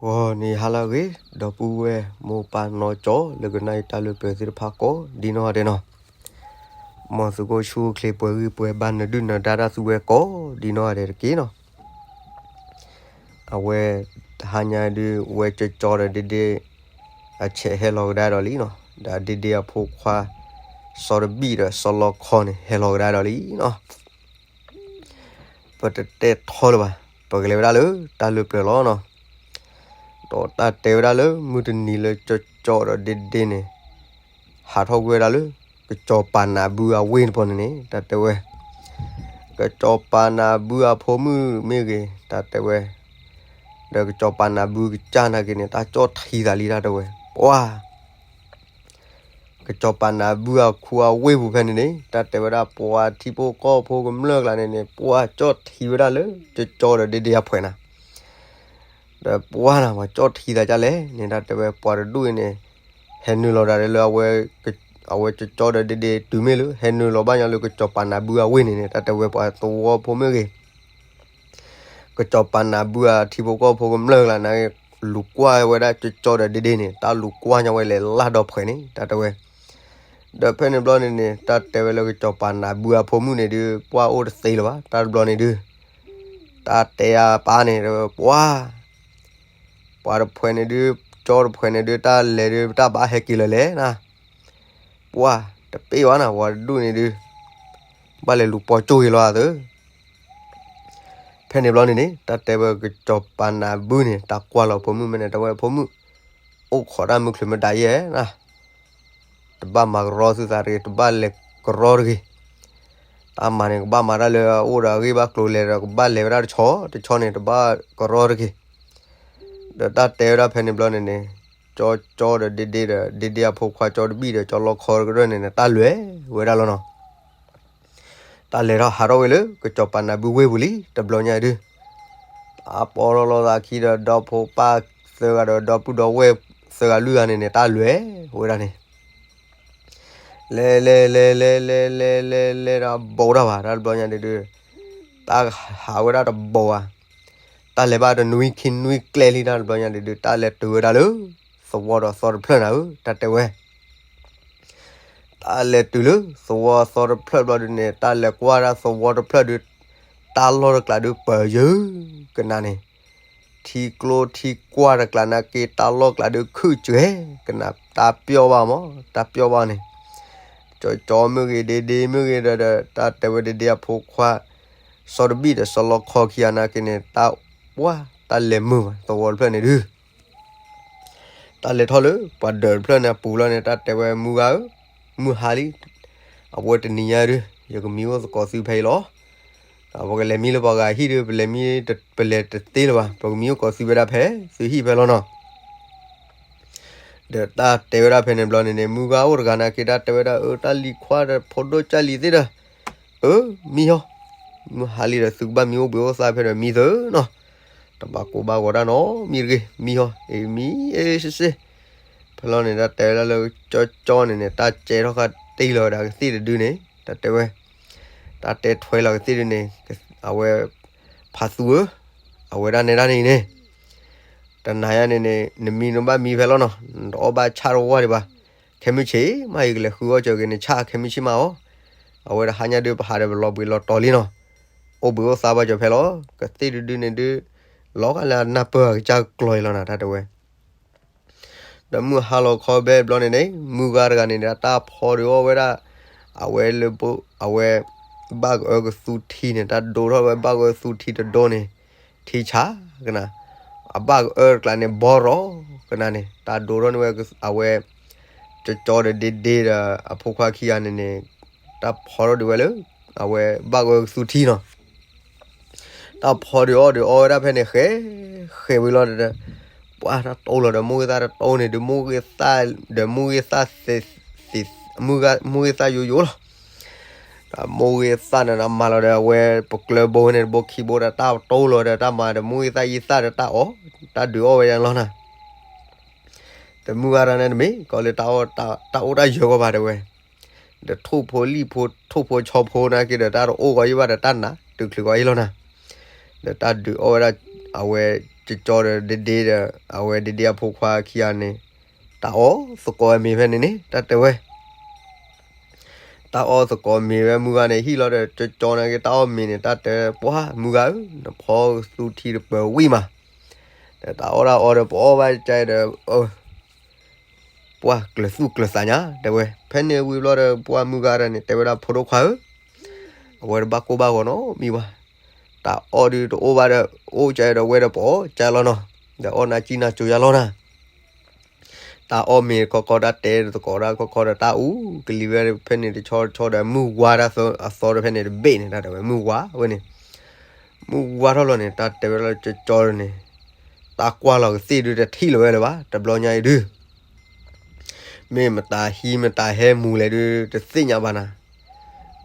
ဂီၤနံၤဟါလၢအဂ့ၤ ဒီပုၢ်ဝဲၢ်မိၢ်ပၢ်နီၢ်ကၠီ လၢကနၣ်အံၤတၢ်လၢပျၢၤသ့ၣ်တဖၣ်ကိးဒ်နီၢ်ဂၤဒဲးနီၤ, မ်သုးခိၣ်ဆူၣ်အိၣ်ချ့ပှဲၤဂံၢ်ပှဲၤဘါနၢၤဒုၣ်နၢၤဒါတၢ်သူဝဲကိးဒ်နီၢ်ဂၤဒဲးတက့ၢ်နီၤ. အဝဲ တဟါညါဒုး ဝဲကၠီကၠီဒီးဒ့ဒ့ အဆဲးဟဲလီၤကဒါဒီးလံနီၤ, ဒီးဒ့ဒ့အဖိခွါ စီၤတဘံၣ်ဒီးစီၤလီခီန့ၣ် ဟဲလီၤကဒါဒီးလံနီၤ. ပတတဲထီလၢၤဘၣ်, ပကလဲၤဝဲဒၣ်လၢတၢ်လၢပျၢၤလီၤနီၤ. ဒီးတၢ်တဲဝဲဒၣ်လၢမုၢ်တနံၤလၢကၠီကၠီဒီးဒ့ဒ့န့ၣ် ဟးထီၣ်ကွံာ်ဝဲဒၣ်လၢ ကစီၤပၤနးဘုအဝ့ၢ်တဘျီန့ၣ်န့ၣ် တၢ်တဲဝဲ ကစီၤပၤနးဘုအဖိမုၣ်မ့ၢ်ဂ့ၤ တၢ်တဲဝဲ, ဒီးကစီၤပၤနးဘုကစၢ်နာ်က့န့ၣ် တၢ်ကၠီၣ်ထံသးလံ တၢ်တဲဝဲ, ပှၤ ကစီၤပၤနးဘုအခူအဝ့ၢ်ပူၤဖဲန့ၣ်န့ၣ် တၢ်တဲဝဲဒၣ်ပှၤထံဖိကီၢ်ဖိကမျၢၢ်ကျါန့ၣ်န့ၣ် ပှၤကၠီၣ်ထံဝဲဒၣ်လၢ ကၠီကၠီဒီးဒ့ဒ့အဖှဲးနၤ, ဒီးပှၤနၤ ပှၤကၠီၣ်ထံသးဒ်လဲၣ်န့ၣ် တၢ်တဲဝဲပှၤတဒူၣ်အံၤန့ၣ် ဟဲနုာ်လီၤဒၣ်လၢအဝဲ အဝဲကၠီကၠီဒီးဒ့ဒ့တုၤမ့ၢ်လၢ ဟဲနုာ်လီၤဘၣ်ညီလၢကစီၤပၤနးဘုအဝ့ၢ်န့ၣ်န့ၣ် တၢ်တဲဝဲပှၤသဝီဖိမ့ၢ်ဂ့ၤ ကစီၤပၤနးဘုအထံဖိကီၢ်ဖိကမျၢၢ်ကျါန့ၣ် လူၤကွၢ်ဝဲဒၣ်ကၠီကၠီဒီးဒ့ဒ့န့ၣ် တၢ်လူၤကွၢ်ညီဝဲလဲၤလၢ်ဒီးဖှဲးန့ၣ် တၢ်တဲဝဲ, ဒီးဖဲန့ၣ်ဘျီန့ၣ်န့ၣ် တၢ်တဲဝဲလၢကစီၤပၤနးဘုအဖိမုၣ်န့ၣ်ဒုး ပှၤအိၣ်တသ့လၢၤဘၣ် တၢ်တဘျီန့ၣ်ဒုး တၢ်တဲအပၢ်န့ၣ် ပှၤ ပှၤတဖှဲးန့ၣ်ဒုး ကၠီတဖှဲးန့ၣ်ဒုး တၢ်လဲၤဒုး တၢ်ဘၣ်ဟဲက့ၤလၢၤလဲၣ်နၤ, ပှၤတပ့ၢ်ဘၣ်နၤ ပှၤတဒူၣ်န့ၣ်ဒုး ဘၣ်လဲၤလူၤပိာ်ကၠိဂ့ၤလီၤသၢ ဖဲန့ၣ်ဘျီန့ၣ်န့ၣ် တၢ်တဲဝဲကစီၤပၤနးဘုန့ၣ် တၢ်ကွၢ်လီၤဖိမုၣ်မ့ၢ်န့ၣ် တဲဝဲဖိမုၣ် အိၣ်ခိးတၢ်မုၢ်ချုးမတၤယဲၢ်နၤ, တဘၣ်မၤကရီသုသးတဂ့ၤ တဘၣ်လဲၤကရီတဂ့ၤ, တၢ်မၤန့ၣ် ကဘၣ်မၤတၢ်လၢအအိၣ်ဒီးအဂ့ၢ်ဘၣ်ကျိၤလဲၤဒီး ကဘၣ်လဲၤဝဲဒၣ်တဆီ တဆီန့ၣ် တဘၣ်ကရီတဂ့ၤ, ဒီးတၢ်တဲဝဲဒၣ်ဖဲန့ၣ်ဘျီန့ၣ်န့ၣ် ကၠီကၠီဒီးဒ့ဒ့ဒီး ဒ့ဒ့အဖိခွါကၠီတဘံၣ်ဒီးကၠီလီခီတကရၢၢ်န့ၣ်န့ၣ် တၢ်လဲၤဝဲဒၣ်လီၤနီၤ. တၢ်လဲၤထီၣ်ဟးထီၣ်ဝဲလၢ ကစီၤပၤနးဘုဝ့ၢ်ပူၤလံ တဘျီညါဒုး တၢ်ပီထီၣ်လိာ်သးခံဒီး ဒီဖိပၢ်သၢဂၤဒီး ဒီပုၢ်ဒီဝဲၢ်သၢဂၤလွံၢ်ဂၤန့ၣ်န့ၣ် တၢ်လဲၤဝဲဒၣ်န့ၣ် လဲၤလဲၤလဲၤလဲၤလဲၤလဲၤလဲၤလဲၤဒီး ဘိးတၢ်ဘၣ် တၢ်တဘျီညါဒုးဒုး တၢ်ဟးဝဲဒၣ်တဘိးဘၣ်, တၢ်လဲၤဘၣ်တနွံခံနွံကျဲလံ တၢ်တဘျီညါဒုးဒုး တၢ်လဲၤတုၤဝဲဒၣ်လၢ သဝီဒီးသီတဖျၢၣ်နၤဧၢ တၢ်တဲဝဲ တၢ်လဲၤတုၤလၢသဝီသီတဖျၢၣ်ဘျီဒုးန့ၣ် တၢ်လဲၤကွၢ်ဒၣ်သဝီတဖျၢၣ်ဒုး တၢ်လီၢ်တကျးဒုးပၢၤယၢၤကနၤန့ၣ်, ထံကျိထံကွၢ်တကျးနာ်က့ တၢ်လီၢ်ကျးဒုးခုၣ်စှဲကနၤ တၢ်ပျီၢ်ဘၣ်မး တၢ်ပျီၢ်ဘၣ်န့ၣ်, ကၠီကၠီမ့ၢ်ဂ့ၤ ဒ့ဒ့မ့ၢ်ဂ့ၤဒီး တၢ်တဲဝဲဒ့ဒ့အဖိခွါ စီၤတဘံၣ်ဒီးစီၤလီခီခံဂၤနာ်က့န့ၣ် တၢ်ပှၢ် တၢ်လဲၤမုာ်ဘၣ်သဝီတဖျၢၣ်န့ၣ်ဒုး တၢ်လဲၤထီၣ်လၢပှၤဒၢးတဖျၢၣ်န့ၣ်အပူၤလီၤန့ၣ် တၢ်တဲဝဲမုၢ်ဂၤဧၢ, မုၢ်ဟါလံ, အဝဲတနံၤညါဒုး ယကမံအိၣ်သကိးသုဖဲအံၤလီၤ. ပကလဲၤမံလၢပှၤဂၤဟံၣ်ဒုး ပလဲၤမံ ပလဲၤတသ့လၢၤဘၣ် ပကမံအိၣ်သကိးသုဝဲဒၣ်ဖဲ သုဟံၣ်ဖဲလီၤနီၤ. ဒီးတၢ်တဲဝဲဒၣ်ဖဲန့ၣ်ဘျီန့ၣ်န့ၣ် မုၢ်ဂၤအိၣ်တဂၤနာ်က့ တၢ်တဲဝဲဒၣ် အၢ တၢ်လံၤခွါဒီးဖိဒိၣ်ကၢ်လံၤသ့ၣ်ဒီး အၢ မံဟီ, မုၢ်ဟါလံဒီးသုကဘၣ်မံအိၣ်ဘှံးအိၣ်သါဖဲဒီးမံသၢနီၤ, တဘၣ်ကိၢ်ဘၣ်ဂီၤတၢ်နီတမံၤတဂ့ၤ မံဟီ, အ့ မံ အ့ စ့စ့. ဖဲလီၤန့ၣ် တၢ်တဲဝဲဒၣ်လၢကၠီကၠီန့ၣ်န့ၣ် တၢ်ကဲထီၣ်ဃာ်တ့ၢ်လီၤဝဲဒၣ်ကသ့ၣ်တဒုန့ၣ် တၢ်တဲဝဲ တၢ်တဲထွဲလီၤကသ့ၣ်ဒုန့ၣ် အဝဲ ဖးသူဧၢ, အဝဲဒၣ်နဲဒၣ်န့ၣ်န့ၣ် တနၤညါန့ၣ်န့ၣ် နမံနဘၣ်မံဖဲလီၤနီၤ, နတအီၣ်ဘၣ်ဆၣ်တဝၢ်ဒံးဘၣ်, ခဲမုၢ်ဆ့ၣ်မး ယကလဲၤဃုအီၣ်ကၢၤက့ၤနဆၣ် ခဲမုၢ်ဆ့ၣ်မးအီၤ, အဝဲတဟါညါဒုး ပဟးဒီးပလီၤဘှံးလီၤတီၤလံနီၤ, အိၣ်ဘှံးအိၣ်သါဘၣ်ကၠီၤဖဲလီၤ, ကသ့ၣ်တဒုန့ၣ်ဒုးလီၤဂာ်လၢအနၢ်ပၢၢ်အကစၢ်ကျီၤအံၤလီၤနၤ တၢ်တဲဝဲ ဒီးမုၢ်ဟါလီၤခီဘဲဘျီန့ၣ်န့ၣ် မုၢ်ဂၤတဂၤန့ၣ် တၢ်ဖီဒုးအီၣ်ဝဲဒၣ် အဝဲလၢ အဝဲ ဘၣ်ကအၢကသူထံန့ၣ် တၢ်ဒိထီၣ်ဝဲဘၣ်ကအၢသူထံတဒိန့ၣ် ထံဆးကနၤ, အဘၣ်ကအၢတကျးန့ၣ် ဘီရီကနၤန့ၣ် တၢ်ဒိထီၣ်န့ၢ်ဝဲ အဝဲ ကၠီကၠီဒီးဒ့ဒ့ဒီး အဖိခွါခံဂၤန့ၣ်န့ၣ် တၢ်ဖီထီၣ်ဒုးဝဲလၢ အဝဲဘၣ်ကအၢကသူထံနီၤ တၢ်ဖီဒုးအီၣ်ဒုးအီဝဲဒၣ်ဖဲန့ၣ် ဃဲ ဃဲဝံၤလီၤဒီး ပှၤတၢ်တိလီၤဒီး မိၢ်ဂ့ၤသၣ်တတိန့ၣ်ဒုး မိၢ်ဂ့ၤသၣ်ဒီး မိၢ်ဂ့ၤသၣ်သ့ မိၢ်ဂ့ၤသၣ်ယိယိလီၤ. မိၢ်ဂ့ၤသၣ်န့ၣ်ဒီး မၤလီၤဒီး အဝဲပကျၢၤဘိန့ၣ် တဘိခံဘိဒီး တၢ်တိလီၤဒီး တၢ်မၤဒီး မိၢ်ဂ့ၤသၣ်ယံသၣ်ဒီး တၢ်အီၣ် တၢ်ဒုးအီၣ်ဝဲဒၣ်လီၤနၤ တမုၢ်ဂၤတၢ်န့ၣ်တမ့ၢ် ကီးလၢ တၢ်အိၣ်တၢ်ယၢၤကီးဘၣ်တဲဝဲ, ဒီးထိၣ်ဖိလံၣ်ဖိ ထိၣ်ဖိဆီဖိနာ်က့ဒီး တၢ်တအိၣ်ကီးယံဘၣ်ဒီး တၢ်နးတုၤချုးကီးယံလီၤနၤ, ဒီးတၢ်ဒုးအီၣ်ဝဲဒၣ် အဝဲ ကၠီကၠီဒီးဒ့ဒ့ဒီး အဝဲဒ့ဒ့အဖိခွါခံဂၤန့ၣ် တၢ်အီၣ်သကိးအမ့ၤဖဲန့ၣ်န့ၣ် တၢ်တဲဝဲ တၢ်အီၣ်သကိးမ့ၤဝဲမုၢ်ဂၤန့ၣ် ဟံၣ်လီၤဒီး ကၠီကၠီန့ၣ်က့ၤတၢ်အီၣ်မ့ၤန့ၣ် တၢ်တဲ ပှၢ်မုၢ်ဂၤဧၢ, နဖီသူထံတပၢၤဝံၣ်မး, ဒီးတၢ်အီၣ်တၢ်အီဒီး ပအီၣ်ဘၣ်ကဒီး ပှၢ်ကျၢၤသူၣ်ကျၢၤသးညါ တဲဝဲ. ဖဲန့ၣ်ဝံၤဘျီဒီး ပှၢ်မုၢ်ဂၤဒီးန့ၣ် တဲဝဲဒၣ် ဖိဒိၣ်ခွါဧၢ, အဝဲတဘၣ်ကိၢ်ဘၣ်ဂီၤနီတမံၤဘၣ်, တၢ်အီၣ်ဒုးတအိၣ်ဘၣ်ဒီး အိၣ်ကဒီးဝဲဒီးပအီၣ်ကလီၤနီၤ, ဒီးအီၣ်နၤကံနၤစိၤယါလီၤနၤ တၢ်အီၣ်မ့ၤခီခီ တၢ်တဲသကိးတၢ်ခီခီဒီး တၢ်အူကလံၤဝဲဖဲန့ၣ်တဆီတဆီဒီး မုၢ်ဝါတၢ်သီဒီးဖဲန့ၣ်တဘ့ၣ်န့ၣ် တၢ်တဲဝဲ မုၢ်ဝါဝဲန့ၣ်, မုၢ်ဝါထီၣ်လီၤန့ၣ် တၢ်တဲဝဲလၢကၠီကၠီန့ၣ် တၢ်ကွၢ်လီၤကသ့ၣ်ဒုး တထံၣ်လီၤဝဲလၢၤဘၣ် တဘျီညါအံၤဒုး မ့ၢ်မတၤဟံးမတၤဟဲမူၤလဲၣ်ဒုး တသ့ၣ်ညါဘၣ်နၤ.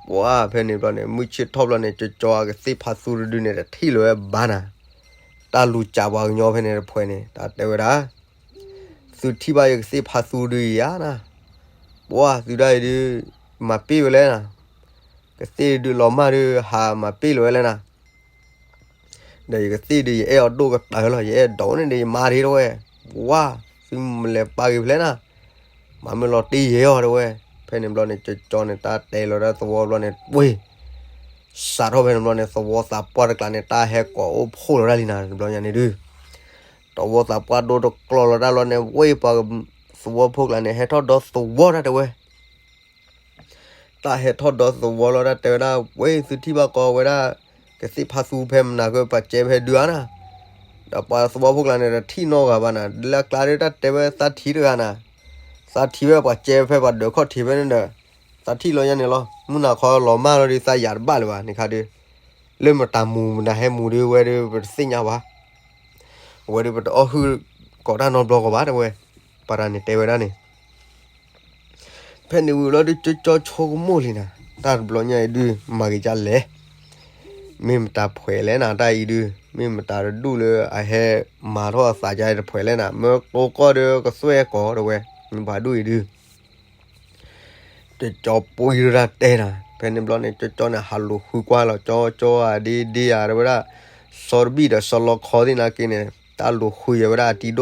ပှၢ်ဖဲန့ၣ်ဘျီန့ၣ် မုၢ်ဆ့ၣ်ထီၣ်ဘျီန့ၣ် ကၠီကၠီအကသ့ၣ်ဖးသူတဒုန့ၣ် တထံၣ်လီၤဝဲဘၣ်နၤ, တၢ်လူၤစးပှၤကညီဖဲန့ၣ်တဖှဲးန့ၣ် တၢ်တဲဝဲဒၣ် သုထံၣ်ဘၣ်ယကသ့ၣ်ဖးသူဒုယၤနၤ, ပှၢ်သုဒၣ်အံၤဒုး မၤပ့ၢ်ဝဲလဲၣ်နၤ, ကသ့ၣ်ဒုးလီၤမၢ်ဒုး ဟးမၤပ့ၢ်လီၤဝဲလဲၣ်နၤ ဒီးယကသ့ၣ်ဒုး ယအဲၣ်အီၤဒိၣ်ကတၢၢ်လီၤ, ယအဲၣ်ဒိးန့ၣ်ဒီးယမါဒ့တဝဲ, ဝါ, သုမလဲၤပာ်ဂ့ၤဖဲလဲၣ်နၤ, မၤမ့ၢ်လီၤတ့ၢ်ယဲအီၤတဝဲ. ဖဲန့ၣ်ဘျီန့ၣ် ကၠီကၠီန့ၣ် တၢ်တဲလီၤဒၣ်သဝီဘျီန့ၣ် ဝ့ၢ်, စးထီၣ်ဖဲန့ၣ်ဘျီန့ၣ် သဝီသးပှၢ်တကျါန့ၣ် တၢ်ဟဲကိးအိၣ်ဖှိၣ်လီၤဒၣ်လံနၤ တဘျီညါန့ၣ်ဒုး သဝီသးပှၢ်ဒိၣ်တကျီလီၤဒၣ်လီၤန့ၣ် ဝ့ၢ်ပှၤသဝီဖိကျါန့ၣ် ဟဲထီၣ်ဒီသဝီတၢ်တဲဝဲ တၢ်ဟဲထီၣ်ဒီသဝီလီၤတၢ်တဲဝဲဒၣ် ဝ့ၢ်သုထံၣ်ဘၣ်ကီးဝဲဒၣ် ကသ့ၣ်ဖးသူဖဲမနၤကပှၤကဲဖဲဒုဧါနၤ, ဒီးပှၤသဝီဖိကျါန့ၣ် တထံၣ်နီတဂၤဘၣ်နၤ, လၢအကျါဒုးတၢ်တဲဝဲသးထံၣ်တဂၤနၤ, သးထံၣ်ဝဲပှၤကဲဖဲပှၤဒၢးခီၣ်ထံးဖဲန့ၣ်ဒီး သးထံၣ်လီၤညါန့ၣ်လီၤ, မုၢ်နၤခီလီၤမၢ်လီၤဒုး သးယၤတဘၣ်လၢၤဘၣ်န့ၣ်ခါဒုး, လၢမတၤမူၤမတၤဟဲမူၤဒုးဝဲဒုး ပတသ့ၣ်ညါဘၣ် အဝဲဒုးပတအီၣ်ဟုၣ်ကိးတၢ်နီတဘျီကီးဘၣ်တဲဝဲ, ပှၤတၢ်န့ၣ်တဲဝဲဒၣ်န့ၣ် ဖဲန့ၣ်ဝံၤလီၤဒုး ကၠီကၠီဆိကမိၣ်လံနၤ, တၢ်တဘျီညါအံၤဒုး မၤဂ့ၤကလဲၣ်, မ့ၢ်မတၤဖှဲးလဲၣ်နၤ တၢ်အံၤဒုး, မ့ၢ်မတၤတဒူၣ်လၢအဟဲမၤထီၣ်အသးကါတဖှဲးလဲၣ်နၤ, မၢကိးကီၢ်ဒီးကသွဲၣ်ကိးတဲဝဲ, မ့ၢ်ပှၤဒူၣ်အံၤဒုး ကၠီကၠီပှံၤတၢ်တဲနၤ, ဖဲန့ၣ်ဘျီန့ၣ် ကၠီကၠီန့ၣ် ဟးလူၤဃုကွၢ်လီၤ ကၠီကၠီဧါ ဒ့ဒ့ဧါ တဲဝဲဒၣ်, စီၤတဘံၣ်ဒီးစီၤလီခီသ့ၣ်နာ်က့န့ၣ် တၢ်လူၤဃုယဲၢ်ဝဲဒၣ်အတံၤဒိၣ်,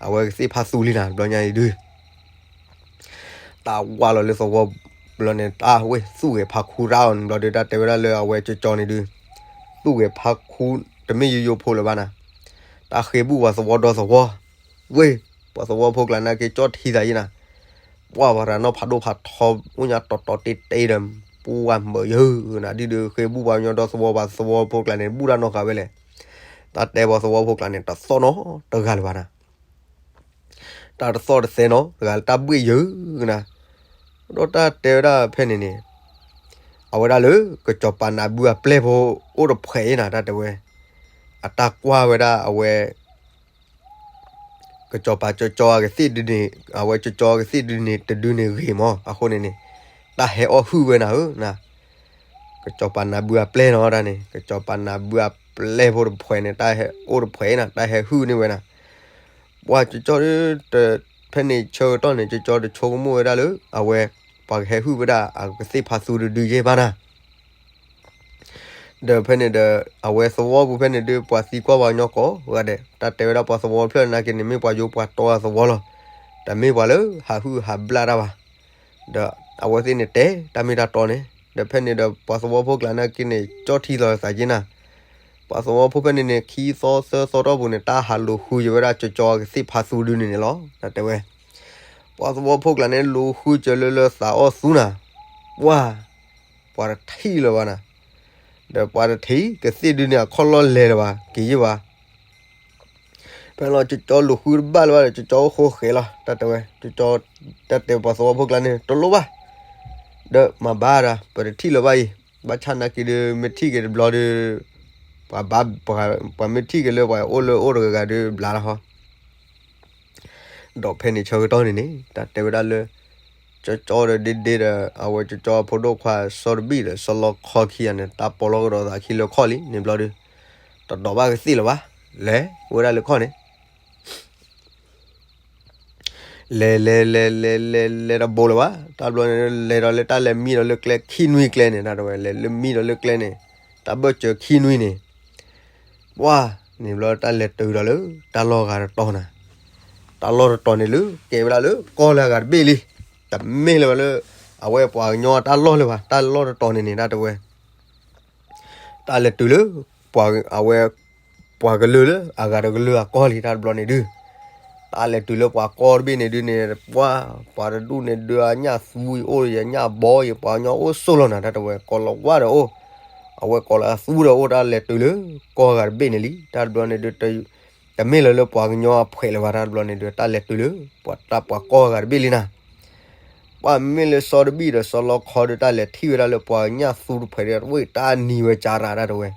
အဝဲကသ့ၣ်ဖးသူလံနၤ တဘျီညါအံၤဒုး တၢ်ဝးလီၤလၢသဝီဘျီန့ၣ် တၢ်ဝ့ၢ်သူၣ်ဂဲၤဖးခူတၢ်အီၤန့ၣ်ဘျီဒုး တၢ်တဲဝဲဒၣ်လၢအဝဲကၠီကၠီန့ၣ်ဒုး, သူၣ်ဂဲၤဖးခူတမ့ၢ်ယိယိဖိလၢၤဘၣ်နၤ, တၢ်ဃ့ဘူၣ်ပှၤသဝီဒီသဝီ, ဝ့ၢ်, ပှၤသဝီဖိကျါနာ်က့ကၠီထံသးယံနၤ, ပှၢ်ပှၤတၢ်နီၢ်ဖးဒိၣ်ဖးထီ အိၣ်ညါတီတီတ့တ့ဒီး, ပှၢ်မုာ်ယၢနၤ ဒ်ဒုးဃ့ဘူၣ်ပှၤကညီဒီသဝီ ပှၤသဝီဖိကျါန့ၣ် ဘူၣ်တၢ်နီၢ်ဃာ်ဝဲလဲၣ်, တၢ်တဲပှၤသဝီဖိကျါန့ၣ် တသီၣ်နီတဂၤလၢၤဘၣ်နၤ တၢ်တသီၣ်တသဲနီတဂၤလၢ တၢ်ဘှ့ၣ်ယၢနၤ, ဒီးတၢ်တဲဝဲဒၣ်ဖဲန့ၣ်န့ၣ်, အဝဲဒၣ်လၢ ကစီၤပၤနၢဘုအပျဲၢ်ဖိအိၣ်တဖှဲးအံၤနၤ တၢ်တဲဝဲ, အတၢ်ကွၢ်ဝဲဒၣ်အဝဲ ကစီၤပၤကၠီကၠီအကသ့ၣ်ဒုန့ၣ်, အဝဲကၠီကၠီအကသ့ၣ်ဒုန့ၣ် တဒုန့ၣ်ဂ့ၤမး အဃိန့ၣ်န့ၣ်, တၢ်ဟဲအီၣ်ဟုၣ်ဝဲနၤဧၢနၤ ကစီၤပၤနၢဘုအပျဲၢ်နီၤတၢ်န့ၣ် ကစီၤပၤနၢဘုအပျဲၢ်ဖိတဖှဲးန့ၣ် တၢ်ဟဲအိၣ်တဖှဲးနၤ တၢ်ဟဲဟုၣ်န့ၢ်ဝဲနၤ, ပှၤကၠီကၠီ ဖဲန့ၣ်ဆၢကတီၢ်န့ၣ် ကၠီကၠီတဆိကမိၣ်ဝဲဒၣ်လၢ အဝဲ ပှၤကဟဲဟုၣ်ဝဲဒၣ်အကသ့ၣ်ဖးသူတဒုယဲၢ်ဘၣ်နၤ ဒီးဖဲန့ၣ်ဒီး အဝဲသဝီပူၤဖဲန့ၣ်ဒုး ပှၤသံကွၢ်ပှၤကညီကိးဂၤဒဲး တၢ်တဲဝဲဒၣ်ပှၤသဝီဖျၢၣ်နာ်က့န့ၣ် မ့ၢ်ပှၤယိပှၤတီအသဝီလီၤ. တမ့ၢ်ပှၤလၢဟးဟုၣ်ဟးဘျၣ်တၢ်ဘၣ်. ဒီးအဝဲသ့ၣ်န့ၣ်တဲတၢ်မ့ၢ်တၢ်တီန့ၣ် ဒီးဖဲန့ၣ်ဒီးပှၤသဝီဖိကျါနာ်က့န့ၣ် ကၠီထံသးယံနၤ ပှၤသဝီဖိဖဲန့ၣ်န့ၣ် ခံသီသၢသီတီၢ်ပူၤန့ၣ် တၢ်ဟးလူၤဃုယဲၢ်ဝဲဒၣ်ကၠီကၠီကသ့ၣ်ဖးသူဒုန့ၣ်န့ၣ်လီၤ. တၢ်တဲဝဲ ပှၤသဝီဖိကျါန့ၣ် လူၤဃုစၢၤလၢလၢသးအီၣ်သူနၤ ပှၢ် ပှၤတထံၣ်လၢၤဘၣ်နၤ ဒီးပှၤတထံၣ်ကသ့ၣ်ဒုန့ၣ် အခီၣ်လီၢ်လဲၤလၢၤဘၣ် က့ၤယဲၢ်ဘၣ်. ဖဲလီၤကၠီကၠီလူၤဃုတဘၣ်လၢၤဘၣ်ဒီး ကၠီကၠီအိၣ်ဃိဃဲၤလီၤ တၢ်တဲဝဲ ကၠီကၠီ တၢ်တဲပှၤသဝီဖိကျါန့ၣ် တလိၣ်ဘၣ် ဒီးမၤဘၣ်ဒၣ် ပတထံၣ်လၢၤဘၣ်အံၤ ဘၣ်ဆၣ်နာ်က့ဒုး မ့ၢ်ထံၣ်က့ၤတဘျီဒုး ပှၤဘၣ် ပှၤမ့ၢ်ထံၣ်က့ၤလၢပှၤအိၣ်လၢအိၣ်တဂၤဂၤဒုးဘျါလီၤဟီ ဒီးဖဲန့ၣ်ဆၢကတီၢ်န့ၣ်န့ၣ် တၢ်တဲဝဲဒၣ်လၢ ကၠီကၠီဒီးဒ့ဒ့ဒီး အဝဲကၠီကၠီဖိဒိၣ်ခွါ စီၤတဘံၣ်ဒီး စီၤလီခီခံဂၤန့ၣ် တၢ်ပီးလီၤကဒီးသးခံလၢခီၣ်လံ န့ၣ်ဘျီဒုး တဒိးဘၣ်ကသ့ၣ်လၢၤဘၣ် လဲၤဝဲဒၣ်လၢခီၣ်န့ၣ် လဲၤလဲၤလဲၤလဲၤလဲၤလဲၤတဘိလၢၤဘၣ် တၢ်ဘျီန့ၣ် လဲၤဒီးလၢတၢ်လဲၤမံဒီးလၢကျဲခံနွံကျဲန့ၣ် တၢ်တဲဝဲ လဲၤလၢမံဒီးလၢကျဲန့ၣ် တၢ်ဘၢၣ်စၢၤခံနွံန့ၣ် ပှၢ် န့ၣ်ဘျီတၢ်လဲၤတုၤဒီးလၢ တၢ်လီၢ်ဂၤတတီၤနၤ, တၢ်လီၢ်တတီၤန့ၣ်လၢ ကဲဝဲဒၣ်လၢကီၢ်လၢအဂၤတဘ့ၣ်လံ, တမ့ၢ်လၢၤဘၣ်လၢ အဝဲပှၤကညီတၢ်လီၢ်လၢၤဘၣ်, တၢ်လီၢ်တတီၤန့ၣ်န့ၣ် တၢ်တဲဝဲ တၢ်လဲၤတုၤလၢ ပှၤအဝဲ ပှၤကလုာ်လၢအဂၤတကလုာ်အကီၢ်လံ တၢ်တဘျီန့ၣ်ဒုး, တၢ်လဲၤတုၤလၢပှၤကီၢ်တဘ့ၣ်န့ၣ်ဒုးန့ၣ် ပှၤ ပှၤတဒူၣ်န့ၣ်ဒုးအညၣ်သူအံၤအိၣ်ယညၣ်ဘီယ ပှၤကညီအိၣ်ဆိးလီၤနၤ တၢ်တဲဝဲ ကိၤလၤဝါဒီးအိၣ်, အဝဲကိၤလၤသူဒီးအိၣ် တၢ်လဲၤတုၤလၢကီၢ်ဂၤတဘ့ၣ်န့ၣ်လံ တၢ်တဘျီန့ၣ်ဒုး တမ့ၢ်လၢၤလၢပှၤကညီအဖှဲးလၢၤဘၣ် တၢ်တဘျီန့ၣ်ဒုး တၢ်လဲၤတုၤလၢ ပှၤတၢ်ပှၤကီၢ်ဂၤတဘ့ၣ်လံနၤ ပှၤမ့ၢ်လၢစီၤတဘံၣ်ဒီးစီၤလီခီဒီး တၢ်လဲၤထံၣ်ဝဲဒၣ်လၢပှၤညၣ်သူတဖှဲးဒီး ဝဲတၢ်နံၤဝဲကၢ်ရၣ် တၢ်တဲဝဲ,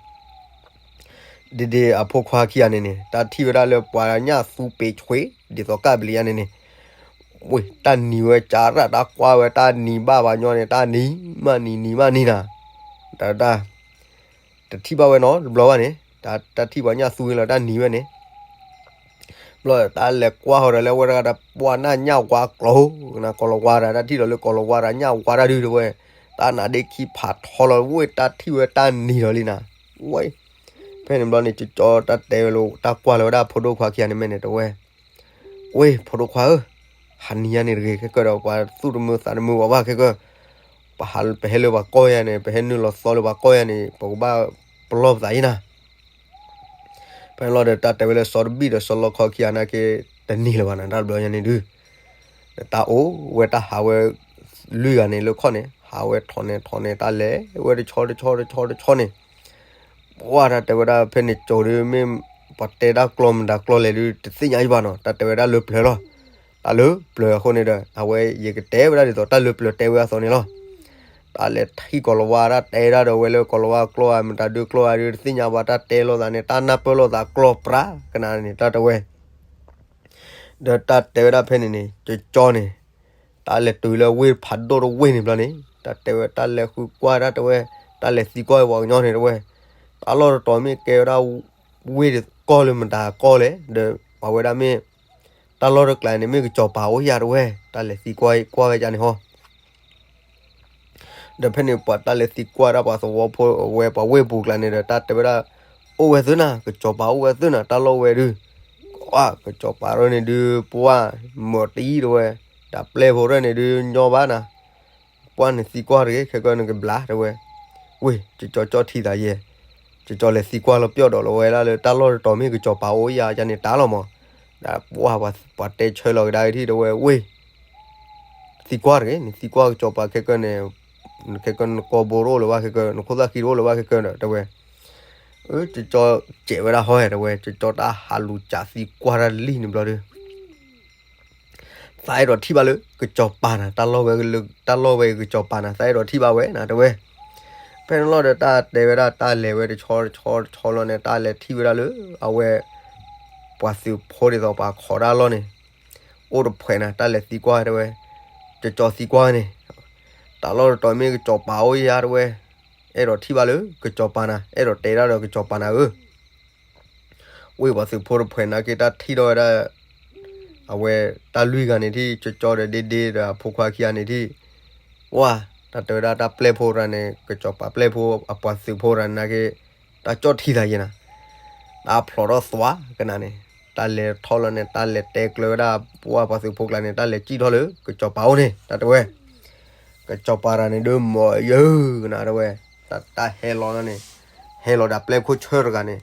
ဒ်ဒ်အဖိခွါခံဂၤန့ၣ်န့ၣ် တၢ်ထံၣ်ဝဲဒၣ်လၢပှၤညၣ်သူပ့ၤဆွ့ ဒ်သိးကၢ်ပလံၤယါန့ၣ်န့ၣ်, ဝဲတၢ်နံၤဝဲကၢ်ရၣ် တၢ်ကွၢ်ဝဲတၢ်နံၤဘၣ်ပှၤကညီန့ၣ် တၢ်နံၤမးနံၤနံၤမးနံၤနၤ, တၢ် တထံၣ်ဘၣ်ဝဲနီတဘျီဘၣ်န့ၣ် တၢ်ထံၣ်ပှၤညၣ်သူလီၤ တၢ်နံၤဝဲန့ၣ် ဘျီတၢ်လဲၤကွၢ်ဃီဒီးလၢဝဲတဂၤဒီး ပှၤနၢ်ညၣ်ဝါကျိၤ, ကိၤလၤဝါတၢ် တၢ်ထံၣ်ဒီးလၢကိၤလၤဝါတၢ် ညၣ်ဝါတၢ်ဒုးတဲဝဲ, တၢ်နါဒ့ခံဖးထီလီၤ ဝဲတၢ်ထံၣ်ဝဲတၢ်နံၤလီၤလံနၤ, ဝဲ, ဖဲန့ၣ်ဘျီန့ၣ် ကၠီကၠီတၢ်တဲဝဲလၢ တၢ်ကွၢ်လၢၤဝဲဒၣ်ဖိဒိၣ်ခွါခံဂၤန့ၣ်မ့ၢ်န့ၣ် တဲဝဲ ဝ့ၢ် ဖိဒိၣ်ခွါဧၢ, ဟးနံၤယါန့ၣ်တဂ့ၤ ခဲကၢဒီး ပှၤသူၣ်တမုာ်သးတမုာ်ဝဲဘၣ်ခဲကၢ, ပဟးပဟဲလၢပှၤကီၢ်ယါန့ၣ် ပဟဲနုာ်လီၤသီလၢပှၤကီၢ်ယါန့ၣ် ပကဘၣ်ပလီၢ်ပသးအံၤနၤ, ဖဲန့ၣ်လီၤဒီး တၢ်တဲဝဲလၢစီၤတဘံၣ်ဒီးစီၤလီခီခံဂၤန့ၣ်က့ တနံၤလၢၤဘၣ်နၤ တၢ်တဘျီညါန့ၣ်ဒုး, ဒီးတၢ်အိၣ်ဝဲတၢ်ဟးဝဲ လွံၢ်ဂၤန့ၣ်လၢခီၣ်န့ၣ် ဟးဝဲထီၣ်န့ၣ်ထီၣ်န့ၣ် တၢ်လဲၤဝဲတဆီတဆီတဆီတဆီန့ၣ် ပှၢ်တၢ်တဲဝဲဒၣ်ဖဲန့ၣ် ကၠီၤဒုးမ့ၢ် ပှၤတဲတၢ်ကျီမတၤကျီလဲၣ်ဒုး တသ့ၣ်ညါယဘၣ်နီၤ တၢ်တဲဝဲဒၣ်လၢပျၢၤလီၤ. တၢ်လၢပျၢၤအဃိန့ၣ်ဒီး အဝဲယကတဲဝဲဒၣ်ဒ်သိး တၢ်လၢပျၢၤတဲဝဲအသိးန့ၣ်လီၤ. တၢ်လဲၤထံၣ်ကိၤလၤဝါ တၢ်တဲဒၣ်ဒီးဝဲလၢကိၤလၤဝါကျီဧါ မတၤဒုးကျီဧါဒုး တသ့ၣ်ညါဘၣ် တၢ်တဲလိာ်သးန့ၣ် တၢ်နၢ်ပၢၢ်လိာ်သးကျီပြးကနၤန့ၣ် တၢ်တဲဝဲ ဒီးတၢ်တဲဝဲဒၣ်ဖဲန့ၣ်န့ၣ် ကၠီကၠီန့ၣ် တၢ်လဲၤတုၤလၢဝ့ၢ်ဖးဒိၣ်တဝ့ၢ်န့ၣ်ဘျီန့ၣ် တၢ်တဲဝဲ တၢ်လဲၤဃုကွၢ်ဒၣ်တဲဝဲ တၢ်လဲၤသံကွၢ်ဝဲပှၤကညီန့ၣ်တဲဝဲ တၢ်လီၢ်တတီၤမ့ၢ်ကဲဝဲဒၣ် ဝ့ၢ်တကီၢ်လၢမတၤကီၢ်လဲၣ် ဒီးပှၤဝဲဒၣ်မ့ၢ် တၢ်လီၢ်တကျါန့ၣ် မ့ၢ်ကစီၤပၤအိၣ်ယါတဲဝဲ တၢ်လဲၤသံကွၢ်ကွၢ်ဝဲယါန့ၣ်ဟီ ဒီးဖဲန့ၣ်ပှၤတၢ်လဲၤသံကွၢ်ဒၣ်ပှၤသဝီဖိဝဲပှၤဝ့ၢ်ပူၤကျါန့ၣ်ဒီး တၢ်တဲဝဲဒၣ် အိၣ်ဝဲသ့နၤ ကစီၤပၤအိၣ်ဝဲသ့နၤ တၢ်လီၢ်ဝဲဒုး ကစီၤပၤရၢန့ၣ်ဒုး ပှၢ်မၢတံၢ်တဲဝဲ တၢ်ပျဲၢ်ဖိရၢန့ၣ်ဒုး ညီဘၣ်နၤ ပှၢ်နသံကွၢ်တဂ့ၤ ခဲကၢန့ၣ်ကဘျါတဲဝဲ ဝ့ၢ် ကၠီကၠီကၠီထံသးယဲၢ် ကၠီကၠီလဲၤသံကွၢ်လီၤပျီၢ်ဒီးလီၤဝဲဒၣ်လၢတၢ်လီၢ်တတီၤမ့ၢ်ကစီၤပၤအိၣ်ယါယါန့ၣ်တၢ်လီၤမး ဒီးပှၢ်ပှၤတဲဆၢလီၤကဒါကထံၣ်တဲဝဲ ဝ့ၢ် သံကွၢ်တဂ့ၤ နသံကွၢ်ကစီၤပၤခဲကၢန့ၣ် ခဲကၢနကီၢ်ဘိတအိၣ်လၢၤဘၣ်ခဲကၢ နခိၣ်သၣ်ဃံတအိၣ်လၢၤဘၣ်ခဲကၢဒီးတဲဝဲ ကၠီကၠီစဲးဝဲဒၣ်ဟီတဲဝဲ ကၠီကၠီတၢ်ဟးလူၤစးသံကွၢ်တၢ်လံန့ၣ်ဘျီဒီး သးအဲၣ်ဒိးထံၣ်ဘၣ်လၢကစီၤပၤနၤ တၢ်လီၢ်ဝဲလၢ တၢ်လီၢ်ဝဲကစီၤပၤနၤ သးအဲၣ်ဒိးထံၣ်ဘၣ်ဝဲနၤတဲဝဲ ဖဲန့ၣ်လီၤဒီးတၢ်တဲဝဲဒၣ်တၢ်လဲၤဝဲတဆီတဆီတဆီလီၤန့ၣ် တၢ်လဲၤထံၣ်ဝဲဒၣ်လၢ အဝဲ ပှၤသုးဖိဒ်သိးပှၤခိးတၢ်လီၢ်န့ၣ် အိၣ်တဖှဲးနၤ တၢ်လဲၤသံကွၢ်တဲဝဲ ကၠီကၠီသံကွၢ်န့ၣ် တၢ်လီၢ်တတီၤမ့ၢ်ကစီၤပၤအိၣ်ယါတဲဝဲ အဲၣ်ဒိးထံၣ်ဘၣ်လၢကစီၤပၤနၤ အဲၣ်ဒိးတဲဒၣ်ဒီးကစီၤပၤနၤဧၢ ဝ့ၢ်ပှၤသုးဖိတဖှဲးနာ်က့ တၢ်ထံၣ်ထီၣ်ဝဲဒၣ် အဝဲတၢ်လွံၢ်ဂၤန့ၣ်ထံၣ် ကၠီကၠီဒီးဒ့ဒ့ဒီးအဖိခွါခံဂၤန့ၣ်ထံၣ် ဝါ တၢ်တဲဝဲဒၣ်တၢ်ပျဲၢ်ဖိရၢန့ၣ် ကစီၤပၤပျဲၢ်ဖိအပှၤသုးဖိရၢနာ်က့ တၢ်ကၠီၣ်ထံသးယဲၢ်နၤ တၢ်ဖျိးထီၣ်သွါကနၤန့ၣ် တၢ်လဲၤထီၣ်လီၤန့ၣ် တၢ်လဲၤတဲကျၢၤဝဲဒၣ်ပှၢ်ပှၤသုးဖိကျါန့ၣ် တၢ်လဲၤစံၣ်ထီၣ်လၢကစီၤပၤအိၣ်န့ၣ် တၢ်တဲဝဲ ကစီၤပၤတဂၤန့ၣ်ဒုးမီၤယၢကနၤတဲဝဲ တၢ်ဟဲလီၤန့ၣ် ဟဲလီၤဒီးပျဲၢ်ခိၣ်ဆၢတဂၤန့ၣ်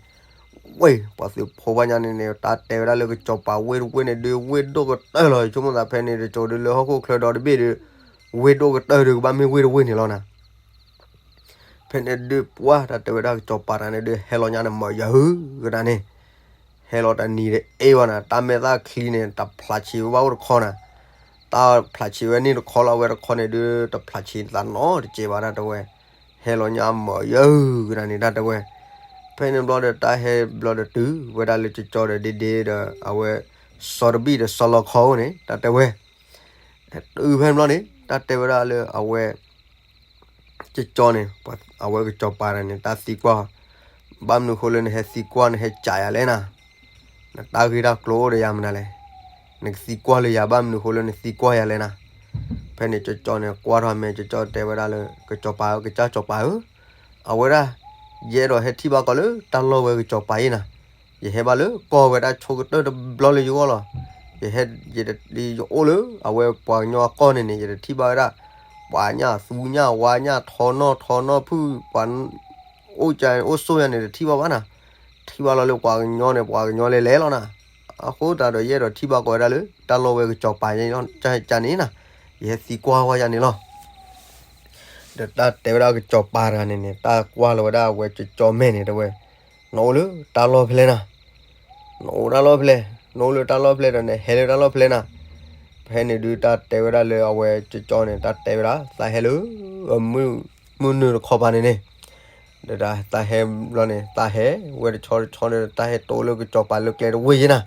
ဝ့ၢ် ပှၤသုးဖိဘၣ်ညါန့ၣ်န့ၣ် တၢ်တဲဝဲဒၣ်လၢကစီၤပၤဝ့ၢ်တဝ့ၢ်န့ၣ်ဒုး ဝ့ၢ်ဒိၣ်ကတၢၢ်လီၤ ယဆိကမိၣ်သးဖဲန့ၣ် တကၠိဒုးလၢဟီၣ်ခိၣ်ချၢဒီတဘ့ၣ်ဒုး ဝ့ၢ်ဒိၣ်ကတၢၢ်ဒုးကဘၣ်မ့ၢ်ဝ့ၢ်တဝ့ၢ်န့ၣ်လီၤနၤ ဖဲန့ၣ်ဒုးပှၢ် တၢ်တဲဝဲဒၣ်ကစီၤပၤတဂၤန့ၣ်ဒုး ဟဲလီၤညါန့ၣ် မီၤယၢကနၤန့ၣ် ဟဲလီၤတနံၤတအ့ၣ်ဝဲနၤ တၢ်မဲာ်သၣ်ချံန့ၣ် တဖျးဆံးဝဲဘၣ်အိၣ်တခီနၤ တၢ်ဖျးဆံးဝဲန့ၣ်တခီလီၤ အဝဲတခီန့ၣ်ဒုး တဖျးဆံးသးနီတစဲးဘၣ် တၢ်တဲဝဲ ဟဲလီၤညါမီၤယၢကနၤန့ၣ် တၢ်တဲဝဲ ဖဲန့ၣ်ဘျီဒီးတၢ်ဟဲဘျီဒီးတုၤဝဲဒၣ်လၢကၠီကၠီဒီးဒ့ဒ့ဒီး အဝဲ စီၤတဘံၣ်ဒီးစီၤလီခီန့ၣ် တၢ်တဲဝဲ တုၤဖဲန့ၣ်ဘျီန့ၣ် တၢ်တဲဝဲဒၣ်လၢအဝဲ ကၠီကၠီန့ၣ် အဝဲကစီၤပၤတဂၤန့ၣ် တၢ်သံကွၢ် ဘၣ်မနုၤဃိလၢနဟဲသံကွၢ် နဟဲကးယၤလဲၣ်နၤ နတၢ်ဂ့ၢ်တၢ်ကျိၤအိၣ်ဒီးယၤမနုၤလဲၣ် နကသံကွၢ်လၢယၤ ဘၣ်မနုၤဃိလၢနသံကွၢ်ယၤလဲၣ်နၤ ဖဲန့ၣ်ကၠီကၠီန့ၣ် ကွၢ်ထီၣ်မဲာ် ကၠီကၠီတဲဝဲဒၣ်လၢ ကစီၤပၤဧၢ ကစၢ်စီၤပၤဧၢ အဝဲဒၣ် ယအဲၣ်ဒိးဟဲထံၣ်ဘၣ်ကီးလၢတၢ်လီၢ်ဝဲကစီၤပၤအံၤနၤ ယဟဲဘၣ်လၢကီၢ်ဝဲဒၣ်ဆိကတၢၢ်တဘျီလၢယဂီၢ်လီၤ. ယဟဲ, ယတ, ယအိၣ်လၢအဝဲပှၤကညီအကီၢ်န့ၣ်န့ၣ် ယတထံၣ်ဘၣ်ဝဲဒၣ် ပှၤညၣ်သူညၣ်ဝါ ညၣ်ထီနီၢ်ထီနီၢ်ဖုၣ် ပှၤအိၣ်ကအိၣ်ဆိညါန့ၣ် တထံၣ်ဘၣ်ဘၣ်နၤ. ထံၣ်ဘၣ်လီၤလၢပှၤကညီန့ၣ် ပှၤကညီလဲၤလဲၤလီၤနၤ. အဃိသတးဒီး ယအဲၣ်ဒိးထံၣ်ဘၣ်ကီးဝဲဒၣ်လၢ တၢ်လီၢ်ဝဲကစီၤပၤယါန့ၣ်နၤ. ယဟဲသံကွၢ်ဝဲယါန့ၣ်လီၤ. ဒီးတၢ်တဲဝဲဒၣ်ကစီၤပၤတဂၤန့ၣ်န့ၣ် တၢ်ကွၢ်လီၤဝဲဒၣ်အဝဲကၠီကၠီမဲာ်န့ၣ် တဲဝဲ, နအိၣ်လၢတၢ်လီၢ်ဖဲလဲၣ်နၤ. နအိၣ်တၢ်လီၢ်ဖဲလဲၣ်, နအိၣ်လၢတၢ်လီၢ်ဖဲလဲၣ်ဒီး နဟဲလၢတၢ်လီၢ်ဖဲလဲၣ်နၤ. ဖဲန့ၣ်ဒုးတၢ်တဲဝဲဒၣ်လၢအဝဲကၠီကၠီန့ၣ် တၢ်တဲဝဲဒၣ် သးဟဲလၢ မုၢ်နုာ်တခီပၤန့ၣ်န့ၣ်, ဒီးတၢ်သးဟဲဘျီန့ၣ် သးဟဲဝဲတဆီတဆီန့ၣ် တၢ်ဟဲတိလၢကစီၤပၤလၢကျဲတဝ့ၢ်ယဲနၤ.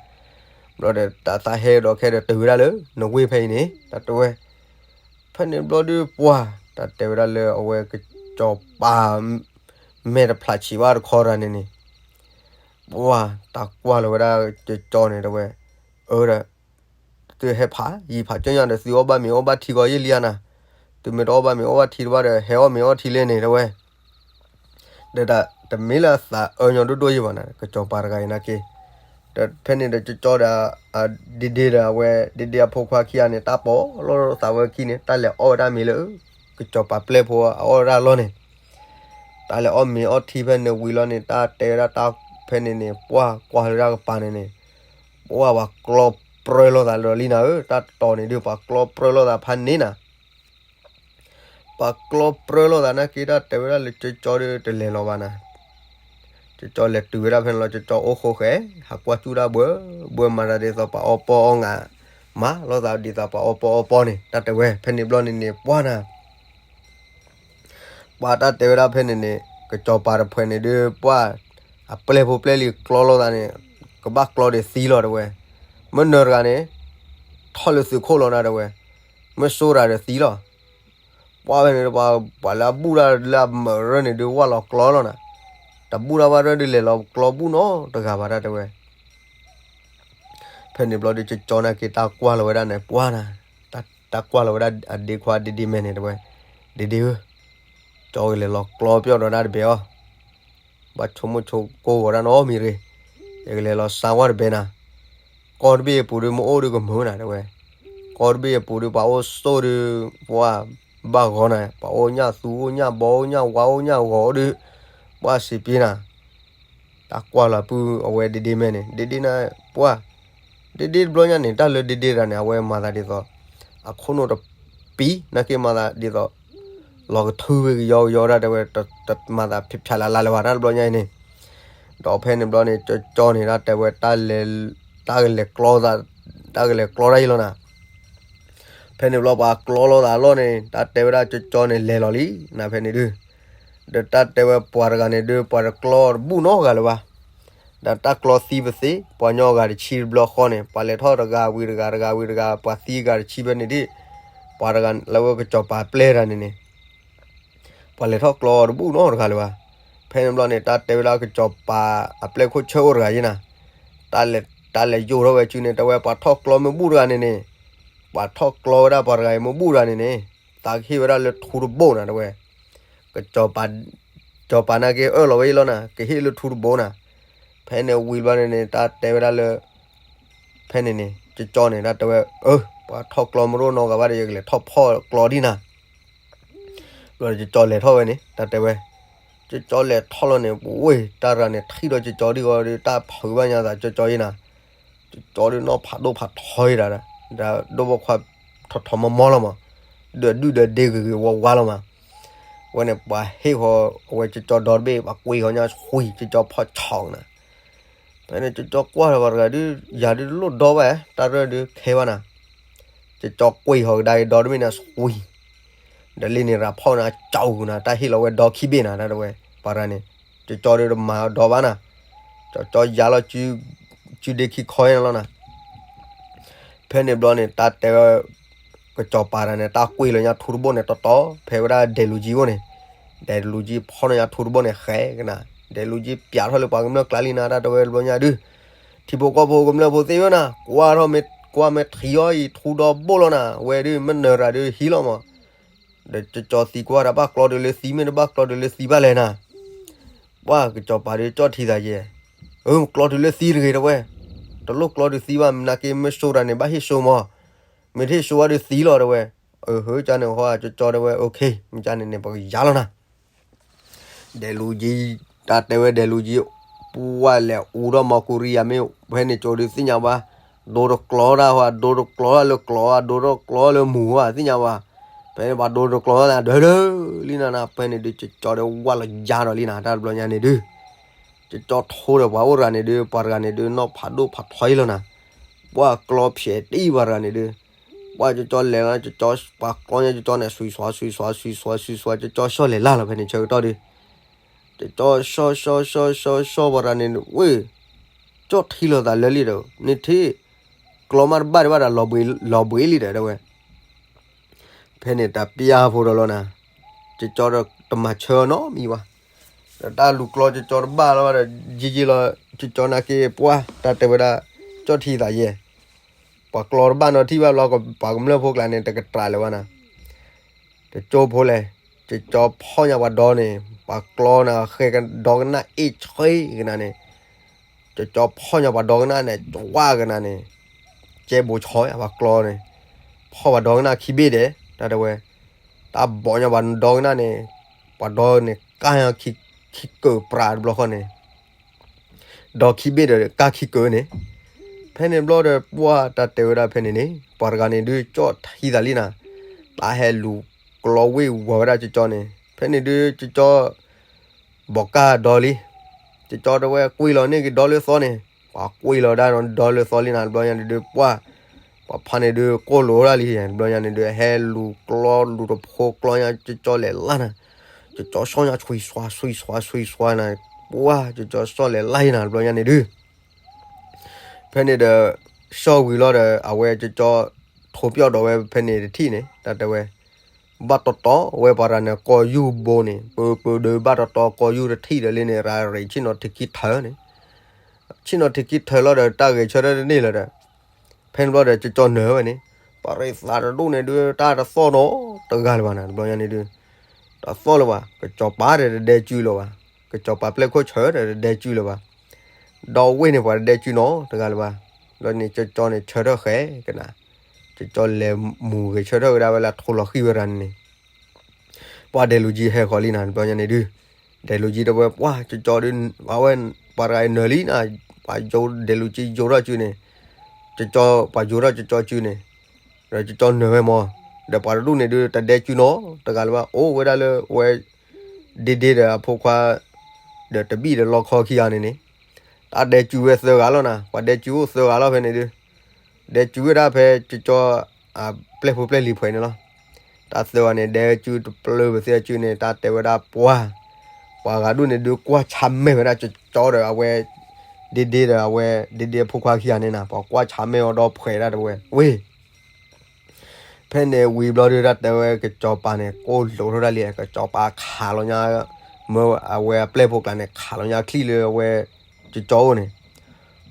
ဘျီဒီးတၢ်သးဟဲဒီးခဲဒီးတုၤဝဲဒၣ်လၢ နဝ့ၢ်ဖဲအံၤန့ၣ် တၢ်တဲဝဲ ဖဲန့ၣ်ဘျီဒုးပှၢ် တၢ်တဲဝဲဒၣ်လၢအဝဲကစီၤပၤ မဲာ်တဖျးဆံးဘၣ်တခီတဂၤန့ၣ်န့ၣ်, ပှၢ် တၢ်ကွၢ်လီၤဝဲဒၣ်ကၠီကၠီန့ၣ် တဲဝဲ, အၢဒီး သုဟဲဖးယံာ်ဖးကၠီညါဒီး သုအီၣ်ဘၣ်မ့ၤအီၣ်ဘၣ်ထံဂီၤယဲၢ်လံဧါနၤ. သုမ့ၢ်တအီၣ်ဘၣ်မ့ၤအီၣ်ဘၣ်ထံတဘၣ်ဒီး ဟဲအီၣ်မ့ၤအီၣ်ထံလဲၣ်န့ၣ် တဲဝဲ ဒီးတမ့ၢ်လၢအသးအၢညီဒိၣ်ဒိၣ်ယဲၢ်ဘၣ်နၤ ကစီၤပၤတဂၤအံၤနာ်က့. ဒီးဖဲန့ၣ်ဒီးကၠီကၠီဒီး ဒ့ဒ့ဒီးအဝဲ ဒ့ဒ့အဖိခွါခံဂၤန့ၣ် တၢ်ပိာ်လီၤသးဝဲခံန့ၣ် တၢ်လဲၤအီၣ်ဝဲဒၣ်မ့ၤလၢ ကစီၤပၤပျဲၢ်ဖိအအီၣ်ဝဲဒၣ်အလီၢ်န့ၣ်, တၢ်လဲၤအီၣ်မ့ၤအီၣ်ထံဖဲန့ၣ်ဝံၤလီၤန့ၣ် တၢ်တဲဝဲဒၣ်တၢ်ဖဲန့ၣ်န့ၣ် ပှၢ်ကွၢ်လၢတၢ်ကပၤန့ၣ်န့ၣ်, ပှၢ်ပှၤကျီပြၢလိာ်သးဒီးလံနၤဧၢ, တၢ်တီၤန့ၣ်ဒုး ပှၤကျီပြၢလိာ်သးဖးန့ၣ်နၤ ပှၤကျီပြၢလိာ်သးနာ်က့ တၢ်တဲဝဲဒၣ်လၢကၠီကၠီဒီးတလဲၤလီၤဘၣ်နၤ. ကၠီကၠီလဲၤတုၤဝဲဒၣ်ဖဲန့ၣ်လီၤ ကၠီကၠီအိၣ်ဃိဃဲ, ဟးကွၢ်ကၠူၣ်ဒၣ်ဘှၢဘှၢ မၤသးဒ်သိးပှၤအီၣ်ပီအီၣ်ငါ, မၤလိာ်သးဒ်သိးပှၤအီၣ်ပီအီၣ်ပီန့ၣ် တၢ်တဲဝဲ ဖဲန့ၣ်ဘျီန့ၣ်န့ၣ် ပှၢ်နၤ ပှၤတၢ်တဲဝဲဒၣ်ဖဲန့ၣ်န့ၣ် ကစီၤပၤတဖုန့ၣ်ဒုး ပှၢ် အပျဲၢ်ဖိပျဲၢ်လံၤကျီလိာ်သးန့ၣ် ကဘၣ်ကျီဒီးသံလီၤတဲဝဲ, မ့ၢ်နၢၤတဂၤန့ၣ် ထီၣ်လၢသုးခိၣ်လီၤနၤတဲဝဲ, မ့ၢ်စိတဂၤဒီးသံလီၤ. ပှၢ်ဖဲန့ၣ် ပှၤလၢအဘူၣ်တၢ်လၢအမၢၢ်ရၢၢ်န့ၣ်ဒုး ဝၢ်လီၤကျီလီၤနၤ, တဘူၣ်တၢ်ဘၣ်ရၢၢ်ဒုး လဲၤလီၤကျီဘူၣ်နီတဂၤဘၣ်တၢ်တဲဝဲ ဖဲန့ၣ်ဘျီဒုး ကၠီကၠီနာ်က့ တၢ်ကွၢ်လီၤဝဲဒၣ်န့ၣ် ပှၢ်နၤ, တၢ်ကွၢ်လီၤဝဲဒၣ်အဒ့ခွါဒ့ဒ့မဲာ်န့ၣ်တဲဝဲ, ဒ့ဒ့ဧၢ, ကၠီကလဲၤလီၤကျီပျီၢ်ဒီးတၢ်တဘ့ၣ်အီၤ, ဘၣ်ဆိကမိၣ်ဆိကမိၣ်ဂီၤတၢ်နီတမံၤတဂ့ၤ, ယကလဲၤလီၤစါဝဲတဘ့ၣ်နၤ, ကီၢ်တဘ့ၣ်အပူၤဒုး မ့ၢ်အိၣ်ဒုးကမုာ်နၤတဲဝဲ, ကီၢ်တဘ့ၣ်အပူၤဒုး ပှၤအိၣ်ဆိၣ်ဒုး ပှၢ်ဘၣ်ဂီၤနၤ, ပှၤအိၣ်ညၣ်သူ အိၣ်ညၣ်ဘီ အိၣ်ညၣ်ဝါ အိၣ်ညၣ်ဂီၤဒုး ပှၢ်စံးပ့ၤနၤ တၢ်ကွၢ်လီၤပုၢ်အဝဲဒ့ဒ့မဲာ်န့ၣ် ဒ့ဒ့နၤ, ပှၢ်, ဒ့ဒ့တဘျီညါန့ၣ် တၢ်လၢဒ့ဒ့တဂၤန့ၣ် အဝဲမၤသးဒ်သိး အခိၣ်နူာ်တပံၤ နာ်က့မၤသးဒ်သိး လီၤကထုဝဲကယီကယီဒၣ်တဲဝဲ တမၤသးဖျဲးဖျါလၢ်လၢ်လၢၤဘၣ်တၢ်တဘျီညါအံၤန့ၣ်, ဒီးဖဲန့ၣ်ဘျီန့ၣ် ကၠီကၠီန့ၣ် တၢ်တဲဝဲ တၢ်ကလဲၤကျီ တၢ်ကလဲၤကျီတၢ်အံၤလီၤနၤ ဖဲန့ၣ်ဘျီပှၤကျီလိာ်သးအလီၢ်န့ၣ် တၢ်တဲဝဲဒၣ်ကၠီကၠီန့ၣ် လဲၤလီၤလံ နၤဖဲန့ၣ်ဒုး, ဒီးတၢ်တဲဝဲပှၤတဂၤန့ၣ်ဒုး ပှၤတကျီတဘူၣ်နီတဂၤလၢၤဘၣ်, ဒီးတၢ်ကျီသံပသ့ ပှၤကညီအဂၤတဆံတဘျီဃီန့ၣ် ပှၤလဲၤထီၣ်တဂၤဝံၤတဂၤ တဂၤဝံၤတဂၤ ပှၤသံအဂၤတဆံဖဲန့ၣ်ဒုး, ပှၤတဂၤလၢဝဲကစီၤပၤပျဲၢ်တဂၤန့ၣ်န့ၣ် ပှၤလဲၤထီၣ်ကျီတဘူၣ်နီတဂၤလၢၤဘၣ်, ဖဲန့ၣ်ဘျီန့ၣ် တၢ်တဲဝဲဒၣ်ကစီၤပၤအပျဲၢ်ခိၣ်ဆၢအိၣ်တဂၤယဲနၤ, တၢ်လဲၤယိာ်ထီၣ်ဝဲစုန့ၣ် တဲဝဲပှၤထီၣ်ကျီမ့ၢ်ဘူၣ်တဂၤန့ၣ်န့ၣ်, ပှၤထီၣ်ကျီဝဲဒၣ်ပှၤတဂၤအံၤမ့ၢ်ဘူၣ်တဂၤန့ၣ်န့ၣ်, သးကဟ့ၣ်ဝဲဒၣ်လၢထူတဘိၣ်နၤတဲဝဲ, ကစီၤပၤ ကစီၤပၤနာ်က့အၢၣ်လီၤဝဲအံၤလီၤနၤ ကဟ့ၣ်လၢထူတဘိၣ်နၤ, ဖဲန့ၣ်ဝံၤဘျီန့ၣ်န့ၣ် တၢ်တဲဝဲဒၣ်လၢ ဖဲန့ၣ်န့ၣ် ကၠီကၠီန့ၣ် တၢ်တဲဝဲ အၢ ပှၤထီၣ်ကျီမ့ၢ်တအိၣ်နီတဂၤဘၣ်ဒီး ယကလဲၤထီၣ်ဖီၣ်ကျီဒံနၤ, ဘျီဒီးကၠီကၠီလဲၤထီၣ်ဝဲန့ၣ် တၢ်တဲဝဲ, ကၠီကၠီလဲၤထီၣ်လီၤန့ၣ် ပဝဲတၢ်တဂၤန့ၣ် ထံၣ်ဒီးကၠီကၠီဒံဂီၤဒီး တၢ်ဖုးဘၣ်ညါသးကၠီကၠီယဲနၤ, ကၠီကၠီဒီးနီၢ်ဖးဒိၣ်ဖးထီယဲဒၣ်, ဒီးဒိၣ်ဘီခွါထီထီမီမီလီၤမး, ဒီးဒုၣ်ဒီးဒ့ဂ့ၤဂ့ၤဝါဝါလီၤမး, ဝဲန့ၣ် ပှၤဟ့ၣ်ဃီၤအဝဲကၠီကၠီဒီတဘ့ၣ် ပှၤကွံဃီၤညါ ဆွံ ကၠီကၠီဖီၣ်ဆီနၤ ဖဲန့ၣ် ကၠီကၠီကွၢ်လီၤပှၤတဂၤဒုး ယၤဒုးတလိၣ်ဒီဘၣ် တၢ်ရၢၢ်ဒုးခဲဘၣ်နၤ, ကၠီကၠီကွံဃီၤကဒါက့ၤဒီတဘ့ၣ်န့ၣ် ဆွံ, ဒီးလံန့ၣ်ရၤဖီၣ်နၤ ကၠီနၤ တၢ်ဟ့ၣ်လီၤဝဲဒီခံဘ့ၣ်နၤ တၢ်တဝဲ ပှၤတဂၤန့ၣ် ကၠီကၠီဒုးတမၤဒီဘၣ်နၤ, ကၠီကၠီယၤလီၤ စုဒ့ခံခီန့ၣ်လီၤနၤ ဖဲန့ၣ်ဘျီန့ၣ် တၢ်တဲဝဲ ကစီၤပၤတဂၤန့ၣ် တၢ်ကွံာ်လီၤညါထူတဘိၣ်န့ၣ် တီတီ ဖဲဝဲဒၣ်ဒဲးလူၤကၠံအိၣ်န့ၣ်, ဒဲးလူၤကၠံဖီၣ်လီၤညါထူတဘိၣ်န့ၣ် ဃဲကနၤ, ဒဲးလူၤကၠံပျးထီၣ်လၢပှၤကမျၢၢ်ကျါလံနၤ တၢ်တဲဝဲတဘျီညါဒုး, ထံဖိကီၢ်ဖိကမျၢၢ်ဖိသ့ၣ်ဧၢနၤ, ကွၢ်ထီၣ်မ့ၢ် ကွၢ်မ့ၢ်ထံအီၤအံၤထူဒီဘိၣ်လီၤနၤ, ဝဲဒုးမ့ၢ်နၢၤတဂၤဒုးဟံးလီၤမး, ဒီးကစီၤသံကွၢ်တၢ်ဘၣ်ကျီဒုးလၢသံမ့ၢ်တဘၣ်ကျီဒုးလၢသံဘၣ်လဲၣ်နၤ, ပှၤကစီၤပၤဒုးကၠီၣ်ထံသးယဲၢ် အၢ ကျီတုၤလၢသံတဂ့ၤ တဲဝဲ, တလိၣ်ကျီတုၤသံဘၣ်, မနုၤက့မ့ၢ်စိတၢ်န့ၣ် ဘၣ်ဟ့ၣ်စိမး, မ့ၢ်တဟ့ၣ်စိဘၣ်ဒီးသံလီၤ တဲဝဲ. အၢ ဟၢကန့ၣ်ဃီ ကၠီကၠီတဲဝဲ okay မ့ၢ်ကန့ၣ်န့ၣ် ပကယါလီၤနၤ ဒဲးလူၤကံ, တၢ်တဲဝဲဒဲးလူၤကံ, ပှၢ်လဲၤအူဒီးမီကူရံယၤမ့ၢ်ဖဲန့ၣ်ကၠီဒုးသ့ၣ်ညါဘၣ်, ဒိတကျီတၢ်ဟီ ဒိတကျီတၢ်လၢကျီဘၣ်, ဒိတကျီတၢ်လၢမူဘၣ် သ့ၣ်ညါဘၣ်, ဖဲန့ၣ်ပှၤဒိတကျီတၢ်ဒၢဒၢလံနၤနၤ, ဖဲန့ၣ်ဒုးကၠီကၠီဒီးဝၢ်လီၤယါဒီးလံနၤ တၢ်တဘျီညါန့ၣ်ဒုး ကၠီကၠီထိဒီးပှၤအိၣ်တဂၤန့ၣ်ဒုး ပှၤတဂၤန့ၣ်ဒုး နီၢ်ဖးဒိၣ်ဖးထီအံၤလီၤနၤ, ပှၢ်ကျီဖျဲးတံၢ်ပှၤတဂၤန့ၣ်ဒုး ပှၢ်ကၠီကၠီလဲၤလီၤ ကၠီကၠီ ပှၤကျီညါကၠီကၠီန့ၣ် စွံးစွါစွံးစွါစွံးစွါ ကၠီကၠီဆီၣ်လဲၤလၢ်လီၤ ဖဲန့ၣ်ဆၢကတီၢ်ဒုး ကၠီကၠီဆီဆီဆီဆီပှၤတဂၤန့ၣ် ဝ့ၢ် ကၠီထံၣ်လိာ်သးလၢာ်လံဒီး နထံၣ် ကျီမးတဘၣ်ဒံးဘၣ်ဒီး လီၤဘှံးလံဒီး တဲဝဲ ဖဲန့ၣ်တၢ်ပျၢ်ဖိဒီးလီၤနၤ, ကၠီကၠီဒီးတမၤဆၢအီၤနီတမံၤဘၣ်, ဒီးတၢ်လူၤကျီကၠီကၠီတဘၣ်လီၤဘၣ်ဒီး ယံာ်ယံာ်လီၤ ကၠီကၠီနာ်က့ ပှၢ်တၢ်တဲဝဲဒၣ် ကၠီထံၣ်သးယဲၢ်, ပှၤကျီတဘၣ်နီတထံၣ်ဘၣ်ဘျီ ပှၤကမျၢၢ်ဖိကျါန့ၣ် တကတြၢ်လၢၤဘၣ်နၤ, တကၠိဖိလဲၣ်, ကၠီကၠီဖီၣ်ညါပှၤဒီန့ၣ် ပှၤကျီနၤ ဃဲကဒီကနၣ်အ့ၣ်ဆှ့ကနၤန့ၣ် ကၠီကၠီဖီၣ်ညါပှၤဒီကနၣ်န့ၣ် ကဝၣ်ကနၤန့ၣ်, ကဲဘိးဆီယါ ပှၤကျီန့ၣ်, ဖီၣ်ပှၤဒီကနၣ်ခံဘ့ၣ်ဒဲး တၢ်တဲဝဲ, တၢ်ဘိးညါပှၤဒီကနၣ်န့ၣ်, ပှၤဒီန့ၣ် ကၢ်ခံကၢၢ်ပြးတဘျီဃီန့ၣ်, ဒီခံဘ့ၣ်ဒီး ကၢ်ခံကၢၢ်န့ၣ်, ဖဲန့ၣ်ဘျီဒီး ပှၢ်တၢ်တဲဝဲဒၣ်ဖဲန့ၣ်န့ၣ် ပှၤတဂၤန့ၣ်ဒုး ကၠီထံၣ်သးလံနၤ, တၢ်ဟဲလူၤကျီဝ့ၢ်ဝီၤဝဲဒၣ်ကၠီကၠီန့ၣ် ဖဲန့ၣ်ဒုး ကၠီကၠီ ဘိးကၢ်ဒီလံ, ကၠီကၠီတဲဝဲ ကွံာ်လီၤန့ၢ်က့ၤဒီလၢသီန့ၣ်, ပှၤကွံာ်လီၤဒၣ်ဒီလၢသီလံနၤ တဘျီညါန့ၣ်ဒုး ပှၢ်, ပှၤဖါန့ၣ်ဒုး ကိၢ်လိာ်ဒၣ်လံ တဘျီညါန့ၣ်ဒုး ဟဲလူၤကျီလူၤတဖိကျီညါ ကၠီကၠီလဲၤလၢ်နၤ, ကၠီကၠီဆီၣ်ညါ ဆွံးစွါ ဆွံးစွါ ဆွံးစွါနၤ, ပှၢ် ကၠီကၠီဆီၣ်လဲၤလၢ်ယနၤ တဘျီညါန့ၣ်ဒုး ဖဲန့ၣ်ဒီး ဆီၣ်ဝံၤလီၤဒီး အဝဲကၠီကၠီ ထိးပၠီၣ်ဒီးဝဲဖဲန့ၣ်တထံၣ်န့ၣ် တၢ်တဲဝဲ ဘၣ်တီတီဝဲပှၤတဂၤန့ၣ် ကီၢ်ယူၢ်ဘိန့ၣ် ပၢပၢဒုးဘၣ်တီတီကီၢ်ယူၢ်တထံၣ်ဒီးလံန့ၣ် ရၤရံၣ်ဆ့ၣ်နီၤထံးခံထၢၣ်န့ၣ်, ဆ့ၣ်နီၤထံးခံထၢၣ်လီၤဒီး တၢ်ဂဲၤဆၢထၢၣ်တန့ၢ်လၢၤဒီး ဖဲန့ၣ်ဘျီဒီး ကၠီကၠီနၢၤဝဲန့ၣ်, ပှၤရ့သးတဒိၣ်န့ၣ်ဒုး တၢ်တသီၣ်နီတဂၤလၢၤဘၣ်နၤ တဘျီညါန့ၣ်ဒုး, တသီၣ်လၢၤဘၣ်, ကစီၤပၤဒီးတဒဲကုလၢၤဘၣ်, ကစီၤပၤပျဲၢ်ခိၣ်ဆၢဒီးတဒဲကုလၢၤဘၣ်, ဒီဝ့ၢ်န့ၣ်ပှၤတဒဲကုနီတဂၤလၢၤဘၣ်, လီၤန့ၣ် ကၠီကၠီန့ၣ်ဆၢထၢၣ်ဃဲကနၤ, ကၠီကၠီလဲၤမူၤဂဲၤဆၢထၢၣ်ဝဲဒၣ်ဝဲလၢထိးလီၤဃံၣ်ဝဲရၤန့ၣ်န့ၣ် ပှၤဒဲးလူၤကံဟဲဃီၤလံနၤ တဘျီညါန့ၣ်ဒုး, ဒဲးလူၤကံတဲဝဲ ပှၢ် ကၠီကၠီဒုး အဝဲ ပှၤတဂၤအံၤနၢၤလံနၤ, ပှၤယိၤဒဲးလူၤကံယိၤထီၣ်စုန့ၣ်, ကၠီကၠီ ပှၤယိၤထီၣ်ကၠီကၠီစုန့ၣ်, ဒီးကၠီကၠီနၢၤဝဲမၢ်, ဒီးပှၤတဒူၣ်န့ၣ်ဒုး တဒဲကုနီတဂၤလၢၤဘၣ် အိၣ်ဝဲဒၣ်လၢအဝဲ ဒ့ဒ့ဒီးအဖိခွါ ဒီးတဘံၣ်ဒီးလီခီခံဂၤန့ၣ်န့ၣ်, တၢ်ဒဲကုဝဲသၢဂၤလီၤနၤ, ပှၤဒဲကုအိၣ်သၢဂၤလီၤဖဲန့ၣ်ဒုး, ဒဲကုဝဲဒၣ်ဖဲကၠီကၠီ အပျဲၢ်ဖိပျဲၢ်လံၤဖဲန့ၣ်လီၤ. တၢ်သၢဂၤန့ၣ် ဒဲကုတပျၢၤပသ့ၣ်အစုန့ၣ် တၢ်တဲဝဲဒၣ်ပှၤ, ပှၤဂၤဒူၣ်န့ၣ်ဒုးကွၢ်ဆါမဲာ်ဝဲဒၣ်ကၠီကၠီဒီးအဝဲ ဒ့ဒ့ဒီးအဝဲ ဒ့ဒ့အဖိခွါခံဂၤန့ၣ်နၤ, ပှၤကွၢ်ဆါမဲာ်အီၤဒီးဖှဲးဒၣ်တဝဲ, ဝ့ၢ် ဖဲန့ၣ်ဝံၤဘျီဒုး တၢ်တဲဝဲကစီၤပၤန့ၣ် ကိၢ်လိာ်ထီၣ်ဒၣ်လံ, ကစီၤပၤခးလီၤညါ, မၢအဝဲအပျဲၢ်ဖိကျါန့ၣ် ခးလီၤညါချံၣ်လၢအဝဲ ကၠီကၠီအိၣ်န့ၣ်,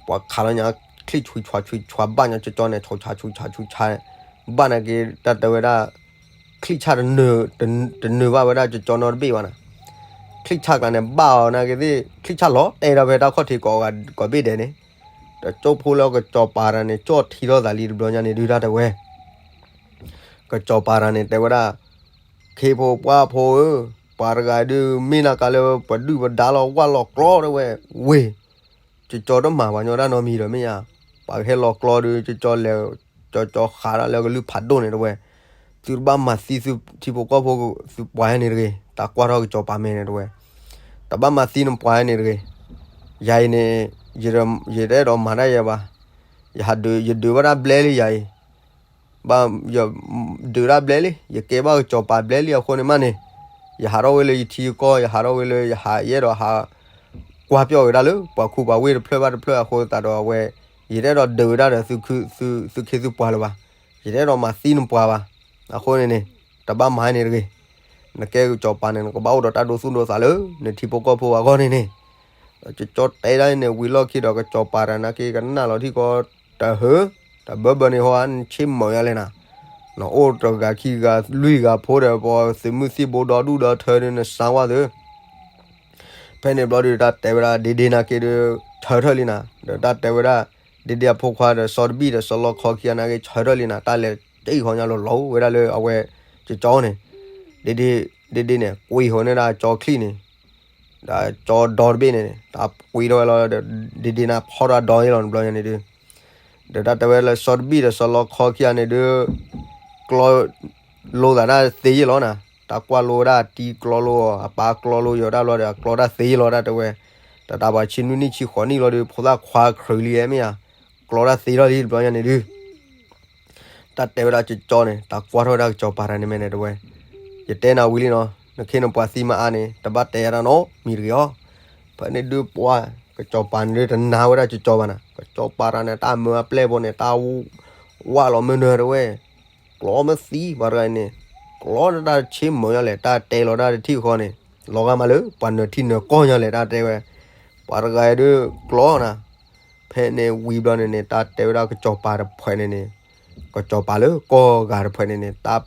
ပှၤခးလီၤညါချံၣ်ဆူးဆှးဆူးဆှးဘၣ်ညါကၠီကၠီန့ၣ် ဆူးဆှးဆူးဆှးဆူးဆှး, ဘၣ်နာ်က့ တၢ်တဲဝဲဒၣ် ချံၣ်ဆၣ်တနၢၤ, တနၢၤဘၣ်ဝဲဒၣ်ကၠီကၠီနီတဘ့ၣ်ဘၣ်နၤ, ချံၣ်ဆၣ်ကျါန့ၣ် ဘၣ်အီၤနာ်က့သ့ၣ် ချံၣ်ဆၣ်လီၤတဲာ်ဒီးဖဲတၢ်ခီၣ်ထံးကိးဂၤကိးဘ့ၣ်ဒဲးန့ၣ်, ဒီးကၠိဖိလၢကစီၤပၤတဂၤန့ၣ် ကၠီထံထီၣ်သးလံတဘျီညါန့ၣ်ဒုး တၢ်တဲဝဲ ကစီၤပၤတဂၤန့ၣ် တဲဝဲဒၣ်, ခ့ဖိပှၢ်ဖိဧၢ, ပှၤတဂၤဒုး မ့ၢ်နၤကးလၢပဒုၣ်ပဒါလီၤဝၢ်လီၤကျီတဲဝဲ, ဝ့ၢ် ကၠီကၠီတမၤပှၤညီတၢ်နီတမံၤဒီးမ့ၢ်ဧါ, ပှၤကဟဲလီၤကျီဒုး ကၠီကၠီလဲၤ, ကၠီကၠီဃးဒၣ်လၢကလုၢ်ဖးဒိၣ်န့ၣ်တဲဝဲ, သုတဘၣ်မၤသံသုထံဖိကီၢ်ဖိ သုပှၤဟဲန့ၣ်တဂ့ၤ, တၢ်ကွၢ်ထီၣ်ကစီၤပၤမဲာ်န့ၣ်တဲဝဲ, တဘၣ်မၤသံနပှၤဟဲန့ၣ်တဂ့ၤ, ယၤအံၤန့ၣ် ယတအဲၣ်ဒိးမၤတၢ်ယဲဘၣ်, ယဟးဒုး, ယဒုးဘၣ်ဒၣ်ဘျဲလံယၤအံၤ ဘၣ်ယဒုးဒၣ်ဘျဲလံ, ယကဲဘၣ်ကစီၤပၤဘျဲလံအဃိန့ၣ်မးန့ၣ်, ယဟးထီၣ်ဝဲလၢယထံယကီၢ်, ယဟးထီၣ်ဝဲလၢယဟးယအဲၣ်ဒိးဟး ကွၢ်ပျီၢ်ဝဲဒၣ်လၢပှၤခူပှၤဝ့ၢ်တဖျၢၣ်ဘၣ်တဖျၢၣ်အဃိသတးဒီးအဝဲ, ယတအဲၣ်ဒိးဒုးဝဲဒၣ်ဒီးသုခ့သုပှၤလၢၤဘၣ်, ယတအဲၣ်ဒိးမၤသံနပှၤဘၣ်, အဃိန့ၣ်န့ၣ်, တဘၣ်မၤန့ၣ်တဂ့ၤ, နကဲကစီၤပၤန့ၣ် နကဘၣ်အိၣ်ဒီးတၢ်ဒိသူၣ်ဒိသးလၢ နထံဖိကီၢ်ဖိအဂီၢ်န့ၣ်န့ၣ် ကၠီတဲဒၣ်န့ၣ် ဝံၤလီၢ်ခံဒီး ကစီၤပၤတဂၤနာ်က့ ကနၣ်လီၤထံကီၢ်တဟၢ, တဘၢဘၢန့ၣ်ဟီ နဆ့မုာ်ယါလဲၣ်နၤ, နအိၣ်တဂၤခံဂၤလွံၢ်ဂၤဖိဒီး ပှၤသုးမုၢ်သံၣ်ဘိဒီဒူၣ်ဒီထၢဒုး နစါဝါသု, ဖဲန့ၣ်ဘျီဒုး တၢ်တဲဝဲဒၣ်ဒ့ဒ့နာ်က့ဒုး ဆၢထၢၣ်လံနၤ, ဒီးတၢ်တဲဝဲဒၣ် ဒ့ဒ့အဖိခွါဒီးစီၤတဘံၣ်ဒီးစီၤလီခီခံဂၤနာ်က့ ဆၢထၢၣ်လံနၤ, တၢ်လဲၤတ့ၢ်ဃီညါလီၤလီၤဝဲဒၣ်လၢအဝဲကၠီန့ၣ်, ဒ့ဒ့ ဒ့ဒ့န့ၣ် ကွံာ်ဃီန့ၢ်ဒၣ်ကၠီချံၣ်န့ၣ်, ဒီးကၠီဒီတဘ့ၣ်န့ၣ် တၢ်ကွံာ်ထီၣ်ဝဲလီၤဒီး ဒ့ဒ့န့ၣ်ဖီထီၣ်ဒီအံၤလီၤ တဘျီညါန့ၣ်ဒုး, ဒီးတၢ်တဲဝဲလၢစီၤတဘံၣ်ဒီးစီၤလီခီခံဂၤန့ၣ်ဒုး ကျီ လိသးတၢ်သ့ယ့ၢ်လီၤနၤ, တၢ်ကွၢ်လိဝဲဒၣ်အတံၤကျီလိအီၤ အပၢ်ကျီလိယီၤတၢ်ဘျီဒီး အကျီတၢ်သ့ယ့ၢ်လီၤ တၢ်တဲဝဲ, တၢ်တၢ်ပှၤဆံနွံနံၣ်ဆံဃိးနံၣ်လီၤဒုး ဖိသၣ်ခွါခရံာ်လံအဲၣ်မ့ၢ်ဧါ, ကျီတၢ်သ့ထီၣ်လံ တဘျီညါန့ၣ်ဒုး တၢ်တဲဝဲဒၣ်ကၠီကၠီန့ၣ် တၢ်ကွၢ်ထီၣ်ဝဲဒၣ်ကစီၤပၤတၢ်န့ၣ်မဲာ်န့ၣ်တဲဝဲ, ယတဲနၤဝံၤလံနီၤ, နခ့နပှၤသံမအါန့ၣ် တဘၣ်တဲယၤတၢ်နီတမံၤတဂ့ၤအီၤ, ဖဲန့ၣ်ဒုးပှၤ ကစီၤပၤန့ၣ်ဒုးတနာ်ဝဲဒၣ်ကၠီကၠီဘၣ်နၤ, ကစီၤပၤတၢ်န့ၣ် တၢ်မၢအပျဲၢ်ဖိန့ၣ် တၢ် ဝၣ်လီၤမ့ၢ်နၢၤတဲဝဲ, ကျီမ့ၢ်သံပှၤတဂၤအံၤန့ၣ်, ကျီတၢ်တၢ်ဆ့မုာ်ညါလဲၣ် တၢ်တဲလီၤတၢ်တထံၣ်ဃီန့ၣ်, လီၤဂာ်မးလၢပှၤနၢၤထံနၢၤကီၢ်ညါလဲၣ် တၢ်တဲဝဲ, ပှၤတဂၤအံၤဒုးကျီနၤ, ဖဲန့ၣ်ဝံၤဘျီန့ၣ်န့ၣ် တၢ်တဲဝဲဒၣ်ကစီၤပၤတဖုန့ၣ်န့ၣ်, ကစီၤပၤလၢကီၢ်ဂၤတဖုန့ၣ်န့ၣ် တၢ်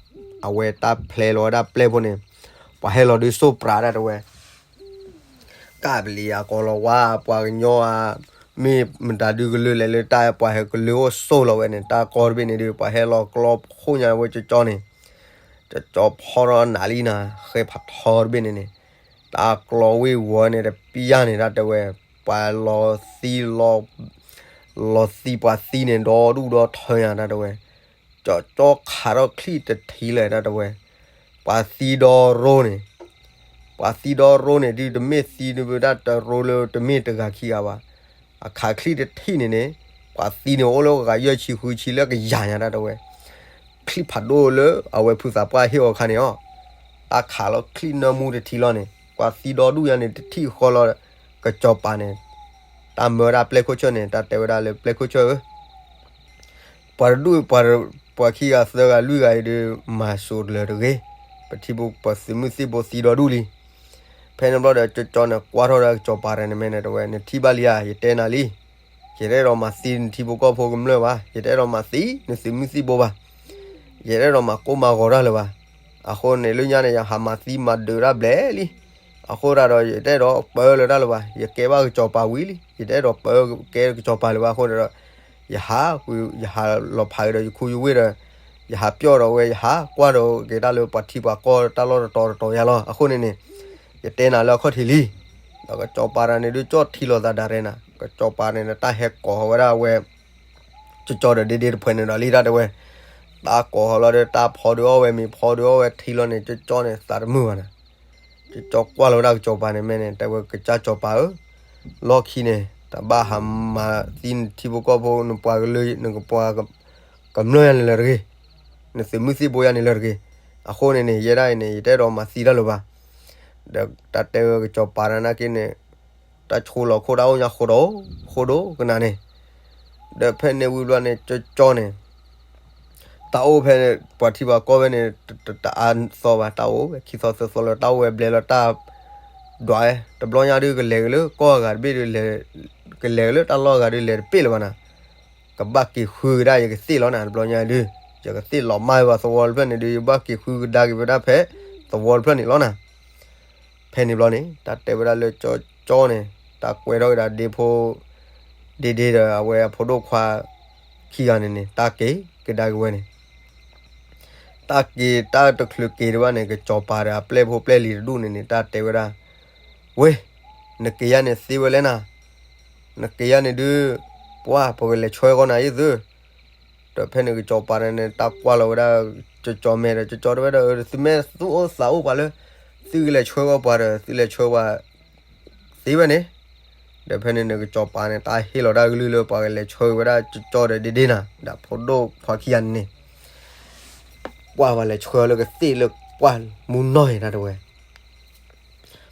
အဝဲတၢ်ဖျဲလီၤဝဲဒၣ်ပျဲၢ်ဖိန့ၣ်, ပှၤဟဲလီၤဒုးစိၢ်ပြးဒၣ်တဲဝဲ ကၢ်ပလံၤအကိးလီၤဝါ ပှၤကညီဧါ, မ့ၢ်မတၤဒုးကလုာ်လဲၣ်လၢတၢ်ပှၤဟဲကလုာ်အိၣ်ဆိးလီၤဝဲန့ၣ် တၢ်ကီတဘ့ၣ်န့ၣ်ဒုး ပှၤဟဲလီၤကျီခိၣ်ညါဝဲကၠီကၠီန့ၣ်, ကၠီကၠီဖီထီၣ်နးလံနၤ ဃဲဖးထီတဘ့ၣ်န့ၣ်န့ၣ်, တၢ်ကျီဝ့ၢ်ဝီန့ၣ်တပျၢ်န့ၣ် တၢ်တဲဝဲ, ပှၤလီၤသံလီၤ လီၤသံပှၤသံန့ၣ် ဒီဒူၣ်ဒီထၢညါ တၢ်တဲဝဲ, ကၠီကၠီခးထီၣ်ချံၣ်တထံးလၢာ် တၢ်တဲဝဲ, ပှၤသံဒီရိန့ၣ်, ပှၤသံဒီရိန့ၣ် ဒုးတမ့ၢ်သံဒုးဝဲဒၣ်တရိလၢတမ့ၢ်တဂၤခံဂၤဘၣ်, အခးချံၣ်တထံးန့ၣ်န့ၣ်, ပှၤသံန့ၣ်အိၣ်လၢဂၤယဲၢ်ဆံဃုဆံလၢကယၤညါ တၢ်တဲဝဲ, ချံၣ်ဖးဒိၣ်လၢအဝဲဖုသးပှၢ်ဟ့ၣ်အီၤခါန့ၣ်အီၤ, တၢ်ခးလီၤချံၣ်နၢမူတထံးလီၤန့ၣ် ပှၤသံဒီဒူၣ်ညါန့ၣ် တထံၣ်ဃီလီၤ, ကစီၤပၤန့ၣ် တၢ်မၢဒၣ်ပျဲၢ်ခိၣ်ဆၢၣ်န့ၣ် တၢ်တဲဝဲဒၣ်လၢပျဲၢ်ခိၣ်ဆၢၣ်ဧၢ, ပှၤတဒူၣ် ပှၤ ပှၤခံဂၤသၢဂၤလွံၢ်ဂၤအံၤဒီး မၤစိၤလၢၤတဂ့ၤ, ပထံဖိပှၤသုးမုၢ်သံၣ်ဘိသံဒီဒူၣ်လံ. ဖဲန့ၣ်ဘျီဒီး ကၠီကၠီန့ၣ် ကွၢ်ထီၣ်ဒီးကစီၤပၤတၢ်န့ၣ်မဲာ်န့ၣ်တဲဝဲ, နထံၣ်ဘၣ်လံဧါ, ယတဲနၤလံ, ယတအဲၣ်ဒိးမၤသံနထံဖိကီၢ်ဖိကမျၢၢ်ဘၣ်, ယတအဲၣ်ဒိးမၤသံ နသုးမုၢ်သံၣ်ဘိဘၣ်, ယတအဲၣ်ဒိးမၤကိၢ်မၤဂီၤတၢ်လၢၤဘၣ်. အဃိန့ၣ် လၢညါန့ၣ် ယဟးမၤသံမၤဒုးတၢ်ဘျဲၣ်လံ. အဃိသတးဒီး ယတအဲၣ်ဒိးပၢလၢၤတၢ်လၢၤဘၣ်, ယကဲဘၣ်ကစီၤပၤဝံၤလံ, ယတအဲၣ်ဒိးပၢကဲကစီၤပၤလၢၤဘၣ်. အဃိန့ၣ်ဒီး ယဟး, ယဟးလီၤဖးက့ၤဒီးယခူယဝ့ၢ်ဒီး ယဟးပျီၢ်ဒီးဝဲ ယဟးကွၢ်ဒီးက့ၤတၢ်လၢပှၤထံပှၤကီၢ်တၢ်လီၢ်တတီၤတတီၤယါလီၤ. အဃိန့ၣ်န့ၣ် ယတဲနၤလၢအခီၣ်ထံးလံ. ဒီးကစီၤပၤတၢ်န့ၣ်ဒုး ကၠီထံလီၤသးဒၣ်ရဲနၤ, ကစီၤပၤန့ၣ် တၢ်ဟဲကိးဝဲဒၣ်ဝဲ ကၠီကၠီဒီးဒ့ဒ့တဖုန့ၣ်ဒီးလံ တၢ်တဲဝဲ, တၢ်ကိးဟီလီၤဒီး တၢ်ဖီဒုးအီၣ်ဝဲမ့ၤ ဖီဒုးအီၣ်ဝဲထံလီၤန့ၣ် ကၠီကၠီန့ၣ် သးတမုာ်ဘၣ်နၤ. ကၠီကၠီကွၢ်လီၤဝဲဒၣ်ကစီၤပၤန့ၣ်မဲာ်န့ၣ် တဲဝဲ, ကစၢ်စီၤပၤဧၢ, လီၢ်ခံန့ၣ် တဘၣ်ဟးမၤသံနထံဖိကီၢ်ဖိ နပှၤကလုာ် နကပှၤကမျၢၢ်ယါန့ၣ်လၢၤတဂ့ၤ, နသုးမုၢ်သံၣ်ဘိယါန့ၣ်လၢၤတဂ့ၤ. အဃိန့ၣ်န့ၣ် ယဲဒၣ်အံၤန့ၣ် ယတအဲၣ်ဒိးမၤသံတၢ်လၢၤဘၣ်. ဒီးတၢ်တဲဝဲကစီၤပၤတၢ်နာ်က့န့ၣ် တၢ်ဆိလီၤခိၣ်တၢ်အိၣ်ညါဃိဒီး ဃိဒီးကနၣ်န့ၣ်, ဒီးဖဲန့ၣ်ဝံၤဘျီန့ၣ် ကၠီကၠီန့ၣ် တၢ်အိၣ်ဖဲန့ၣ် ပှၤထံပှၤကီၢ်ဖဲန့ၣ် တအါသီဘၣ်, တၢ်အိၣ်ဝဲခံသီသၢသီလၢတၢ်အိၣ်ဝဲဘျဲလီၤတၢ်ဒွးဝဲ, တဘျီညါဒုး ကလဲၤက့ၤလၢကီၢ်အဂၤတဘ့ၣ်ဒီး ကလဲၤက့ၤလၢတၢ်လီၢ်အဂၤဒုး လဲၤတပ့ၢ်လၢၤဘၣ်နၤ. ကဘၣ်က့ၤဃုကဒါယကသ့ၣ်လီၤနၤ တဘျီညါဒုး, ယကသ့ၣ်လီၤမၢ်ဝဲပှၤသဝီတဖျၢၣ်န့ၣ်ဒုး ယဘၣ်က့ၤဃုကဒါက့ၤဝဲဒၣ်ဖဲသဝီတဖျၢၣ်န့ၣ်လီၤနၤ. ဖဲန့ၣ်ဘျီန့ၣ် တၢ်တဲဝဲဒၣ်လၢကၠီကၠီန့ၣ် တၢ်ကွဲးထီၣ်က့ၤဒၣ်ဒ့ဖိ ဒ့ဒ့ဒီးအဝဲအဖိဒိၣ်ခွါခံဂၤန့ၣ်န့ၣ် တၢ်က့ၤကဒါက့ၤဝဲန့ၣ်, တၢ်က့ၤတၢ်တချုးက့ၤဒံးဘၣ်န့ၣ် ကစီၤပၤဒီးအပျဲၢ်ဖိပျဲၢ်လံၤတဒူၣ်န့ၣ်န့ၣ် တၢ်တဲဝဲဒၣ်, ဝ့ၢ်, နက့ၤယါန့ၣ်သ့ဝဲလဲၣ်နၤ, နက့ၤယါန့ၣ်ဒုး ပှၤ ပကလဲၤဆှၢဃီနၤယသု ဒီးဖဲန့ၣ်ကစီၤပၤန့ၣ်န့ၣ် တၢ်ကွၢ်လီၤဝဲဒၣ် ကၠီကၠီမဲာ်ဒီး ကၠီကၠီတဲဝဲဒီး သုမ့ၢ်သူၣ်အိၣ်သးအိၣ်ပှၤလၢ သုကလဲၤဆှၢဃီပှၤဒီး သုလဲၤဆှၢပှၤသ့ဝဲန့ၣ်, ဒီးဖဲန့ၣ်န့ၣ် ကစီၤပၤန့ၣ် တၢ်ဟ့ၣ်လီၤတၢ်ကလုၢ်လၢပှၤကလဲၤဆှၢဝဲဒၣ်ကၠီကၠီဒီးဒ့ဒ့နၤ ဒီးဖိဒိၣ်ခွါခံဂၤန့ၣ်န့ၣ် ပှၤ ပှၤလဲၤဆှၢလၢကသ့ၣ်လၢပှၢ်မူနီၢ်အံၤ တၢ်တဲဝဲ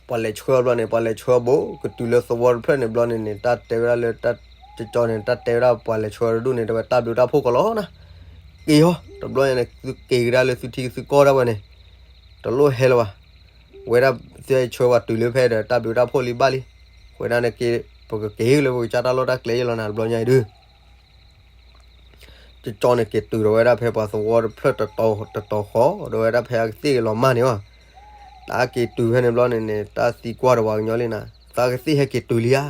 ပှၤလဲၤဆှၢအဘျီန့ၣ် ပှၤလဲၤဆှၢဘိ ကတုၤလၢသဝီတဖျၢၣ်န့ၣ်ဘျီန့ၣ်န့ၣ် တၢ်တဲဝဲဒၣ်လၢ ကၠီကၠီန့ၣ် တၢ်တဲဝဲဒၣ်ပှၤလဲၤဆှၢတဒူၣ်န့ၣ် တဲဝဲတၢ်ဘျုးတၢ်ဖှိၣ်ကီးလီၤနၤ, က့ၤဟီ တဘျီညါန့ၣ် သုက့ၤကဒါလၢသုထံသုကီၢ်ဒၣ်ဝဲန့ၣ် တလိၣ်ဟဲလၢၤဘၣ်, ဝဲဒၣ်သုဟဲဆှၢပှၤတုၤလၢဖဲဒီး တၢ်ဘျုးတၢ်ဖှိၣ်လံဘၣ်လံ, ဝဲဒၣ်န့ၣ်က့ၤ ပကက့ၤလၢပကစၢ်တၢ်လီၢ်တၢ်ကျဲယဲလီၤနၤ တဘျီညါအံၤဒုး ကၠီကၠီန့ၣ် က့ၤတုၤဒီးဝဲဒၣ်ဖဲပှၤသဝီတဖျၢၣ်တတီၤဃီ ဒီးဝဲဒၣ်ဖဲအကသ့ၣ်လီၤမၢ်န့ၣ်ဘၣ်, တၢ်က့ၤတုၤဖဲန့ၣ်ဘျီန့ၣ်န့ၣ် တၢ်သံကွၢ်ဒီးပှၤကညီလံနၤ, သးကသ့ၣ်ဟဲက့ၤတုၤလံဧါ,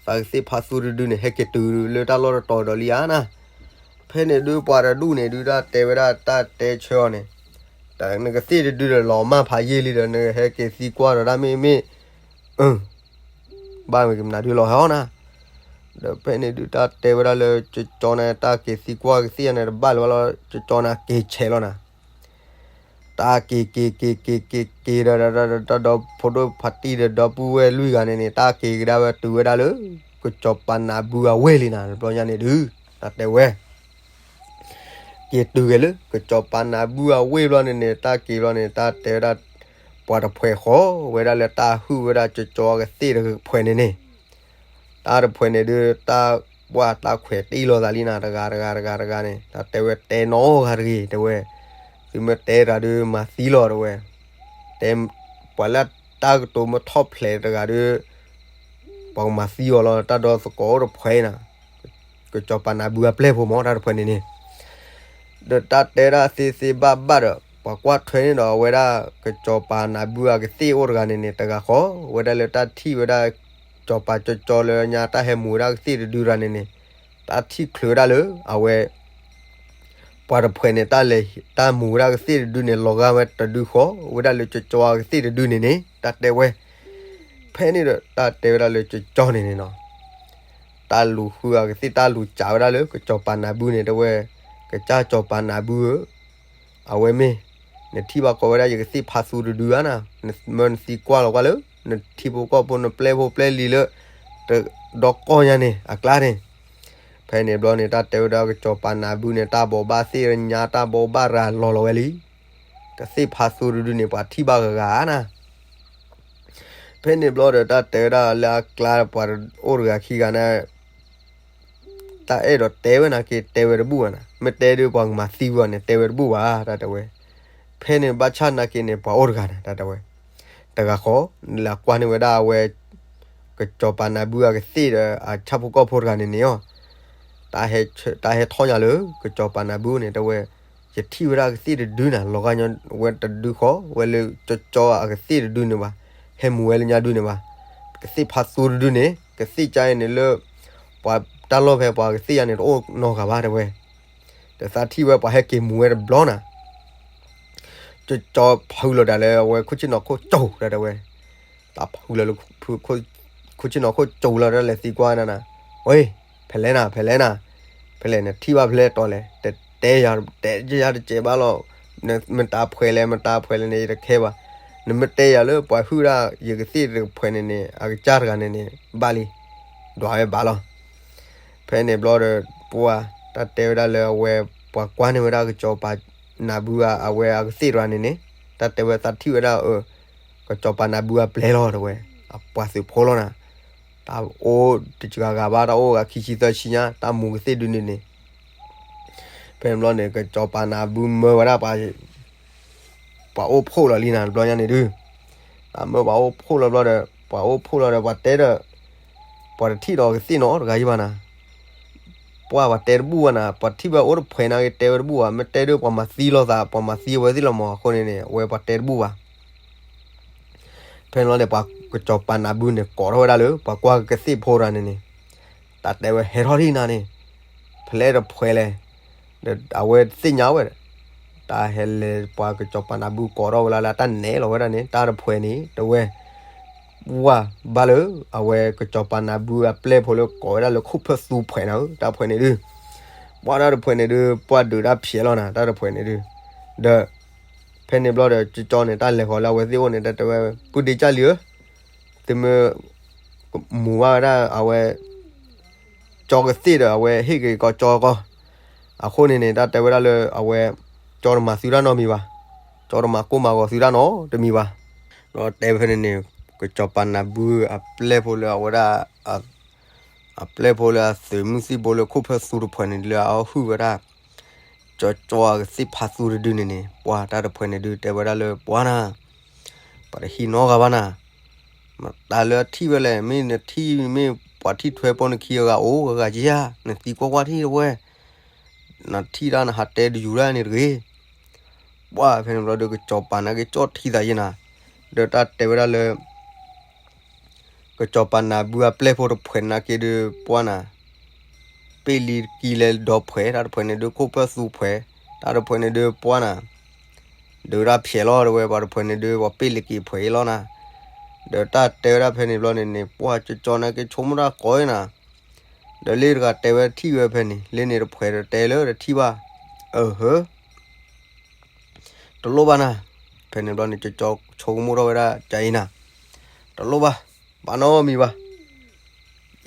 သ တၢ်ကသ့ၣ်ဖးသူတဒုန့ၣ် ဟဲက့ၤတုၤလၢတၢ်လီၢ်တတီၤဒီးလံဧါနၤ. ဖဲန့ၣ်ဒုးပှၤတဒူၣ်န့ၣ်ဒုး တၢ်တဲဝဲဒၣ်တၢ်တဲဆၢအီၤန့ၣ်, နကသ့ၣ်တဒုဒီးလီၤမၢ်ဖးယံာ်လံဒီး နကဟဲက့ၤသံကွၢ်ဒီးတၢ်မ့ၢ်မ့ၢ်, ဘၣ်မ့ၢ်ကမနၤဒုးလီၤဟဲအီၤနၤ. ဒီးဖဲန့ၣ်ဒုးတၢ်တဲဝဲဒၣ်လၢ ကကၠီန့ၣ် တၢ်က့ၤသံကွၢ်ကသ့ၣ်န့ၣ် တဘၣ်လၢၤဘၣ်လီၤ, ကကၠီန့ၣ်က့ၤဆဲးလီၤနၤ. တၢ်က့ၤက့ၤက့ၤက့ၤက့ၤက့ၤဒီး ဒီးဒီးဒီးဒီးဖိဒိၣ်ဖါတံၢ်ဒီးဒီပုၢ်ဝဲၢ်လွံၢ်ဂၤန့ၣ်န့ၣ် တၢ်က့ၤကဒါဝဲတုၤဝဲဒၣ်လၢ ကစီၤပၤနၢ်ဘုအဝ့ၢ်လံနၤ တဘျီညါန့ၣ်ဒုး, တၢ်တဲဝဲ က့ၤတုၤဂ့ၤလၢ ကစီၤပၤနၢ်ဘုအဝ့ၢ်ဘျီန့ၣ်န့ၣ် တၢ်က့ၤဘျီန့ၣ် တၢ်တဲဝဲဒၣ် ပှၤတဖှဲးဃီဝဲဒၣ်လၢတၢ်ဟုၣ်ဝဲဒၣ်ကကၠီအကသ့ၣ်တဖှဲးန့ၣ်န့ၣ်, တၢ်တဖှဲးန့ၣ်ဒုး တၢ်ပှၢ်တၢ်ခွဲးတ့ၢ်လိာ်သးလံနၤ တဂၤတဂၤတဂၤတဂၤန့ၣ် တၢ်တဲဝဲတဲနီၢ်ဂၤတဂ့ၤ တဲဝဲ, သုမ့ၢ်တဲတဂၤဒုးမၤသံလီၤ တဲဝဲ, တဲ ပှၤလၢတၢ်ကတိၤမ့ၢ်ထီၣ်ဖျဲးတဂၤဒုး ပှၤကမၤသံအီၤလီၤ တၢ်ဒီသကိးအိၣ်တဖှဲးနၤ, ကစီၤပၤနၢ်ဘုအပျဲၢ်ဖိမ့ၢ် တၢ်တဖှဲးန့ၣ်န့ၣ်, ဒီးတၢ်တဲဒၣ်သ့သ့ဘၣ်ဘၣ်ဒီး ပှၤကွၢ်ထွဲန့ၣ်ဒီးအဝဲဒၣ် ကစီၤပၤနၢ်ဘုအကသ့ၣ်အိၣ်တဂၤန့ၣ်န့ၣ် တဂၤဃီ ဝဲဒၣ်လၢတၢ်ထံၣ်ဝဲဒၣ် စီၤပၤကကၠီလၢညါတၢ်ဟဲမူၤဝဲဒၣ်ကသ့ၣ်တဒုတဂၤန့ၣ်န့ၣ်, တၢ်ထံၣ်ချုးဝဲဒၣ်လၢ အဝဲ ပှၤတဖှဲးန့ၣ် တၢ်လဲၤတၢ်မူၤဝဲဒၣ်ကသ့ၣ်တဒုန့ၣ် လီၤဂာ်ဝဲတဒုဃီ ဝဲဒၣ်လၢကကၠီအကသ့ၣ်တဒုန့ၣ်န့ၣ် တၢ်တဲဝဲ, ဖဲန့ၣ်ဒီးတၢ်တဲဝဲဒၣ်လၢကကၠီန့ၣ်န့ၣ်နီၤ, တၢ်လူၤဃုအကသ့ၣ် တၢ်လူၤစးဝဲဒၣ်လၢကစီၤပၤနၢ်ဘုန့ၣ် တဲဝဲ, ကစၢ်စီၤပၤနၢ်ဘုဧၢ, အဝဲမ့ၢ် နထံၣ်ဘၣ်ကီးဝဲဒၣ်ယကသ့ၣ်ဖးသူတဒုဧါနၤ, မၢနသံကွၢ်လီၤကွၢ်လၢ နထံဖိကီၢ်ဖိ နပျဲၢ်ဖိပျဲၢ်လံၤလၢ တဒီကီၢ်ညါန့ၣ် အကျါန့ၣ်, ဖဲန့ၣ်ဘျီန့ၣ် တၢ်တဲဝဲဒၣ်ကစီၤပၤနၢ်ဘုန့ၣ် တၢ်ဘိးဘၣ်သ့ၣ်ညါ တၢ်ဘိးဘၣ်ရၤလီၤလီၤဝဲလံ, ကသ့ၣ်ဖးသူတဒုန့ၣ် ပှၤထံၣ်ဘၣ်ဂၤဂၤဧါနၤ ဖဲန့ၣ်ဘျီဒီး တၢ်တဲဝဲဒၣ်လၢအကျါပှၤအိၣ်တဂၤခံဂၤန့ၣ်, တၢ်အဲၣ်ဒိးတဲဝဲနာ်က့ တဲဝဲတဘူၣ်ဘၣ်နၤ, မ့ၢ်တဲဒုးပှၤကမၤသံဝဲန့ၣ် တဲဝဲတဘူၣ်ဘၣ် တၢ်တဲဝဲ, ဖဲန့ၣ်ဘၣ်ဆၣ်နာ်က့န့ၣ် ပှၤအိၣ်တဂၤန့ၣ် တၢ်တဲဝဲ, တဂၤဃီ နလဲၤကွၢ်န့ၢ်ဝဲဒၣ်အဝဲ ကစီၤပၤနၢ်ဘုအကသ့ၣ်ဒီး အဆၣ်ဖိကီၢ်ဖိတဂၤန့ၣ်န့ၣ်အီၤ, တၢ်ဟဲထီၣ်ညါလၢ ကစီၤပၤနၢ်ဘုန့ၣ် တဲဝဲ, ယထံၣ်ဝဲဒၣ်အကသ့ၣ်တဒုန့ၣ် လီၤဂာ်ဝဲတဒုဃီ ဝဲလၢကကၠီအကသ့ၣ်တဒုန့ၣ်ဘၣ်, ဟဲမူၤဝဲလၢညါဒုန့ၣ်ဘၣ်, ကသ့ၣ်ဖးသူတဒုန့ၣ် ကသ့ၣ်ကါအံၤန့ၣ်လၢ ပှၤတၢ်လီၢ်ဖဲပှၤကသ့ၣ်ယါန့ၣ် တအိၣ်နီတဂၤဘၣ် တဲဝဲ, ဒီးသးထံၣ်ဝဲပှၤဟဲက့ၤမူၤဝဲတဘျီနၤ ကကၠီဖုလီၤဒၣ်လၢအဝဲခိၣ်ဆ့ၣ်နီၤခိၣ်ကၠိၤ တၢ်တဲဝဲ, တၢ်ဖုလီၤလၢ ခိၣ်ဆ့ၣ်နီၤခိၣ်ကၠိၤလီၤ တၢ်လဲၤသံကွၢ်နၤနၤ, ဝဲ, ဖဲလဲၣ်နၤ ဖဲလဲၣ်နၤ, ဖဲလဲၣ်နထံၣ်ဘၣ်ဖဲလဲၣ်တီၤလဲၣ် တတဲယၤ တဲယၤတစဲးဘၣ်လီၤ, မတၤဖှဲးလဲၣ် မတၤဖှဲးလဲၣ်န့ၣ် ယတခဲဘၣ်, နမ့ၢ်တဲယၤလၢပှၤဟုၣ်ဒၣ်ယကသ့ၣ်တဖှဲးန့ၣ်န့ၣ် အကစၢ်တဂၤန့ၣ်န့ၣ် ဘၣ်လံ, ဒွးဝဲဘၣ်လီၤ ဖဲန့ၣ်ဘျီဒီး ပှၤ တၢ်တဲဝဲဒၣ်လၢအဝဲ ပှၤကွၢ်န့ၢ်ဝဲဒၣ်ကစီၤပၤနၢ်ဘုဧါ အဝဲအကသ့ၣ်တဂၤန့ၣ်န့ၣ် တၢ်တဲဝဲသးထံၣ်ဝဲဒၣ် ကစီၤပၤနၢ်ဘုအပျဲၢ်လီၤ တဲဝဲ, အပှၤသုးဖိလီၤနၤ, တၢ်အိၣ်တစှၤဂၤဘၣ် တၢ်အိၣ်ဂၤခံဆံသၢဆံညါ တၢ်မူၤကသ့ၣ်ဒုန့ၣ်န့ၣ် ဖဲန့ၣ်ဘျီန့ၣ် ကစီၤပၤနၢ်ဘုမၢဝဲဒၣ် ပှၤအိၣ်ဖှိၣ်လီၤလံနၤ တဘျီညါန့ၣ်ဒုး, တၢ်မၢပှၤအိၣ်ဖှိၣ်လီၤဘျီဒီး ပှၤအိၣ်ဖှိၣ်လီၤဒီး ပှၤတဲဒီး ပှၤတထံၣ်ဒီးကသ့ၣ်နီတဂၤယံၤဘၣ်နၤ, ပှၤပှၤတဲတဘူၣ်ဘၣ်နၤ, ပှၤထံၣ်ဝဲအိၣ်တဖှဲးနာ်က့ တဲဝဲတဘူၣ်ဘၣ်, မ့ၢ်တဲဒုးပှၤမၤသံလိာ်သး ပှၤမၤသံအဝဲသ့ၣ်လီၤမး အဃိန့ၣ်န့ၣ် အဝဲပှၤတဲတဘူၣ်ဘၣ် ဖဲန့ၣ်ဘျီန့ၣ် ပှၤကစီၤပၤနၢ်ဘုန့ၣ် ကိးထီၣ်ဝဲဒၣ်လၢ ပှၤကွၢ်ကသ့ၣ်ဖိတဂၤန့ၣ်န့ၣ်, တၢ်တဲဝဲဟဲထီၣ်ဒံးနၤန့ၣ်, ဖဲလဲၣ်တဖှဲးလဲၣ်, ဒီးအဝဲသ့ၣ်ညါဝဲဒီး, တၢ်ဟဲလဲၤပှၤကစီၤပၤနၢ်ဘုကိးထီၣ်ဝဲလၢ်လၢ် တၢ်နဲၣ်လီၤဝဲဒၣ်န့ၣ် တၢ်တဖှဲးန့ၣ် တဲဝဲ ဝၢ်ဘၣ်လၢ အဝဲကစီၤပၤနၢ်ဘုအပျဲၢ်ဖိလၢကိးဝဲဒၣ်လၢခိၣ်ဖၢၣ်သူတဖှဲးနၤဧၢ တၢ်တဖှဲးန့ၣ်ဒုး, ပှၤတၢ်တဖှဲးန့ၣ်ဒုး ပှၤဒုးတၢ်ဖျဲးလီၤနၤ တၢ်တဖှဲးန့ၣ်ဒုး, ဒီး ဖဲန့ၣ်ဘျီဒီး ကကၠီန့ၣ် တၢ်လဲၤဃီၤလၢအဝဲသ့ၣ်အိၣ်န့ၣ် တၢ်တဲဝဲ ပုၢ်ဒ့ကၢ်လံၤဧၢ, သုမ့ၢ် မူၤဘၣ်ဝဲဒၣ်အဝဲ ကၠီကသ့ၣ်ဒီး အဝဲဟ့ၣ်က့ၤကီးကၠီကီး, အဃိန့ၣ်န့ၣ် တၢ်တဲဝဲဒၣ်လၢအဝဲ ကၠီတမၤသုတၢ်နီတမံၤဘၣ်, ကၠီတမၤကိၢ်မၤဂီၤသုတၢ်နီတမံၤဘၣ်, ဒီးတဲဖဲန့ၣ်န့ၣ် ကစီၤပၤနၢ်ဘုအပျဲၢ်ဖိလၢအဝဲဒၣ် အပျဲၢ်ဖိလၢအသုးမုၢ်သံၣ်ဘိလၢခိၣ်ဖၢၣ်သူတဖှဲးန့ၣ် လၢအဟုၣ်ဝဲဒၣ် ကၠီကၠီအကသ့ၣ်ဖးသူတဒုန့ၣ်န့ၣ် ပှၤတၢ်တဖှဲးန့ၣ်ဒုးတဲဝဲဒၣ်လၢ ပှၤနၤ ပှၤတဟံးနီတဂၤဘၣ်နၤ, မတၤလၢအထံၣ်ဝဲလဲၣ်, မ့ၢ်နထံၣ်မ့ၢ်ပှၤထံၣ်ထွဲဖိနခံဂၤအိၣ်ဂၤဂၤက့ဧါ, နသံကွၢ်ကွၢ်ထံၣ်တဝဲ, နထံၣ်ဒၣ်နဟးတဲတယူၤဒၣ်န့ၣ်တဂ့ၤ, ပှၤဖဲန့ၣ်ဘျီဒီးကစီၤပၤနာ်က့ကၠီထံသးယဲနၤ, ဒီးတၢ်တဲဝဲဒၣ်လၢ ကစီၤပၤနၤဘုအပျဲၢ်ဖိတဖှဲးနာ်က့ဒုးပှၢ်နၤ, ပ့ၢ်လံတကံလဲၤဒီးဖှဲး, တၢ်တဖှဲးန့ၣ်ဒုးခိၣ်ဖၢၣ်သူဖှဲး, တၢ်တဖှဲးန့ၣ်ဒုးပှၢ်နၤ, ဒုးတၢ်ဖျဲးလီၤတဝဲ, ပှၤတဖှဲးန့ၣ်ဒုး ပှၤပ့ၢ်လံက့ဖှဲးအံၤလီၤနၤ, ဒီးတၢ်တဲဝဲဒၣ်ဖဲန့ၣ်ဘျီန့ၣ်န့ၣ် ပှၢ်ကၠီကၠီနာ်က့ဆိကမိၣ်တၢ်ကီအံၤနၤ, ဒီးလ့တဂၤတဲဝဲထံၣ်ဝဲဖဲန့ၣ်, လ့န့ၣ်တဖှဲးဒီးတဲလၢတထံၣ်ဘၣ်, အၢဟၢ တလိၣ်ဘၣ်နၤ, ဖဲန့ၣ်ဘျီန့ၣ် ကၠီကၠီဆိကမိၣ်ထီၣ်ဝဲဒၣ်ကအံၤနၤ, တလိၣ်ဘၣ်, ဘၣ်နီတမံၤဘၣ်,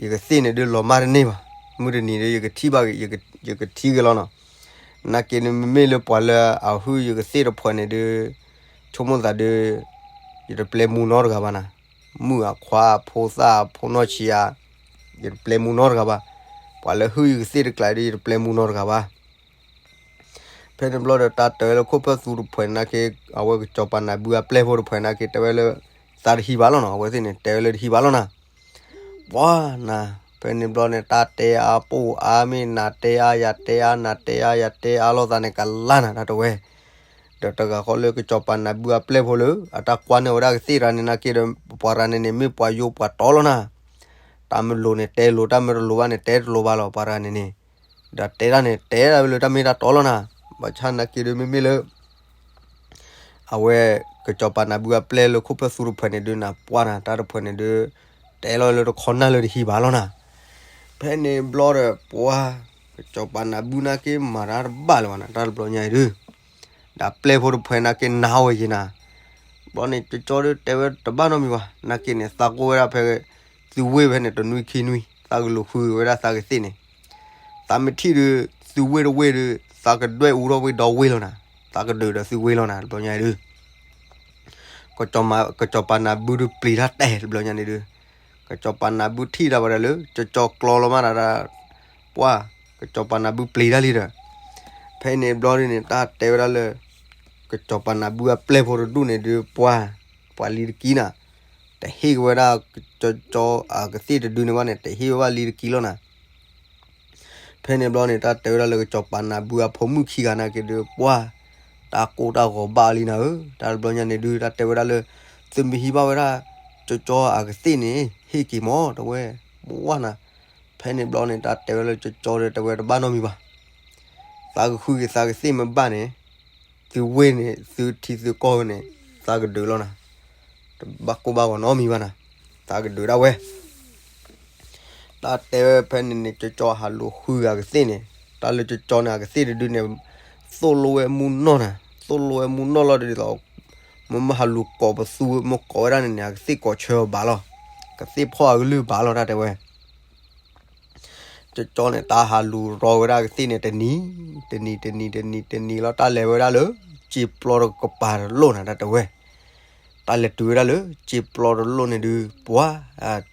ယကသ့ၣ်န့ၣ်ဒုးလီၤမၢ်တန့ၢ်ဘၣ်, မုၢ်တနံၤဒုးယကထံၣ်ဘၣ်, ယကထံၣ်က့ၤလီၤနီၤ, နာ်က့ဒုးမ့မ့ၢ်လၢပှၤလၢအဟုၣ်ယကသ့ၣ်တဖှဲးန့ၣ်ဒုး, ဆိကမိၣ်သးဒုး, ယတပျဲမူနီတဂၤဘၣ်နၤ, မုၣ်အခွါဖိသၣ်ဖိနီၢ်ဆံးဧါ, ယတပျဲမူနီတဂၤဘၣ်, ပှၤလၢဟုၣ်ယကသ့ၣ်တကျါဒုး ယတပျဲမူနီတဂၤဘၣ် ဖဲန့ၣ်ဘျီဒီး တၢ်တဲဝဲလၢခိၣ်ဖၢၣ်သူတဖှဲးနာ်က့, အဝဲကစီၤပၤနၤဘုအပျဲၢ်ဖိတဖှဲးနာ်က့ တဲဝဲလၢ သးတဟံးဘၣ်လီၤနီၤ, အဝဲသ့ၣ်န့ၣ်တဲဝဲလၢတဟံးဘၣ်လီၤနၤ, ပှၤနၤ, ဖဲန့ၣ်ဘျီန့ၣ် တၢ်တဲအါပိၢ်အါ မ့ၢ်နၤတဲအါယၤတဲအါ နၤတဲအါယၤတဲအါလိာ်သးန့ၣ် ကလါနၤ တၢ်တဲဝဲ, ဒီးတဂၤဃီလၢကစီၤပၤနၤဘုအပျဲၢ်ဖိလၢ အတၢ်ကွၢ်န့ၢ်ဝဲဒၣ်ကသ့ၣ်တဂၤန့ၣ်နာ်က့ဒီး ပှၤတဂၤန့ၣ်န့ၣ် မ့ၢ်ပှၤယိပှၤတီလီၤနၤ တၢ်မ့ၢ်လိၤန့ၣ်တဲလိၤ, တၢ်မ့ၢ်တလိၤဘၣ်န့ၣ်တဲတလိၤဘၣ်လီၤ ပှၤတဂၤန့ၣ်န့ၣ်, ဒီးတဲတၢ်န့ၣ် တဲဒၣ်ဝဲလၢတၢ်မ့ၢ်တၢ်တီလီၤနၤ, ဘၣ်ဆၣ်နာ်က့ဒုးမ့မ့ၢ်လၢ အဝဲ ကစီၤပၤနၤဘုအပျဲၢ်လၢခိၣ်ဖၢၣ်သူတဖှဲးန့ၣ်ဒုးနၤ ပှၢ်နၤ တၢ်တဖှဲးန့ၣ်ဒုး တဲလီၤလၢတခီနၢ်လၢတဟံးဘၣ်လီၤနၤ, ဖဲန့ၣ်ဘျီဒီး ပှၢ် ကစီၤပၤနၤဘုနာ်က့မၤတၢ်တဘၣ်လၢၤဘၣ်နၤ တၢ်တဘျီညါအံၤဒုး ဒီးပျဲၢ်ဖိတဖှဲးနာ်က့နၤဝဲယံၤနၤ, ဘျီန့ၣ် ကၠီကၠီဒုးတဲဝဲတဘၣ်နီတမံၤဘၣ် နာ်က့န့ၣ် သးကိၢ်ဝဲဒၣ်ဖဲ သုဝ့ၢ်ဖဲန့ၣ် တနွံခံနွံ သးကလူၤဃုဝဲဒၣ်သးကသ့ၣ်န့ၣ်, သးမ့ၢ်ထံၣ်ဒုး သုဝ့ၢ်တဝ့ၢ်ဒုး သးကဒွဲၣ်အူထီၣ်ဝ့ၢ်ဒီဝ့ၢ်လီၤနၤ, သးကဒုးဒီးသုဝ့ၢ်လီၤနၤ တဘျီညါအံၤဒုး ကစီၤပၤနၤဘုဒုးပျံၤတၢ်တဲာ်တဘျီညါန့ၣ်ဒုး, ကစီၤပၤနၤဘုထံၣ်တၢ်ဝဲဒၣ်လၢ ကၠီကၠီကျီလီၤမးတၢ်, ပှၢ် ကစီၤပၤနၤဘုပျံၤတၢ်လံဒီး, ဖဲန့ၣ်ဘျီဒုးန့ၣ် တၢ်တဲဝဲဒၣ်လၢ ကစီၤပၤနၤဘုအပျဲၢ်ဖိတဒူၣ်န့ၣ်ဒုး ပှၢ် ပှၤလံတကံနၤ, တဟ့ၣ်က့ၤဝဲဒၣ် ကၠီကၠီအကသ့ၣ်တဒုန့ၣ်ဘၣ်န့ၣ် တဟ့ၣ်ဝဲဘၣ်လံတကံလီၤနၤ ဖဲန့ၣ်ဘျီန့ၣ် တၢ်တဲဝဲဒၣ်လၢကစီၤပၤနၤဘုအဖိမုၣ်ခံဂၤနာ်က့ဒုး ပှၢ် တၢ်ကိၢ်တၢ်ဂီၤဘၣ်လံနၤဧၢ, တၢ်တဘျီညါန့ၣ်ဒုး တၢ်တဲဝဲဒၣ်လၢ သုမ့ၢ်ဟံးဘၣ်ဝဲဒၣ် ကၠီကၠီအကသ့ၣ်န့ၣ် ဟ့ၣ်က့ၤမး တဝဲ, ပှၢ်နၤ, ဖဲန့ၣ်ဘျီန့ၣ် တၢ်တဲဝဲလၢကၠီကၠီဒီး တဝဲတဘၣ်နီတမံၤဘၣ် သးကဃုက့ၤသးကသ့ၣ်မ့ၢ်ဘၣ်န့ၣ်, သုဝ့ၢ်န့ၣ် သုထံသုကီၢ်န့ၣ် သးကဒုးလီၤနၤ, တဘၣ်ကိၢ်ဘၣ်ဂီၤနီတမံၤဘၣ်နၤ, သးကဒုးဒၣ်ဝဲ တၢ်တဲဝဲဖဲန့ၣ်န့ၣ် ကၠီကၠီဟးလူၤဃုဂ့ၤအကသ့ၣ်န့ၣ်, တၢ်လၢကၠီကၠီန့ၣ် အကသ့ၣ်တဒုန့ၣ် သိၣ်လိဝဲမူနီၢ်နၤ, သိၣ်လိဝဲမူနီၢ်လီၤဒ်သိး မ့ၢ်မ့ၢ်ဟးလူၤကိးပသူ မ့ၢ်ကိးဝဲဒၣ်န့ၣ်န့ၣ် အကသ့ၣ်ကိးဆၢအီၤဘၣ်လီၤ, ကသ့ၣ်ဖီၣ်အကလုၢ်ဘၣ်လီၤ တၢ်တဲဝဲ ကၠီကၠီန့ၣ် တၢ်ဟးလူၤရီဝဲဒၣ်ကသ့ၣ်န့ၣ် တနံၤ တနံၤ တနံၤ တနံၤ တနံၤလီၤ တၢ်လဲၤဝဲဒၣ်လၢ စ့ပျီတကပၤတလိၣ်နၤ တၢ်တဲဝဲ, တၢ်လဲၤတုၤဝဲဒၣ်လၢ စ့ပျီတလိၣ်န့ၣ်ဒုး ပှၤ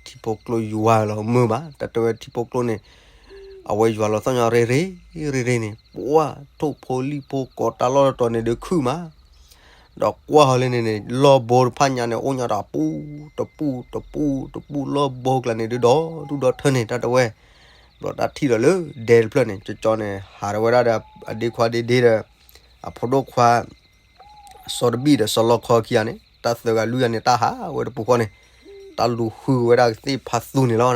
ထံဖိကျိယွၤလီၤမုာ်ဘၣ် တၢ်တဲဝဲထံဖိကျိန့ၣ် အဝဲယွၤလီၤသီၣ်ညီရ့ရ့ ရ့ရ့န့ၣ် ပှၤ ထိၣ်ဖိလံၣ်ဖိကိးတၢ်လီၢ်တတီၤန့ၣ်ဒုးခုၣ်မး ဒီးကွၢ်ဟီလၢန့ၣ်န့ၣ် လီၢ်ဘိတဖၣ်ညါန့ၣ် အိၣ်ညီတပူၤ တပူၤ တပူၤ တပူၤ လီၢ်ဘိကျါန့ၣ်ဒုး ဒီဒူၣ်ဒီထၢန့ၣ် တၢ်တဲဝဲ, ဘျီတၢ်ထံၣ်ဒီးလၢဒဲတဖျၢၣ်န့ၣ် ကၠီကၠီန့ၣ် ဟးထီၣ်ဝဲဒၣ်ဒီး အဒ့ခွါဒ့ဒ့ဒီး အဖိဒိၣ်ခွါ စီၤတဘံၣ်ဒီးစီၤလီခီခံဂၤန့ၣ် တၢ်သၢဂၤလွံၢ်ဂၤန့ၣ် တၢ်ဟးဝဲတပူၤဃီန့ၣ် တၢ်လူၤဃုဝဲဒၣ်ကသ့ၣ်ဖးသူန့ၣ်လီၤနၤ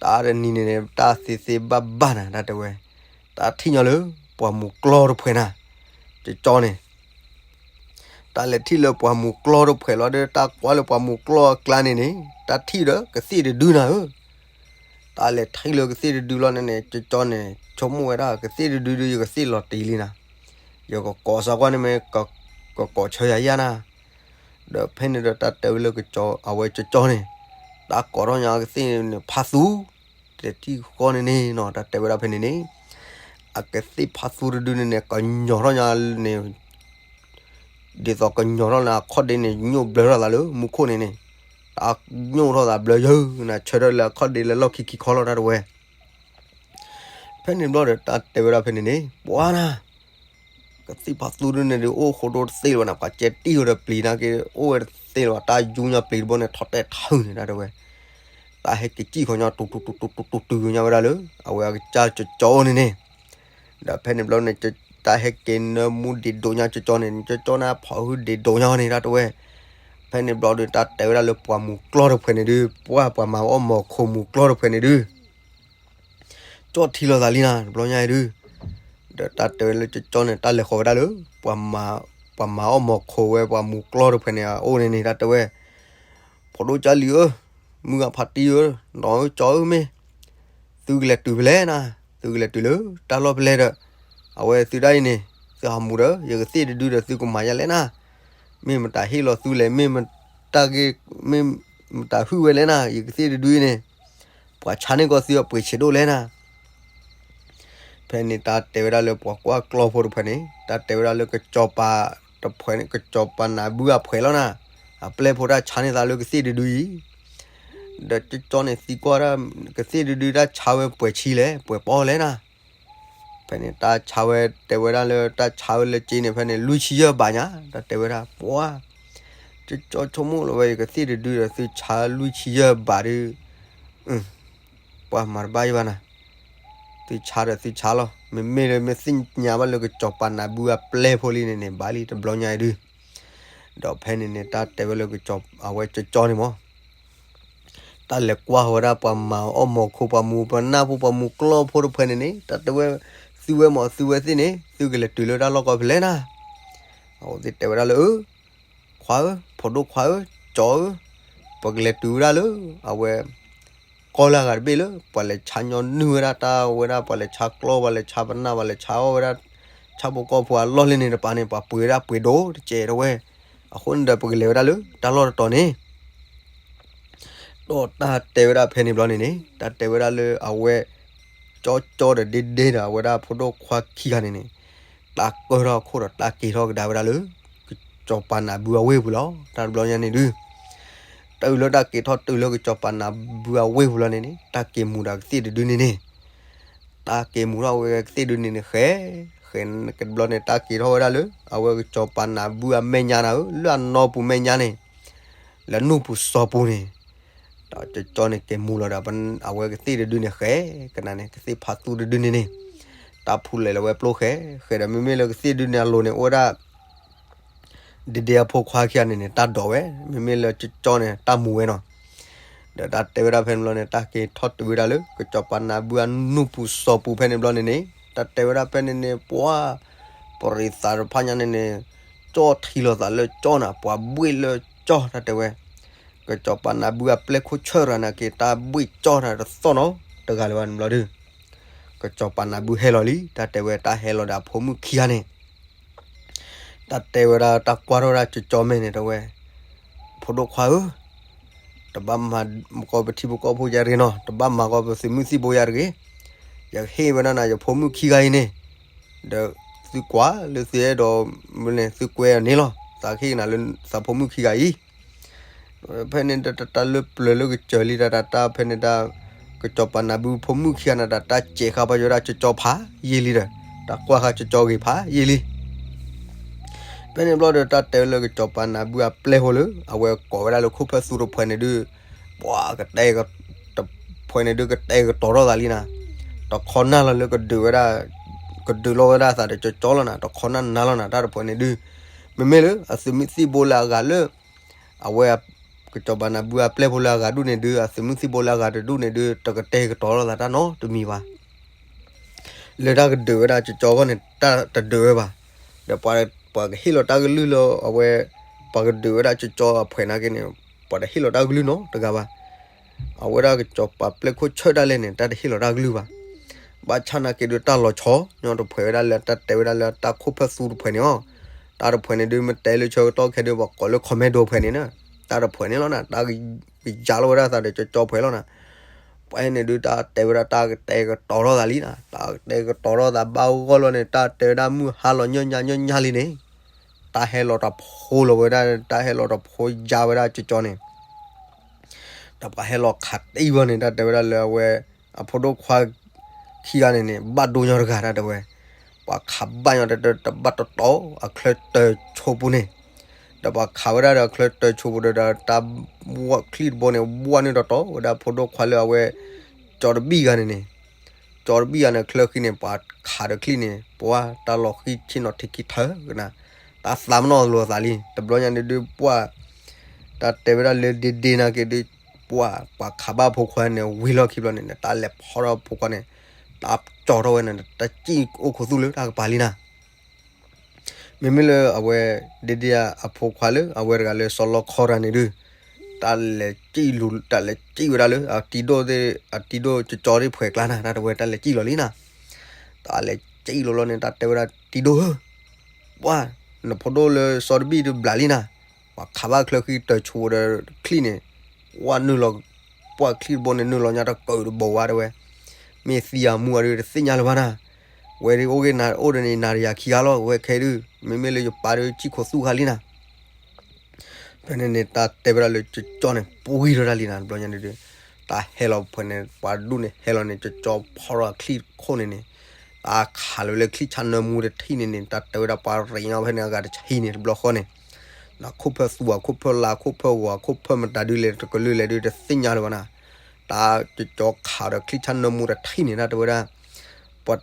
တၢ်တနံၤန့ၣ်န့ၣ် တၢ်သ့သ့ဘၣ်ဘၣ်နၤ တၢ်တဲဝဲ, တၢ်ထံၣ်ညီလၢ ပှၤမူၤကျီတဖှဲးနၤ, ကၠီကၠီန့ၣ် တၢ်လဲၤထံၣ်လၢပှၤမူၤကျီတဖှဲးလီၤဒီး တၢ်ကွၢ်လၢပှၤမူၤကျီအကျါန့ၣ်န့ၣ် တၢ်ထံၣ်ဒီးကသ့ၣ်တဒုနၤဧၢ, တၢ်လဲၤထံၣ်လၢကသ့ၣ်တဒုလီၤန့ၣ်န့ၣ် ကၠီကၠီန့ၣ် ဆိကမိၣ်ဝဲဒၣ် ကသ့ၣ်တဒုဒုး ယကသ့ၣ်လီၤတံၢ်လံနၤ, ယကကိးစၢ်ကွၢ်န့ၣ်မ့ၢ် ကကိးဆၢယၤယၤနၤ, ဒီးဖဲန့ၣ်ဒီးတၢ်တဲဝဲလၢ အဝဲကၠီကၠီန့ၣ် တၢ်ကိးထီၣ်ညါကသ့ၣ်န့ၣ် ဖးသူ တထံၣ်ဃီန့ၣ်န့ၣ်နီၤ တၢ်တဲဝဲဒၣ်ဖဲန့ၣ်န့ၣ် အကသ့ၣ်ဖးသူတဒုန့ၣ်န့ၣ် ကညီၤထီၣ်ညါန့ၣ် ဒ်သိးကညီၤထီၣ်လၢအခီၣ်ဒ့န့ၣ် ညိၣ်ဘျၢထီၣ်သးလၢမူခိၣ်န့ၣ်န့ၣ် တၢ်ညိၣ်ထီၣ်သးဘျၢယၢ်နၤ ဆၢထၢၣ်လၢအခီၣ်ဒ့လၢလီၢ်ခံခံခီလီၤ တၢ်တဲဝဲ ဖဲန့ၣ်ဘျီဒီး တၢ်တဲဝဲဒၣ်ဖဲန့ၣ်န့ၣ် ပှၤနၤ ကသ့ၣ်ဖးသူဒုန့ၣ်ဒုး အိၣ်ဃိဒိတသ့လၢၤဘၣ်နၤ ပှၤကဲတံၢ်ဝဲဒီးပျံၤနာ်က့ အိၣ်ဝဲတသ့လၢၤဘၣ် တၢ်ယူညါပျံၤတဘိန့ၣ် ထီၣ်တဲာ်ထၢန့ၣ် တၢ်တဲဝဲ တၢ်ဟဲက့ၤစံၣ်ဃီညီ တူတူတူတူတူတူညါဝဲဒၣ်လၢ အဝဲအကစၢ်ကၠီကၠီန့ၣ်န့ၣ် ဒီးဖဲန့ၣ်ဘျီန့ၣ် တၢ်ဟဲက့ၤနၢမူဒ့းဒိးညါကၠီကၠီန့ၣ် ကၠီကၠီန့ၣ် ဖီၣ်ဟုဒ့းဒိးညါန့ၣ် တၢ်တဲဝဲ ဖဲန့ၣ်ဘျီဒီး တၢ်တဲဝဲဒၣ်လၢပှၤမူကျီၢ်တဖှဲးန့ၣ်ဒုး, ပှၤ ပှၤမၤအီၣ်မီၤခိၣ်မူကျီၢ်တဖှဲးန့ၣ်ဒုး ကၠီၣ်ထံလီၤသးလံနၤ တဘျီညါအံၤဒုး. ဒီးတၢ်တဲဝဲလၢကၠီၣ်န့ၣ် တၢ်လဲၤဃီၤဝဲဒၣ်လၢ ပှၤမၤအီၣ်မီၤခိၣ်ဝဲ ပှၤမူကျီၢ်တဖှဲးန့ၣ်အအိၣ်န့ၣ်န့ၣ် တၢ်တဲဝဲ, ဖိဒိၣ်ကၢ်လံၤဧၢ, မုၢ်ဂၤဖါတံၢ်ဧၢ, နီၢ်ဧၢ ကၠီဧၢ မ့ၢ် သုကလဲၤတုၤဖဲလဲၣ်နၤ, သုကလဲၤတုၤလၢတၢ်လီၢ်ဖဲလဲၣ်ဒီး အဝဲသုဒၣ်အံၤန့ၣ် သုဟးမူဒီး ယကသ့ၣ်တဒုဒီး သုကမၤယၤလဲၣ်နၤ. မ့ၢ်မတၤဟ့ၣ်လီၤသုလဲၣ်, မ့ၢ်မတၤဂ့ၤ, မ့ၢ်မတၤဟုၣ်ဝဲလဲၣ်နၤ, ယကသ့ၣ်တဒုအံၤန့ၣ် ပှၤဆါန့ၢ်ကီးသုအပှ့ၤဆံးဒိၣ်လဲၣ်နၤ. ဖဲန့ၣ်တၢ်တဲဝဲဒၣ်လၢ ပှၤကွၢ်ကျီၢ်ဖိတဖှဲးန့ၣ် တၢ်တဲဝဲဒၣ်လၢ ကစီၤပၤတဖှဲးန့ၣ် ကစီၤပၤနးဘုအဖှဲးလီၤနၤ, အပျဲၢ်ဖိတၢ်ဆါန့ၢ်သးလၢကသ့ၣ်တဒုအံၤ ဒီးကၠီၣ်န့ၣ်သံကွၢ်ဒၣ် ကသ့ၣ်တဒုတၢ်ဆါဝဲပှဲၤဆံလဲၣ်, ပှဲၤပီၣ်လဲၣ်နၤ. ဖဲန့ၣ်တၢ်ဆါဝဲ တဲဝဲဒၣ်လၢတၢ်ဆါဝဲလၢကၠီၣ်န့ၣ် ဖဲန့ၣ် လွံၢ်ဆံယဲၢ်ဘးညါ, တၢ်တဲဝဲဒၣ် ပှၤ ကၠီၣ်ဆိကမိၣ်လီၤဝဲ ယကသ့ၣ်တဒုဒီး သုဆါလွံၢ်ဆံယဲၢ်ဘးဒီး ပှၤမၤတဘၣ်ယဘၣ်နၤ, သုဆါဒီးသုဆါလီၤ. မ့မ့ၢ်လၢမ့ၢ်သ့ၣ်ညါဘၣ်လၢကစီၤပၤနးဘုအပျဲၢ်ဖိလံန့ၣ်န့ၣ် ဘၣ်လံတဘျီညါအံၤဒုး. ဒီးဖဲန့ၣ်န့ၣ် တၢ်တဲဝဲလၢ အဝဲကၠီၣ်န့ၣ်မး တၢ်လဲၤကွၢ်ဝဲဒၣ်ပှၤမၤအီၣ်မီၤခိၣ် ပှၤမူပနၢ်ဖိ ပှၤမူကျီၢ်ဖိတဖှဲးန့ၣ်န့ၣ် တၢ်တဲဝဲ သုဝဲမး သုဝဲသ့ၣ်န့ၣ် သုကလဲၤတုၤလၢတၢ်လီၢ်ကီၢ်ဖဲလဲၣ်နၤ. အဝဲသ့ၣ်တဲဝဲဒၣ်လၢ အၢ ခွါဧၢ, ဖိဒိၣ်ခွါဧၢ, ကၠီၣ်ဧၢ, ပကလဲၤတုၤဝဲဒၣ်လၢ အဝဲ ကီၢ်လၢအဂၤတဘ့ၣ်လၢ ပှၤလဲၤဆါညီနုၢ်ဝဲဒၣ်တၢ်ဝဲဒၣ် ပှၤလဲၤဆါကျီၢ် ပှၤလဲၤဆါပနၢ် ပှၤလဲၤဆါအီၣ်ဝဲဒၣ် ဆၣ်ဖိကီၢ်ဖိအလီၢ်လံန့ၣ်တပၤန့ၣ် ပှၤပှ့ၤဝဲဒၣ်ပှ့ၤဒိၣ်တကဲးတဝဲ. အဃိန့ၣ်ဒီး ပကလဲၤဝဲဒၣ်လၢတၢ်လီၢ်တတီၤန့ၣ် ဒီးတၢ်တဲဝဲဒၣ်ဖဲန့ၣ်ဘျီန့ၣ်န့ၣ် တၢ်တဲဝဲဒၣ်လၢအဝဲ ကၠီကၠီဒီးဒ့ဒ့ဒီး အဝဲဒၣ်ဖိဒိၣ်ခွါခံဂၤန့ၣ်န့ၣ် တၢ်ကၢၢ်ထီၣ်အခိၣ်ဒီးတၢ်က့ၤထီၣ်ကဒါဝဲဒၣ်လၢ ကစီၤပၤနးဘုအဝ့ၢ်ပူၤလီၤ. တၢ်တဘျီညါန့ၣ်ဒုး တုၤလၢတၢ်က့ၤထီၣ်တုၤလၢကစီၤပၤနးဘုအဝ့ၢ်ပူၤလီၤန့ၣ်န့ၣ် တၢ်က့ၤမူၤဒီးကသ့ၣ်တဒုန့ၣ်န့ၣ် တၢ်က့ၤမူၤထီၣ်ဝဲကသ့ၣ်တဒုန့ၣ်န့ၣ် ဃဲ ဃဲကဘျီန့ၣ် တၢ်က့ၤထီၣ်ဝဲဒၣ်လၢ အဝဲကစီၤပၤနးဘုအမဲာ်ညါနၤဧၢ လၢအနီၢ်ပူၤမဲာ်ညါန့ၣ် လၢနူၢ်ပူၤစီၤပူၤန့ၣ် ဒီးကၠီကၠီန့ၣ်က့ၤမူၤလီၤဒီး အဝဲကသ့ၣ်တဒုန့ၣ်ဃဲ ကနၣ်န့ၣ် ကသ့ၣ်ဖးသူတဒုန့ၣ်န့ၣ် တၢ်ဖူလဲၤလီၤဝဲပျိဃဲ ဃဲဒီးမ့မ့ၢ်လၢကသ့ၣ်ဒုန့ၣ်အလိၤန့ၣ် အိၣ်ဝဲဒၣ် ဒ့ဒ့အဖိခွါခံဂၤန့ၣ်န့ၣ် တၢ်ဒိးဝဲ မ့မ့ၢ်လၢကၠီကၠီန့ၣ် တၢ်မူၤဝဲနီၤ. ဒီးတၢ်တဲဝဲဒၣ်ဖဲန့ၣ်ဘျီန့ၣ် တၢ်က့ၤထီၣ်တုၤဝဲဒၣ်လၢ ကစီၤပၤနးဘုအနူၢ်ပူၤစီၤပူၤဖဲန့ၣ်ဘျီန့ၣ်န့ၣ် တၢ်တဲဝဲဒၣ်ဖဲန့ၣ်န့ၣ် ပှၤ ပရံးသးတဖၣ်ညါန့ၣ်န့ၣ် ကၠီထံလီၤသးလၢကၠီနၤ ပှၤဘှ့ၣ်လၢကၠီ တၢ်တဲဝဲ ကစီၤပၤနးဘုအပျဲၢ်ခိၣ်ဆၢၣ်ရၤန့ၣ်က့ၤ တၢ်ဘှ့ၣ်ကၠီတၢ်တသီၣ်နီတဂၤလၢၤဘၣ်န့ၣ်ဘျီဒုး ကစီၤပၤနးဘုဟဲလီၤလံ တၢ်တဲဝဲတၢ်ဟဲလီၤဒီးအဖိမုၣ်ခံဂၤန့ၣ် တၢ်တဲဝဲဒၣ်တၢ်ကွၢ်ထီၣ်ဝဲဒၣ်ကၠီကၠီမဲာ်န့ၣ် တဲဝဲ ဖိဒိၣ်ခွါဧၢ, တဘၣ်မၤကီးပထံပကီၢ်ဖိယၤတဂ့ၤနီၤ, တဘၣ်မၤကီးပသုးမုၢ်သံၣ်ဘိယၤတဂ့ၤ, ယကဟ့ၣ်ဝဲဒၣ်နၤ ယဖိမုၣ်ခံဂၤအံၤန့ၣ်, ဒီးသုကွၢ်လၢသုအဲၣ်ဒိးန့ၣ် သုကွဲအီၤန့ၣ်လီၤ, သးကဟ့ၣ်နၤလၢသးဖိမုၣ်ခံဂၤအံၤ ဖဲန့ၣ်တၢ်တၢ်လၢပျၢၤလၢကစၢၤလံတၢ်တၢ်တၢ်ဖဲန့ၣ်တၢ် ကစီၤပၤနးဘုဖိမုၣ်ခံဂၤန့ၣ်တၢ်တၢ်စဲးဃာ်ပှၤယိၤဒၣ်ကၠီကၠီဖးယံာ်လံဒီး တၢ်ကွၢ်ဃာ်ကၠီကၠီဂ့ၤဖးယံာ်လံ. ဖဲန့ၣ်ဘျီဒီးတၢ်တဲဝဲလၢကစီၤပၤနးဘုအပျဲၢ်ဖိလၢ အဝဲကိးဝဲဒၣ်လၢခိၣ်ဖၢသူတဖှဲးန့ၣ်ဒုး ပှၤကတဲ တဖှဲးန့ၣ်ဒုးကတဲာ်ကတီၤထီၣ်သးလံနၤ, တခီနၢ်လီၤလၢကဒုးဝဲဒၣ် ကဒုးလိာ်ဝဲဒၣ်သးဒီးကၠီကၠီလီၤနၤ, တခီနၢ်နၢ်လီၤနၤ တၢ်တဖှဲးန့ၣ်ဒုး မ့မ့ၢ်လၢအသုးမုၢ်သံၣ်ဘိလၢအဂၤလၢ အဝဲ ကစီၤပၤနးဘုအပျဲၢ်ဖိလၢအဂၤဒူၣ်န့ၣ်ဒုး အသုးမုၢ်သံၣ်ဘိလၢအဂၤတဒူၣ်န့ၣ်ဒုး တကတဲာ်ကတီၤလိာ်သးတၢ်နီတမံၤဘၣ်. လၢတၢ်ကဒုးဝဲဒၣ်ကၠီကၠီအဂီၢ်န့ၣ် တၢ်တဒုးဝဲဘၣ်. ဒီးပှၤကဟ့ၣ်လီၤတၢ်ကလုၢ်လၢအဝဲ ပှၤကဒုးဝဲဒၣ်ကၠီကၠီအဖှဲးနာ်က့န့ၣ် ပှၤတဟ့ၣ်လီၤတၢ်ကလုၢ်နီတဂၤဘၣ်. အဝဲဒၣ်ကစီၤပၤပျဲၢ်ခိၣ်ဆၢၣ်ဒၣ်လဲာ်န့ၣ် တၢ်တဟ့ၣ်လီၤတၢ်ကလုၢ်ဘၣ်. ဘၣ်ဆၣ်နာ်က့ဒုးတၢ်လီၤဆီ ညီတဖှဲးဝဲဒၣ်လၢတၢ်တဲဝဲဒၣ်လၢတၢ်ခိၣ်ဖၢသူတဖှဲးန့ၣ်အီၤ, တၢ်တဖှဲးန့ၣ်ဒုးမ့ၢ်တဲလၢဆၢကတီၢ်ခဲဒုး ပှၤကိးလၢ commando ဖှဲးန့ၣ် တၢ်တဖှဲးန့ၣ်လီၤနၤ, တၢ်ကယၤလိာ်ဝဲဒၣ်သးဒီးကၠီကၠီဖှဲးလီၤနၤ. ပှၤန့ၣ်ဒုးတၢ်တဲဝဲဒၣ်တၢ်ကတဲာ်ကတီၤထီၣ်သးလံနၤ, တၢ်ကတဲာ်ကတီၤထီၣ်သးဘၣ်ဂီၢ်လီၤန့ၣ် တၢ်တဲဝဲဒၣ်မုၢ်ဟါလီၤညီနုၢ်ညီနုၢ်လံန့ၣ် တၢ်ဟဲလီၤတဖိးလီၤဝဲဒၣ် တၢ်ဟဲလီၤတဖိးယါဝဲဒၣ်ကၠီကၠီန့ၣ် ဒီးပှၤဟဲလီၤခးတံၢ်ဝဲန့ၣ် တၢ်တဲဝဲဒၣ်လၢအဝဲ အဖိဒိၣ်ခွါခံဂၤန့ၣ်န့ၣ် ဘၣ်ဒိညီတဂၤတၢ်တဲဝဲ, ပှၤခးဘၣ်ညီတဘၣ်တတီၤ အချၢတၢၤဆိပူၤန့ၣ်, ဒီးပှၤခးဝဲဒၣ်ဒီးအချၢတၢၤဆိပူၤဒီး တၢ်ဝၣ်ချံတဘိန့ၣ် ဝၣ်န့ၢ်တတီၤဝဲဒၣ်ဖိဒိၣ်ခွါလၢအဝဲ ကၠီတဘံၣ်ဂၤန့ၣ်န့ၣ် ကၠီတဘံၣ်ဂၤန့ၣ် ချၢဃံန့ၣ် ပှၤခးဒီးချံန့ၣ် ပှၤတၢ်လီၤဃံဆ့ၣ်နီၤထံခံထၢကနၤ, တၢ်သးမနီၣ်လိာ်သးလံ တဘျီညါန့ၣ်ဒုးပှၤ တၢ်တဲဝဲဒၣ်လၢဒ့ဒ့နာ်က့ဒုး ပှၤ ပှၤခးဘၣ်ဖိခွါန့ၣ် ဝံၤလီၢ်ခံဘျီန့ၣ် တၢ်လဲၤဖီထီၣ်ဖိခွါန့ၣ် တၢ်ကၠီထီၣ်ဝဲန့ၣ် တၢ်စံၣ်အိၣ်ခိးသူၣ်လၢတၢ်ကပၤလံနၤ. မ့မ့ၢ်လၢအဝဲ ဒ့ဒ့အဖိခွါလၢ အဝဲတဂၤလၢစီၤလီခီတဂၤန့ၣ်ဒုး တၢ်လဲၤစံၣ်လူၤ တၢ်လဲၤစံၣ်ဝဲဒၣ်လၢ အတံၤဒိၣ်သ့ၣ် အတံၤဒိၣ်ကၠီကၠီသ့ၣ်ဖှဲးကျါနၤ တၢ်တဝဲတၢ်လဲၤစံၣ်လီၤလံနၤ. တၢ်လဲၤစံၣ်လီၤလီၤန့ၣ် တၢ်တဲဝဲဒၣ်တံၤဒိၣ်ဧၢ, ပှၤ နဖိဒိၣ်လၢစီၤတဘံၣ်ဒုးဘျးလံနၤ. ပှၤခးဘၣ်ချၢဃံတၢၤဆိဒီးချံၣ်န့ၣ် ဝဲနုာ်လီၤ ပှၤချံၣ်တဘိန့ၣ် နုာ်လီၤညါတၢ်ကၢးတဘိဝဲတဝဲ, မ့ၢ်သံအမူအဒုးတသ့ၣ်ညါလၢၤဘၣ်နၤ. ဝဲဒၣ်အိၣ်ဂ့ၤနၤအိၣ်ဒီးန့ၣ် နၤတယၤခံဂၤလီၤ ဝဲခဲဒုး မ့မ့ၢ်လၢယပၢ်ဒုးစံၣ်ခိးသူၣ်ခါလံနၤ. ဖဲန့ၣ်န့ၣ် တၢ်တဲဝဲဒၣ်လၢကၠီကၠီန့ၣ် ပှံၢ်ထီၣ်တၢ်လံနၤ တဘျီညါဒုး တၢ်ဟဲလီၤဖဲန့ၣ် ပှၤဒူၣ်န့ၣ်ဟဲလီၤန့ၣ် ကၠီကၠီဖီထီၣ်ချံၣ်ခိၣ်န့ၣ်န့ၣ် တၢ်ခးလီၤလၢချံၣ်ဆၣ်နၢမူတထံၣ်န့ၣ်န့ၣ် တၢ်တဲဝဲဒၣ်ပှၤရ့ညါဖဲန့ၣ်အဂၤတဆံန့ၣ် တဘျီဃီန့ၣ် နခိၣ်ဖၢသူအခိၣ်ဖၢလၢအခိၣ်ဖၢဂီၤအခိၣ်ဖၢမတၤဒုးလဲၣ်တကလုာ်လဲၣ်ဒုးတသ့ၣ်ညါလၢၤဘၣ်နၤ. တၢ်ကၠီကၠီခးဒီးချံၣ်ဆၣ်နၢမူတထံၣ်န့ၣ် တၢ်တဲဝဲဒၣ် ပှၤ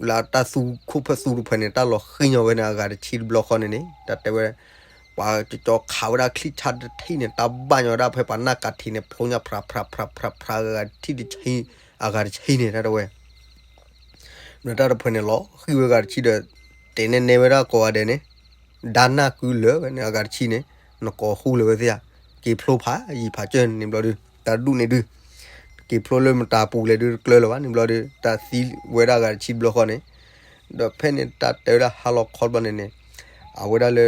လၢတၢ်သူခိၣ်ဖၢသူတဖှဲးန့ၣ် တၢ်လီၤဃံညီဝဲန့ၣ် အဂၤတဆံတဘျီဃီန့ၣ်န့ၣ် တၢ်တဲဝဲ ပှၤကၠီကၠီခးဝဲဒၣ်ချံၣ်ဆၣ်တထံၣ်န့ၣ် တၢ်ဘၣ်ညီဝဲဒၣ်ဖဲပှၤနၢ်ကးထံးန့ၣ် ဖျိညါဖြးဖြးဖြးဖြးဖြး အဂၤတဆံတဆံ အဂၤတဆံန့ၣ် တၢ်တဲဝဲ ဒီးတၢ်တဖှဲးန့ၣ်လီၤဃံဝဲအဂၤတဆံဒီး တဲနဲနဲဝဲဒၣ်ကိးဂၤဒဲးန့ၣ် ဒါနၢ်ကုလၢာ်ဝဲန့ၣ် အဂၤတဆံန့ၣ် နကိးဃူလၢာ်ဝဲသ့ဧါ, က့ၤဖျိဖးယံာ်ဖးစၢၢ်န့ၣ်ဘျီဒုး တၢ်ဒူၣ်န့ၣ်ဒုး က့ၤဖျိလၢမတၤပူၤလဲၣ်ဒုးတကျၢလၢၤဘၣ်န့ၣ်ဘျီဒုး တၢ်သံဝဲဒၣ်အဂၤတဆံတဘျီဃီန့ၣ် ဒီးဖဲန့ၣ်တၢ်တဲဝဲဒၣ်ဟါလီၤခီတဘျီန့ၣ်န့ၣ် အဝဲဒၣ်လၢ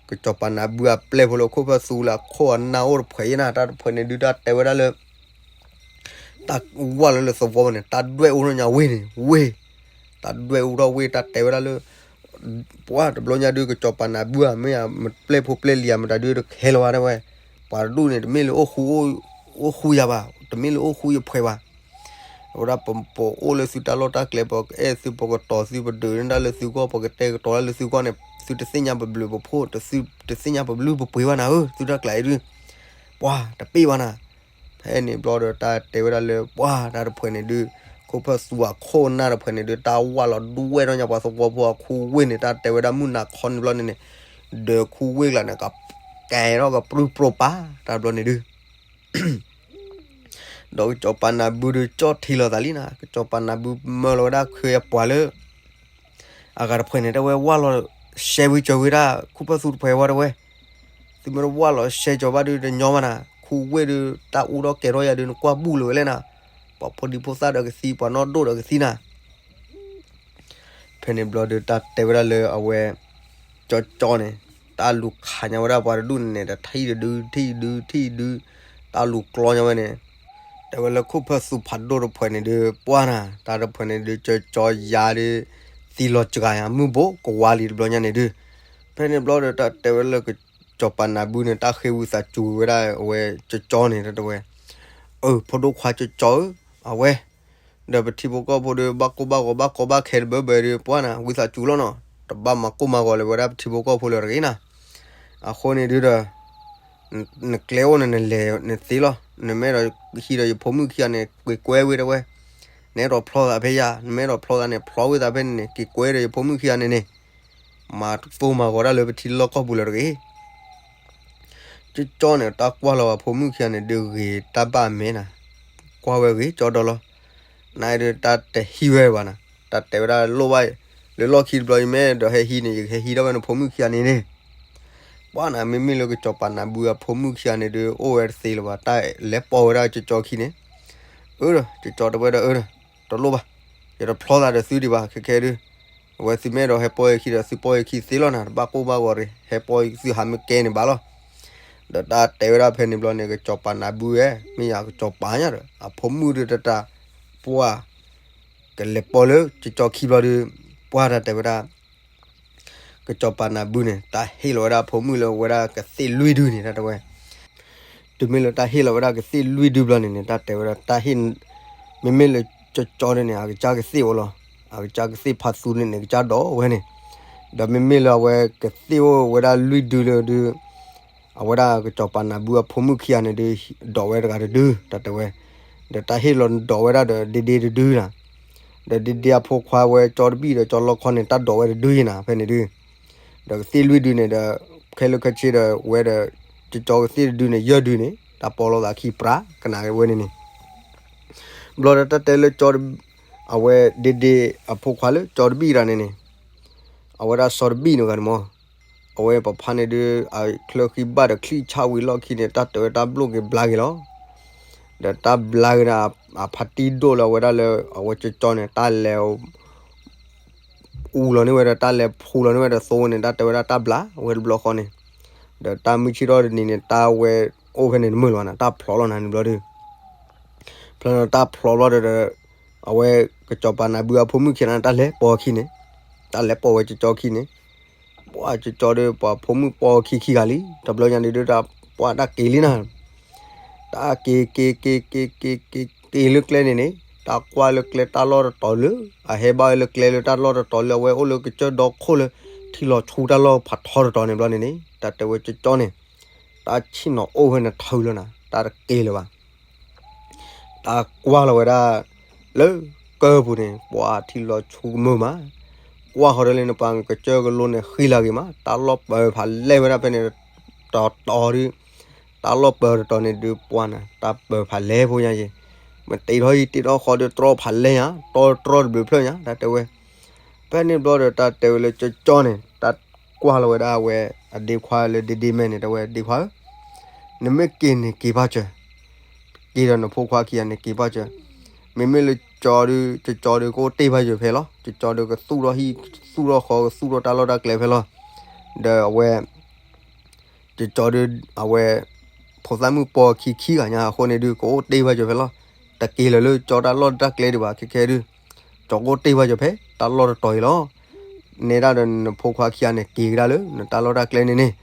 ကစီၤပၤနၤဘုအပျဲၢ်ဖိလၢခိၣ်ဖၢသူလၢအခိၣ်အနၢ်အိၣ်တဖှဲးအံၤနၤ တၢ်တဖှဲးန့ၣ်ဒုးတၢ်တဲဝဲဒၣ်လၢ တၢ်ဝၢ်လီၤလၢသဝီဘၣ်န့ၣ် တၢ်ဒွဲၣ်အိၣ်ထီၣ်ညါဝ့ၢ်န့ၣ် ဝ့ၢ်, တၢ်ဒွဲၣ်အိၣ်ထီၣ်ဝ့ၢ် တၢ်တဲဝဲဒၣ်လၢ ပှၤတဘျီညါဒုး ကစီၤပၤနၤဘုဧါ မ့ၢ်ဧါ မ့ၢ်ပျဲၢ်ဖိပျဲၢ်လံၤဧါ မတၤဒုးတခဲလၢၤဘၣ်တဲဝဲ, ပှၤတဒူၣ်န့ၣ် တမ့ၢ်လၢအိၣ်ဃူ အိၣ်ဃူယၤဘၣ် တမ့ၢ်လၢအိၣ်ဃူယဖှဲးဘၣ် အဝဲဒၣ်ပအိၣ်လၢသုတၢ်လီၢ်တၢ်ကျဲ ပအဲၣ်သု ပကတီၤသု ပဒုးနၢ်လၢသုဂီၢ် ပကတဲာ်ကတီၤတၢ်လၢသုဂီၢ်န့ၣ် သုတသ့ၣ်ညါပဘျုးပဖှိၣ် သုတသ့ၣ်ညါပဘျုးပပှ့ၤဘၣ်နၤဧၢ သုတၢ်ကျးအံၤဒုး ပှၤတပ့ၢ်ဘၣ်နၤ ဖဲန့ၣ်ဘျီဒီးတၢ်တဲဝဲဒၣ်လၢ ပှၤတၢ်တဖှဲးန့ၣ်ဒုး ခိၣ်ဖၢသူအခိၣ်အနၢ်တဖှဲးန့ၣ်ဒုး တၢ်ဝၢ်လီၤဒွဲၣ်ထီၣ်ညါပှၤသဝီဖိအခူဝ့ၢ်န့ၣ် တၢ်တဲဝဲဒၣ်မုၢ်နၤခီန့ၣ်ဘျီန့ၣ်န့ၣ် ဒီးခူဝ့ၢ်ကျါန့ၣ် ကကဲထီၣ်ကပြုၢ်ပြိပာ် တၢ်ဘျီန့ၣ်ဒုး ဒီးကစီၤပၤနၤဘုဒုးကၠီၣ်ထံလီၤသးလံနၤ ကစီၤပၤနၤဘုမၢလီၤဝဲဒၣ်ခွဲးအပှၤလၢ အဂၤတဖှဲးန့ၣ် တၢ်ဝဲဝၢ်လီၤရှဲဝံၤကၠီၤဝံၤဒၣ် ခိၣ်ဖၢသူတဖှဲးဝဲတဝဲ, သုမ့ၢ်တဝၢ်လီၤရှဲကၠီၤဘၣ်ဒုးတညီဘၣ်နၤ, ခူဝ့ၢ်ဒုး တၢ်အူထီၣ်ကဲၤထီၣ်ယၤဒုး နကွၢ်ဘူၣ်လၢၤဝဲလဲၣ်နၤ, ပှၤဖိဒံဖိသၣ်ဒီးကသံ ပှၤနီၢ်ဒိၣ်ဒီးကသံနၤ ဖဲန့ၣ်ဘျီဒုး တၢ်တဲဝဲဒၣ်လၢအဝဲ ကၠီကၠီန့ၣ် တၢ်လူၤခးညါဝဲဒၣ်ပှၤတဒူၣ်န့ၣ်န့ၣ် တထံၣ်တဒု ထံၣ်ဒု ထံၣ်ဒု တၢ်လူၤကျီညါဝဲန့ၣ် တဲဝဲလၢခိၣ်ဖၢသူဖးဒိၣ်တဖှဲးန့ၣ်ဒုး ပှၢ်နၤ တၢ်တဖှဲးန့ၣ်ဒုး ကၠီကၠီယၤဒုး သံလီၤစှၤယၤ မုၢ်ဘိးကဝါလံတဘျီညါန့ၣ်ဒုး ဖဲန့ၣ်ဘျီဒီး တၢ်တဲဝဲလၢကစီၤပၤနၤဘုန့ၣ် တၢ်ဃ့ဝံသးစူၤဝဲဒၣ်အဝဲကၠီကၠီန့ၣ် တၢ်တဲဝဲ အၢ ဖိဒိၣ်ခွါကၠီကၠီဧၢ အဝဲ ဒီးပထံဖိကီၢ်ဖိဒီး ဘၣ်ကိၢ်ဘၣ်ဂီၤ ဘၣ်ကီဘၣ်ခဲတဘၢဘၢဒီး ပှၢ်နၤ ဝံသးစူၤလီၤနီၤ, တဘၣ်မၤကိၢ်မၤဂီၤလၢၤဝဲဒၣ်ပထံဖိကီၢ်ဖိလၢၤတဂ့ၤနၤ, အဃိန့ၣ်ဒုးဒီး နကျဲအိၣ်န့ၣ် နလဲၤနသ့လီၤ, နမ့ၢ်အဲၣ်ဒိးဟံးဒီးယဖိမုၣ်ခံဂၤန့ၣ် က့ၤကွဲဝဲတဝဲ, နအဲၣ်ဒိးဖျီသးဖဲယၤ နမ့ၢ်အဲၣ်ဒိးဖျီသးန့ၣ် ဖျီဝံသးဖဲန့ၣ်န့ၣ် က့ၤကွဲဒီးယဖိမုၣ်ခံဂၤန့ၣ်န့ၣ်, မၤကိၢ်မၤဂီၤဒၣ်လၢပထံလီၢ်ကီၢ်ပူၤလၢၤတဂ့ၤ ကၠီကၠီန့ၣ် တၢ်ကွၢ်လီၤဝဲဖိမုၣ်ခံဂၤန့ၣ် ဒုးဂ့ၤတၢ်ဘၣ်အမဲနၤ, ကွၢ်ဝဲဂ့ၤကၠီဒီလီၤ, နဒုးတၢ်တဟံးဝဲဘၣ်နၤ, တၢ်တဲဝဲဒၣ်လိၣ်ဘၣ်, လၢလီၢ်ခံတဘျီ ယမ့ၢ်အဲၣ်ဒိးဟဲဟံးန့ၣ် ယကဟဲဟံးထီၣ်ဝဲနဖိမုၣ်ခံဂၤန့ၣ်န့ၣ်, ပှၢ်နၤ မ့မ့ၢ်လၢကစီၤပၤနၤဘုအဖိမုၣ်ခံဂၤန့ၣ်ဒုး အိၣ်ဝဲတသ့လၢၤဘၣ်, တၢ်လဲၤပိာ်ဝဲဒၣ်ကၠီကၠီခံန့ၣ်, အၢ ကၠီကၠီတဲဝဲဒၣ်အၢ တလိၣ်ဘၣ်, ယတဖျီသးဒီးသုဒံးဘၣ် ခဲခဲဒုး အဝဲသုမ့ၢ်အဲၣ်ဒိးဟဲပိာ်ယခံဒီး သုပိာ်ယခံသ့လီၤနၤ, တဘၣ်ကိၢ်ဘၣ်ဂီၤတဂ့ၤ, ဟဲပိာ်သုဟးမ့ၢ်ကဲန့ၣ်ဘၣ်လီၤ. ဒီးတၢ်တဲဝဲဒၣ်ဖဲန့ၣ်ဘျီန့ၣ် ကစီၤပၤနၤဘုဧၢ, မ့ၢ်ယၤကစီၤပၤညါဒီး အဖိမုၣ်ဒုးတတၤ, ပှၢ် ကလဲၤပိာ်လၢကၠီကၠီခံဘျီဒုး, ပှၢ်တၢ်တဲဝဲဒၣ် ကစီၤပၤနၤဘုန့ၣ် တၢ်ဟ့ၣ်လီၤဝဲဒၣ်အဖိမုၣ်လၢဝဲဒၣ်ကသ့ၣ်လွံၢ်ဒုန့ၣ် တၢ်တဲဝဲ, တုၤမ့ၢ်လၢတၢ်ဟ့ၣ်လီၤဝဲဒၣ်ကသ့ၣ်လွံၢ်ဒုဘျီန့ၣ်န့ၣ် တၢ်တဲဝဲဒၣ်တၢ်ဟ့ၣ်, မ့မ့ၢ်လၢကၠီကၠီဒုန့ၣ် အကစၢ်ကသ့ၣ်အိၣ်လီၤ, အကစၢ်ကသ့ၣ်ဖးသူန့ၣ်န့ၣ် ကစၢ်ဒိးဝဲန့ၣ်, ဒီးမ့မ့ၢ်လၢအဝဲကသ့ၣ်အိၣ်ဝဲဒၣ်လွံၢ်ဒုလၢဒု အဝဲဒၣ်ကစီၤပၤနၤဘုအဖိမုၣ်ခံဂၤန့ၣ်ဒုး ဒိးဝဲတဂၤတဒု တၢ်တဲဝဲ, ဒီးတၢ်ဟ့ၣ်လီၤဒိးဝဲဒၣ်ဒီးဒ့ဒ့တဒုနၤ, ဒီးဒ့ဒ့အဖိခွါဝဲကၠီတဘံၣ်ဒီးကၠီလီခီန့ၣ် တၢ်ဒိးဝဲတဒုယံၤနၤ ဖဲန့ၣ်ဒုး, ဒီးကသ့ၣ်လွံၢ်ဒုန့ၣ်ဒီး ခဲလၢာ်ခဲဆ့ဒီးဝဲဒီး ကၠီကသ့ၣ်တဒုန့ၣ် ယဲၢ်ဒုန့ၣ် တၢ်ပီလီၤသးခံပြး ကနၣ်ဝဲန့ၣ်န့ၣ် ဘျီဒီးတၢ်တဲလၢကၠီ အဝဲဒ့ဒ့အဖိခွါလၢကၠီတဘ့ၣ်တဂၤန့ၣ်န့ၣ် အဝဲဒၣ်စီၤတဘ့ၣ်န့ၣ်ဂၤန့ၣ်မး အဝဲပဖါန့ၣ်ဒုး အချၢဃံဘၣ်ဒီးချံၣ်ဆၣ်ဝံၤလီၢ်ခံန့ၣ် တၢ်တဲဝဲတၢ်ဘျိၣ်က့ၤဘျါက့ၤလီၤ. ဒီးတၢ်ဘျါက့ၤဒီး အဖါတံၢ်ဒိၣ်လၢအဝဲဒၣ်လၢ အဝဲကၠီကၠီန့ၣ် တၢ်လဲၤ အူလီၤန့ၢ်ဝဲဒီး တၢ်လဲၤဖူလီၤန့ၢ်ဝဲဒီးသိန့ၣ် တၢ်တဲဝဲဒၣ်တၢ်ဘျါဝဲတဘျီဃီန့ၣ်, ဒီးတၢ်မုၢ်ဆ့ၣ်ထီၣ်တနံၤန့ၣ် တၢ်ဝဲအိၣ်ဖဲန့ၣ်တမုာ်လၢၤဘၣ်န့ၣ် တၢ်ဖျိးလီၤနၤန့ၣ်ဘျီဒီး ဖျိးလီၤတၢ်ဖျိးဘျီဒီး အဝဲကစီၤပၤနၤဘုအဖိမုၣ်ခံဂၤန့ၣ် တၢ်လဲၤပိာ်အခံန့ၣ်, တၢ်လဲၤပိာ်ဝဲကၠီကၠီခံန့ၣ်, ပှၤကၠီကၠီဒီး ပှၤဖိမုၣ်ပိာ်ခံခံဂၤလံ, တဘျီညါဒုးဒီး တၢ်ပှၤတၢ်က့ၤလံနၤ, တၢ်က့ၤက့ၤက့ၤက့ၤက့ၤက့ၤ က့ၤလၢကျဲန့ၣ်န့ၣ်, တၢ်ကွၢ်လၢကျဲတၢ်လီၢ်တတီၤလၢ အဟဲဘၣ်ဝဲလၢကျဲလၢတၢ်လီၢ်တတီၤလၢအဝဲအိၣ်လၢကစၢၢ်ဒီခိၣ်လၢ ထံလီၤဆူတၢ်လီၢ်ဖးထီတတီၤန့ၣ်ဘျီန့ၣ်န့ၣ်, တၢ်တဲဝဲကၠီကၠီန့ၣ်, တၢ်ဆ့ၣ်နီၤအိၣ်ဖဲန့ၣ်ထုးလၢနၤ တၢ်တက့ၤလၢၤဘၣ် တၢ်ကွၢ်လီၤဝဲဒၣ် လၢကၢၢ်ပူၤန့ၣ် ပှၤထံလီၤဆူကမၢမး, ကွၢ်ဃီၤဒီးလၢနပှၤကစၢၢ်ကလိန့ၣ် ဃံလၤဂ့ၤမး, တၢ်လီၢ်ပၢၤဖးလဲၢ်ဝဲဒၣ်ဖဲန့ၣ် တတီၤဒုး, တၢ်လီၢ်ပၢၤတတီၤန့ၣ်ဒုးပှၤနၤ တၢ်ပၢၤဖးလဲၢ်ဖိညါယဲၢ်, မ့ၢ်တ့ထီၣ်ဟံၣ်တ့ထီၣ်ဃီဒီးတြီဖးလဲၢ်ညါ, တြီတြီတဘျုးဖျၢၣ်ညါ တၢ်တဲဝဲ ဖဲန့ၣ်ဘျီဒီးတၢ်တဲဝဲလၢကၠီကၠီန့ၣ် တၢ်ကွၢ်လီၤဝဲဒၣ်အဝဲ အဒ့ခွါလၢဒ့ဒ့မဲန့ၣ် တဲဝဲဒ့ခွါဧၢ, နမ့ၢ်က့ၤန့ၣ်က့ၤဘၣ်စၢၤ, က့ၤဒီးနဖိခွါခံဂၤန့ၣ်က့ၤဘၣ်စၢၤ, မ့မ့ၢ်လၢကၠီဒုး ကၠီဒုးကအိၣ်တ့ၢ်ဘၣ်ယၤဖဲလီၤ, ကၠီဒုးကသူၣ်ထီၣ်ဟံၣ် သူၣ်ထီၣ်ဃီ ကသူၣ်ထီၣ်တၢ်လီၢ်တၢ်ကျဲဖဲလီၤ, ဒီးအဝဲ ကၠီကၠီဒုး အဝဲ ဖိသၣ်မုၣ်ပိာ်ခံခံဂၤညါအဃိန့ၣ်ဒုး ကအိၣ်တ့ၢ်ဘၣ်ယၤဖဲလီၤ, တက့ၤလၢၤလၢကၠီတၢ်လီၢ်တၢ်ကျဲဒံးဘၣ် ခဲခဲဒုး, ကၠီကအိၣ်တ့ၢ်ဘၣ်ယၤဖဲ တၢ်လီၢ်တတီၤအံၤလီၤ, နဲဒၣ်ဒီးနဖိခွါခံဂၤန့ၣ် က့ၤကဒါလၢ နတၢ်လီၢ်တၢ်ကျဲန့ၣ်န့ၣ်,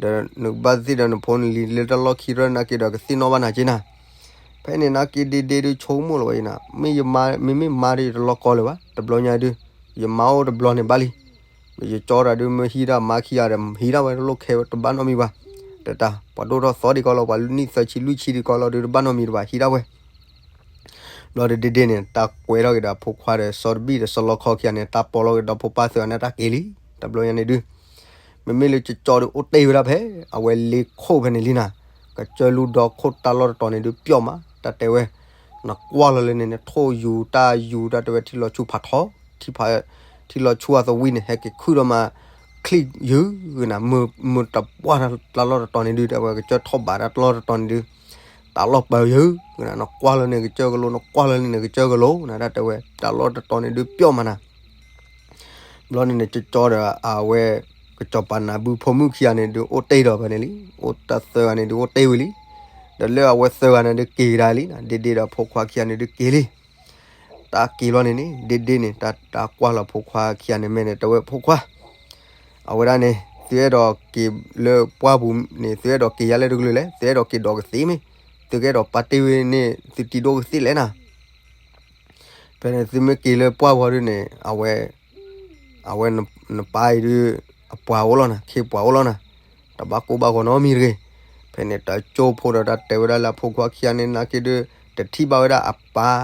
ဒီးနကဘၣ်သ့ၣ်ဒီးနဖိနလံၤလၢတၢ်လီၢ်ခံရဲၣ်နာ်က့ၤဒီးကသ့ၣ်နီၣ်ဘၣ်နၤက့နၤ, ဖဲန့ၣ်နာ်က့ဒ့ဒ့ဒုးဆိကမိၣ်လီၤဝဲအံၤနၤ, မ့မ့ၢ်မါဒုးယတလီၢ်ကီလၢၤဘၣ်, တဘျီညါဒုး ယမါအိၣ်တဘျီန့ၣ်ဘၣ်လံ ယကၠီတၢ်ဒုးမ့ၢ်ဟံးဒၣ်မါခံဂၤဒီး ဟံးဒၣ်ဝဲတလိၣ်ခဲဝဲတဘၣ်နီတမံၤဘၣ်, တၢ် ပှၤဒိၣ်ထီၣ်သီဒံးကီးလီၤ ပှၤနံၣ်သၢဆံလွံၢ်ဆံဒံးကီးလီၤဒုးတဘၣ်နီတမံၤတဘၣ် ဟံးဒၣ်ဝဲ, ဘျီဒီးဒ့ဒ့န့ၣ် တၢ်ကွဲထီၣ်က့ၤဒီးအဖိခွါဒီးစီၤတဘံၣ်ဒီးစီၤလီခီခံဂၤန့ၣ် တၢ်ပီလီၤက့ၤဒီးဖိပၢ်သၢဂၤန့ၣ်တၢ်က့ၤလံ, တဘျီညါန့ၣ်ဒုး မ့မ့ၢ်လၢကၠီကၠီဒုးအိၣ်တ့ၢ်ဝဲဒၣ်ဖဲ အဝဲလ့ခိၣ်ဖဲန့ၣ်လံနၤ, ကစၢၢ်လူဒီခိၣ်တၢ်လီၢ်တတီၤန့ၣ်ဒုးပျီမး တၢ်တဲဝဲ, နကွၢ်လီၤလၢန့ၣ်န့ၣ် ထိၣ်ယူၤတၢ်ယူၤတၢ်တဲဝဲထံလီၤဆူဖးထီ, ထံဖး ထံလီၤဆူအသဝံန့ၣ် ဟဲက့ၤခုၣ်ဒီးမး ချံၣ်ယုၢ်ဂ့ၤနၤ, မုၢ်တပှၢ်တၢ်လီၢ်တတီၤန့ၣ်ဒုး တဲဝဲကစၢၢ်ထီၣ်ဘးတၢ်လီၢ်တတီၤန့ၣ်ဒုး, တၢ်လီၢ်ပၢၤယုၢ်ဂ့ၤနၤ, နကွၢ်လၢန့ၣ်ကစၢၢ်ကလိနကွၢ်လၢန့ၣ်ကစၢၢ်ကလိနၤ တၢ်တဲဝဲ တၢ်လီၢ်တတီၤန့ၣ်ဒုးပျီမးနၤ ဘျီန့ၣ်န့ၣ် ကၠီကၠီဒီးအဝဲ ကစီၤပၤနၤဘုဖိမုၣ်ခံဂၤန့ၣ်ဒုး အိၣ်တ့ၢ်ဒီးဖဲန့ၣ်လံ, အိၣ်တၢ်သၢဂၤန့ၣ်ဒုးအိၣ်တ့ၢ်ဝံၤလံ, ဒီးလၢအဝဲသၢဂၤန့ၣ်ဒုးက့ၤကဒါလံ, ဒ့ဒ့ဒီးဖိခွါခံဂၤန့ၣ်ဒုးက့ၤလံ, တၢ်က့ၤဘျီန့ၣ်န့ၣ် ဒ့ဒ့န့ၣ် တၢ် တၢ်ကွၢ်လီၤဖိခွါခံဂၤန့ၣ်မဲာ်န့ၣ် တဲဝဲဖိခွါ အဝဲဒၣ်န့ၣ် သုအဲၣ်ဒိးက့ၤလၢပှၢ်ပူၤန့ၣ် သုအဲၣ်ဒိးက့ၤယၤလၢတကလုာ်လဲၣ်, သုအဲၣ်ဒိးက့ၤဒိးကသ့ၣ်မ့ၢ်, သုကအဲၣ်ဒိးပာ်တ့ၢ်ဝဲန့ၣ် သုတံၤဒိၣ်ကသ့ၣ်လဲၣ်နၤ ဖဲန့ၣ်သုမ့ၢ်က့ၤလၢပှၢ်ပူၤဒုးန့ၣ် အဝဲ အဝဲနပၢ်အံၤဒုး အပှၤအိၣ်လီၤနၤ, ခ့ပှၤအိၣ်လီၤနၤ, တဘၣ်ကိၢ်ဘၣ်ဂီၤနီတမံၤတဂ့ၤ. ဖဲန့ၣ်တၢ်ကၠိဖိဒီးတၢ်တဲဝဲဒၣ်လၢအဖိခွါခံဂၤန့ၣ် နာ်က့ဒုး တထံၣ်ဘၣ်ဝဲဒၣ်အပၢ်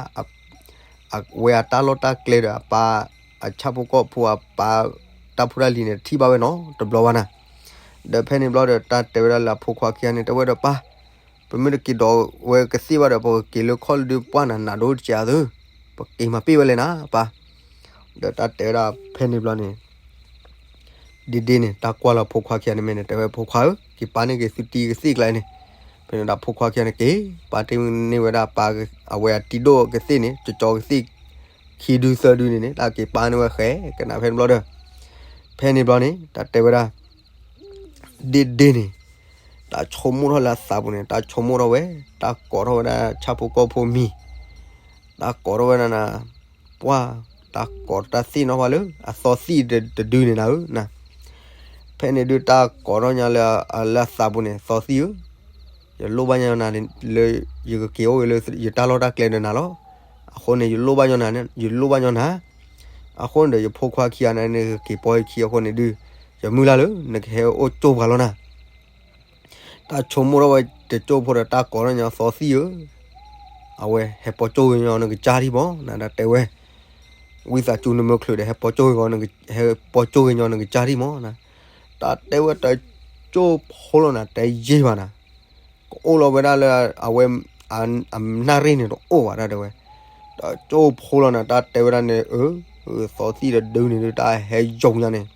အဝဲအတၢ်လီၢ်တၢ်ကျဲဒီးအပၢ် အဆၣ်ဖိကီၢ်ဖိအပၢ် တၢ်ဖိတၢ်လံၤန့ၣ် တထံၣ်ဘၣ်ဝဲနီတဘျီဘၣ်နၤ. ဒီးဖဲန့ၣ်ဘျီဒီးတၢ်တဲဝဲဒၣ်လၢအဖိခွါခံဂၤန့ၣ် တဲဝဲဒီးပၢ် ပမ့ၢ်တက့ၤဒီးဝဲကသ့ၣ်ဘၣ်ဒီး ပကက့ၤလၢခီၣ်လၢဒုးပှၢ်နၤနးဒိတက့ၢ်အသိး, ပက့ၤမၤပ့ၢ်ဝဲလဲၣ်နၤပၢ်. ဒီးတၢ်တဲဝဲဒၣ်ဖဲန့ၣ်ဘျီန့ၣ် ဒ့ဒ့န့ၣ် တၢ်ကွၢ်လီၤဖိခွါခံဂၤန့ၣ်မဲာ်န့ၣ် တဲဝဲဖိခွါဧၢ, က့ၤပာ်န့ၢ်က့ၤသုတံၤကသ့ၣ်ကျါန့ၣ်. ဖဲန့ၣ်ဒီးဖိခွါခံဂၤန့ၣ်က့ၤ ပာ်တ့ၢ်န့ၢ်ဝဲဒၣ်ပၢ်အဝဲအတံၤဒိၣ်ကသ့ၣ်န့ၣ် ကၠီကၠီကသ့ၣ် ခံဒုသၢဒုန့ၣ်န့ၣ် တၢ်က့ၤပာ်န့ၢ်ဝဲဃဲကနၣ်ဖဲန့ၣ်ဘျီဒီး ဖဲန့ၣ်ဘျီန့ၣ် တၢ်တဲဝဲဒၣ် ဒ့ဒ့န့ၣ် တၢ်ဆိကမိၣ်ထီၣ်လၢအသးပူၤန့ၣ် တၢ်ဆိကမိၣ်ထီၣ်ဝဲ တၢ်ကိးထီၣ်ဝဲဒၣ်ဆၣ်ဖိကီၢ်ဖိမံၤ တၢ်ကိးထီၣ်ဝဲဒၣ်နၤ ပှၢ် တၢ်ကိးတၢ်သ့ၣ်နီၣ်ပှၤလၢ အသီသံၣ်တဒုန့ၣ်နၤဧၢနၤ. ဖဲန့ၣ်ဒုးတၢ်ကိးထီၣ်ညါလၢ လၢအသးပူၤန့ၣ် သီသံၣ်ဧၢ, ယလိၣ်ဘၣ်ညီနၤလၢ ယကက့ၤအိၣ်ဂ့ၤလၢယတၢ်လီၢ်တၢ်ကျဲဒီးနၤလီၤ. အဃိန့ၣ် ယလိၣ်ဘၣ်ညီနၤ ယလိၣ်ဘၣ်ညီနၤ. အဃိန့ၣ်ဒီး ယဖိခွါခံဂၤန့ၣ်န့ၣ် ကက့ၤပိာ်ယခံအဃိန့ၣ်ဒုး ယမုၢ်လၢ်လၢ နကဟဲအိၣ်ကၠိပှၤလီၤနၤ. တၢ်ဆိကမိၣ်ထီၣ်ဝဲတကၠိဖိဒီးတၢ်ကိးထီၣ်ညါသီသံၣ်ဧၢ, အဝဲဟဲပိာ်ကၠိဂ့ၤညီနကစၢ်ထံၣ်မးနၤ တၢ်တဲဝဲ ဝံသးစူၤနမ့ၢ်ချုးဒီး ဟဲပိာ်ကၠိဂ့ၤညီ ဟဲပိာ်ကၠိဂ့ၤညီနကစၢ်ထံၣ်မးနၤ. တၢ်တဲဝဲတၢ် တကၠိဖိလီၤနၤ တယံာ်ဘၣ်နၤ, ကအိၣ်လီၤဝဲဒၣ်လၢ အဝဲ အနၣ်ရံၣ်န့ၣ်တအိၣ်ဘၣ် တၢ်တဲဝဲ, တကၠိဖိလီၤနၤ တၢ်တဲဝဲဒၣ်န့ၣ် အၢ သီသံၣ်တဒုန့ၣ်ဒုး တၢ်ဟဲယူၤညါန့ၣ်,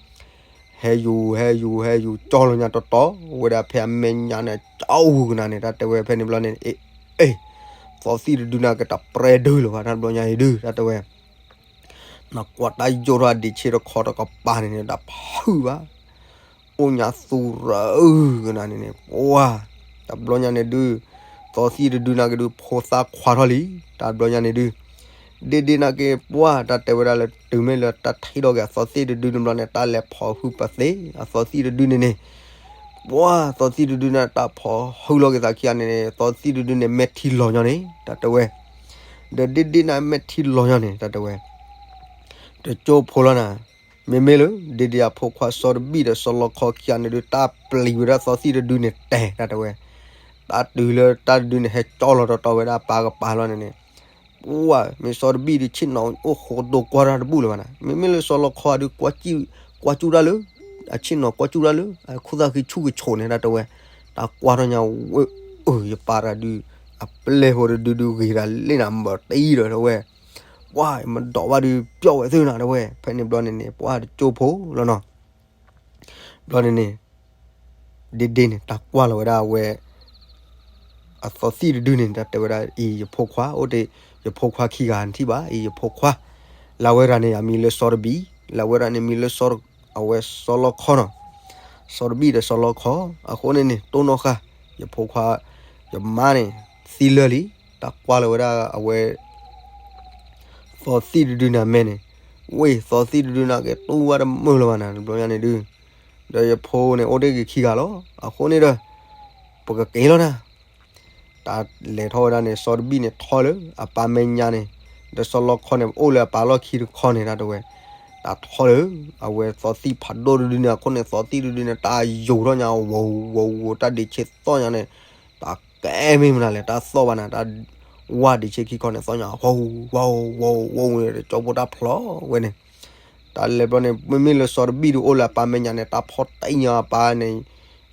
ဟဲယူၤ ဟဲယူၤ ဟဲယူၤ ကၠီလီၤညါတီတီ, ဝဲဒၣ်ဖဲအမဲာ်ညါန့ၣ် ကၠီဝူၤကနၤန့ၣ် တၢ်တဲဝဲဖဲန့ၣ်ဘျီန့ၣ် အ့ အ့ သီသံၣ်တဒုန့ၣ် ကတပြဲဒုလၢၤဘၣ် တၢ်ဘျီညါအံၤဒုး တၢ်တဲဝဲ, နကွၢ်တၢ်ယိာ်ထီၣ်ဒံးဆ့တခီတကပၤန့ၣ်န့ၣ် တၢ်ဖုးဘၣ်, အိၣ်ညါသူရၢအုကနၤန့ၣ်န့ၣ် ပှၢ်, တၢ်ဘျီညါန့ၣ်ဒုး သီသံၣ်တဒုန့ၣ်က့ဒုး ဖိသၣ်ခွါထီၣ်လံ, တၢ်ဘျီညါန့ၣ်ဒုး ဒ့ဒ့န့ၣ်က့ ပှၢ် တၢ်တဲဝဲဒၣ်လၢ တုၤမ့ၢ်လၢတၢ်ထံၣ်ထီၣ်က့ၤအသီသံၣ်တဒုန့ၣ်ဘျီန့ၣ် တၢ်လဲၤဖီၣ်ဟုပသ့ အသီသံၣ်တဒုန့ၣ်န့ၣ်, ပှၢ် သီသံၣ်တဒုန့ၣ် တၢ်ဖီၣ်ဟုလီၤက့ၤသးခံဂၤန့ၣ်န့ၣ် သီသံၣ်တဒုန့ၣ် မဲာ်ထံလီၤညီန့ၣ် တၢ်တဲဝဲ, ဒီးဒ့ဒ့န့ၣ် မဲာ်ထံလီၤညီန့ၣ် တၢ်တဲဝဲ တကၠိဖိလီၤနၤ, မ့မ့ၢ်လၢ ဒ့ဒ့အဖိခွါစီၤတဘံၣ်ဒီးစီၤလီခီခံဂၤန့ၣ်ဒုး တၢ်ပျံၤဝဲဒၣ်သီသံၣ်တဒုန့ၣ်တဲာ် တၢ်တဲဝဲ, တၢ်တုၤလၢတၢ်တဒုန့ၣ် ဟဲကၠီလီၤတီတီဝဲဒၣ်အပၢ်ကပၤလီၤန့ၣ်န့ၣ်, ပှၢ် မ့ၢ်စီၤတဘံၣ်ဒုး ဆ့ၣ်နီၤအိၣ်ဃိတိၤကွၢ်တၢ်တဘူၣ်လၢၤဘၣ်နၤ, မ့မ့ၢ်လၢစီၤလီခီဒုး ကွၢ်စူၣ်တၢ်လၢ အဆ့ၣ်နီၤကွၢ်စူၣ်တၢ်လၢ အခိၣ်သၣ်ဃံဆူၣ်ကဆိးန့ၣ် တၢ်တဲဝဲ, တၢ်ကွၢ်ထီၣ်ညါဝဲ အၢ ယပၢ်တၢ်ဒုး အပျဲၢ်ဖိတဒုဒုးဂ့ၤတၢ်လ့ၣ်နၤ မၤတအံၤဒီးတဲဝဲ, ပှၢ် မ့ၢ်ဒိးဘၣ်ဒုး ပျီၢ်ဝဲသ့ၣ်နၤ တဲဝဲ, ဖဲန့ၣ်ဘျီန့ၣ်န့ၣ် ပှၢ်တကၠိဖိလီၤနီၤ, ဘျီန့ၣ်န့ၣ် ဒ့ဒ့န့ၣ် တၢ်ကွၢ်လီၤဝဲဒၣ်အဝဲ အသီသံၣ်တဒုန့ၣ် တၢ်တဲဝဲဒၣ် အံၤယဖိခွါ အိၣ်တ့ၢ် ယဖိခွါခံဂၤနထံၣ်ဘၣ် အံၤယဖိခွါ, လၢဝဲရၤန့ၣ် အမံၤလၢစီၤတဘံၣ် လၢဝဲရၤန့ၣ် မံၤလၢစီၤ အဝဲစီၤလီခီနီၤ, စီၤတဘံၣ်ဒီးစီၤလီခီ, အဃိန့ၣ်န့ၣ် တိၢ်နီၣ်ဃာ် ယဖိခွါ ယမါန့ၣ် သံလၢာ်လံ, တၢ်ကွၢ်လီၤဝဲဒၣ်အဝဲ သီသံၣ်တဒုန့ၣ်အမဲာ်န့ၣ်, ဝ့ၢ် သီသံၣ်တဒုန့ၣ်က့ တူၢ်ဝဲတမုာ်လၢၤဘၣ်နၤ တဘျီညါန့ၣ်ဒုး, ဒီးယဖိန့ၣ် အိၣ်တ့ၢ်ဂ့ၤခံဂၤလီၤ, အဃိန့ၣ်ဒီး ပကက့ၤလီၤနၤ, တၢ်လဲၤထီၣ်ဝဲဒၣ်န့ၣ် စီၤတဘံၣ်န့ၣ်ထီၣ်လၢအပၢ်မဲာ်ညါန့ၣ်, ဒီးစီၤလီခီန့ၣ် အိၣ်လၢအပၢ်လီၢ်ခံတခီန့ၣ် တၢ်တဲဝဲ, တၢ်ထီၣ်လၢ အဝဲသီသံၣ်ဖးဒိၣ်တဒုန့ၣ် အဃိန့ၣ် သီသံၣ်တဒုန့ၣ် တၢ်ယူၤထီၣ်ညါ ဝီၤဝီၤဝီၤ တၢ်ဒံးဆ့သီၣ်ညါန့ၣ်, တၢ်ကဲမ့ၢ်မနုၤလဲၣ် တၢ်သီၣ်ဘၣ်နၤ တၢ်ဝါဒံးဆ့ခံခီန့ၣ် သီၣ်ညါ ဝီၤဝီၤဝီၤဝီၤန့ၣ် တကၠိဖိတၢ်ဖျီဝဲန့ၣ်, တၢ်လဲၤဘျီန့ၣ် မ့မ့ၢ်လၢစီၤတဘံၣ်ဒုးအိၣ်လၢအပၢ်မဲာ်ညါန့ၣ် တၢ်ဖီၣ်တံၢ်ညီအပၢ်န့ၣ်,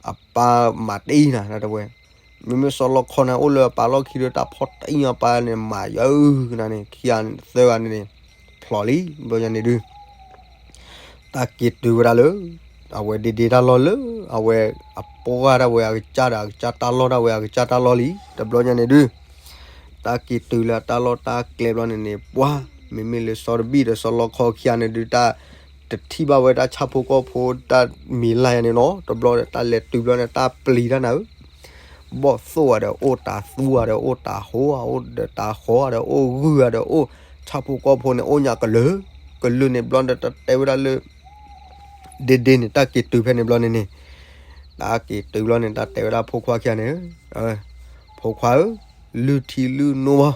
အပၢ်မၤတံၢ်နၤ တၢ်တဲဝဲ, မ့မ့ၢ်စီၤလီခီန့ၣ် အိၣ်လၢအပၢ်လီၢ်ခံဒီး တၢ်ဖီၣ်တံၢ်ညီအပၢ်န့ၣ် မၤယၤအုကနၤန့ၣ် ခံဂၤသၢဂၤန့ၣ်န့ၣ် ဖျီလံ ဘျီညါန့ၣ်ဒုး တၢ်က့ၤတုၤဝဲဒၣ်လၢ အဝဲဒ့ဒ့တၢ်လီၢ်လၢ အဝဲအပှၢ်ဒၣ်ဝဲအကစၢ်ဒီး အကစၢ်တၢ်လီၢ်ဒၣ်ဝဲအကစၢ်တၢ်လီၢ်လံ တဘျီညါန့ၣ်ဒုး တၢ်က့ၤတုၤလၢအတၢ်လီၢ်တၢ်ကျဲဘျီန့ၣ်န့ၣ် ပှၢ် မ့မ့ၢ်လၢစီၤတဘံၣ်ဒီးစီၤလီခီခံဂၤန့ၣ်ဒုး တၢ်တထံၣ်ဘၣ်ဝဲတၢ်ဆၣ်ဖိကီၢ်ဖိတၢ်မံၤလၢ်ယၤန့ၣ်နီၤ တဘျီဒီး တၢ်လဲၤတုၤဘျီန့ၣ် တၢ်ပျံၤတၢ်နၤဧၢ ဘီၣ်သိၣ်ဂၤဒီးအိၣ် တၤသူဂၤဒီးအိၣ် တၤဟိဂၤအိၣ်ဒီးတၤဃီဂၤဒီးအိၣ် ဂုၢ်ဂၤဒီးအိၣ် ဆၣ်ဖိကီၢ်ဖိန့ၣ် အိၣ်ညါကလုာ် ကလုာ်န့ၣ်ဘျီဒီး တၢ်တဲဝဲဒၣ်လၢ ဒ့ဒ့န့ၣ် တၢ်က့ၤတုၤဖဲန့ၣ်ဘျီန့ၣ်န့ၣ် တၢ်က့ၤတုၤဘျီန့ၣ် တၢ်တဲဝဲဒၣ်ဖိခွါခံဂၤန့ၣ် ဖိခွါဧၢ လုၢ်ထံလုၢ်နိဘၣ်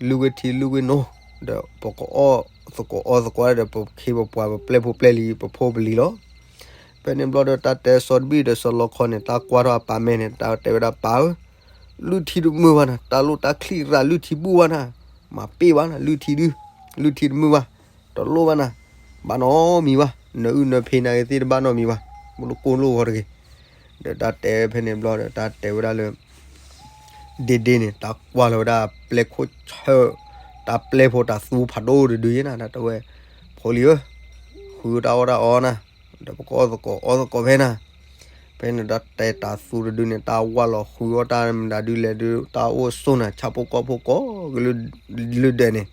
လုၢ်ဝဲထံလုၢ်ဝဲနိ ဒီးပကအီၣ်သကိးအီသကိးဒီး ပခ့ပပှၤပပျဲၢ်ဖိပျဲၢ်လံၤ ပဖိပလံၤလီၤ. ဖဲန့ၣ်ဘျီဒီး တၢ်တဲစီၤတဘံၣ်ဒီးစီၤလီခီန့ၣ် တၢ်ကွၢ်ထီၣ်အပၢ်မဲာ်န့ၣ် တၢ်တဲဝဲဒၣ်ပၢ်ဧၢ, လုၢ်ထံတမုာ်ဘၣ်နၤ, တၢ်လိၣ်တၢ်ချံၣ်ရၤလုၢ်ထံဘူၣ်ဘၣ်နၤ, မၤပ့ၢ်ဘၣ်နၤ လုၢ်ထံဒု, လုၢ်ထံတမုာ်ဘၣ်, တလိၣ်ဘၣ်နၤ, ဘၣ်နီတမံၤဘၣ်, နအုၣ်နဖံးနၤဂ့ၤသ့ၣ်တဘၣ်နီတမံၤဘၣ်, မ့ၢ်တကိၢ်လိၣ်ဂီၤတဂ့ၤ. ဒီးတၢ်တဲဖဲန့ၣ်ဘျီဒီး တၢ်တဲဝဲဒၣ်လၢ ဒ့ဒ့န့ၣ် တၢ်ကွၢ်လီၤဝဲဒၣ်ပျဲၢ်ခိၣ်ဆၢၣ်, တၢ်ပျဲၢ်ဖိတၤသူဖးဒိၣ်တဒုယဲနၤ တၢ်တဲဝဲ, ဖိလံၤဧၢ, ဃုတၢ်အီၣ်တၢ်အီနၤ, ဒီးပကအီၣ်သကိးအီသကိးဖဲနၤ. ဖဲန့ၣ်တၢ်တဲတၤသူတဒုန့ၣ် တၢ်ဝၢ်လီၤဃုအီၣ်တၢ်မတၤဒုလဲၣ်ဒု တၢ်အိၣ်ဆိၣ်နၤ ဆၣ်ဖိကီၢ်ဖိကိးကလုာ်ဒဲးန့ၣ်,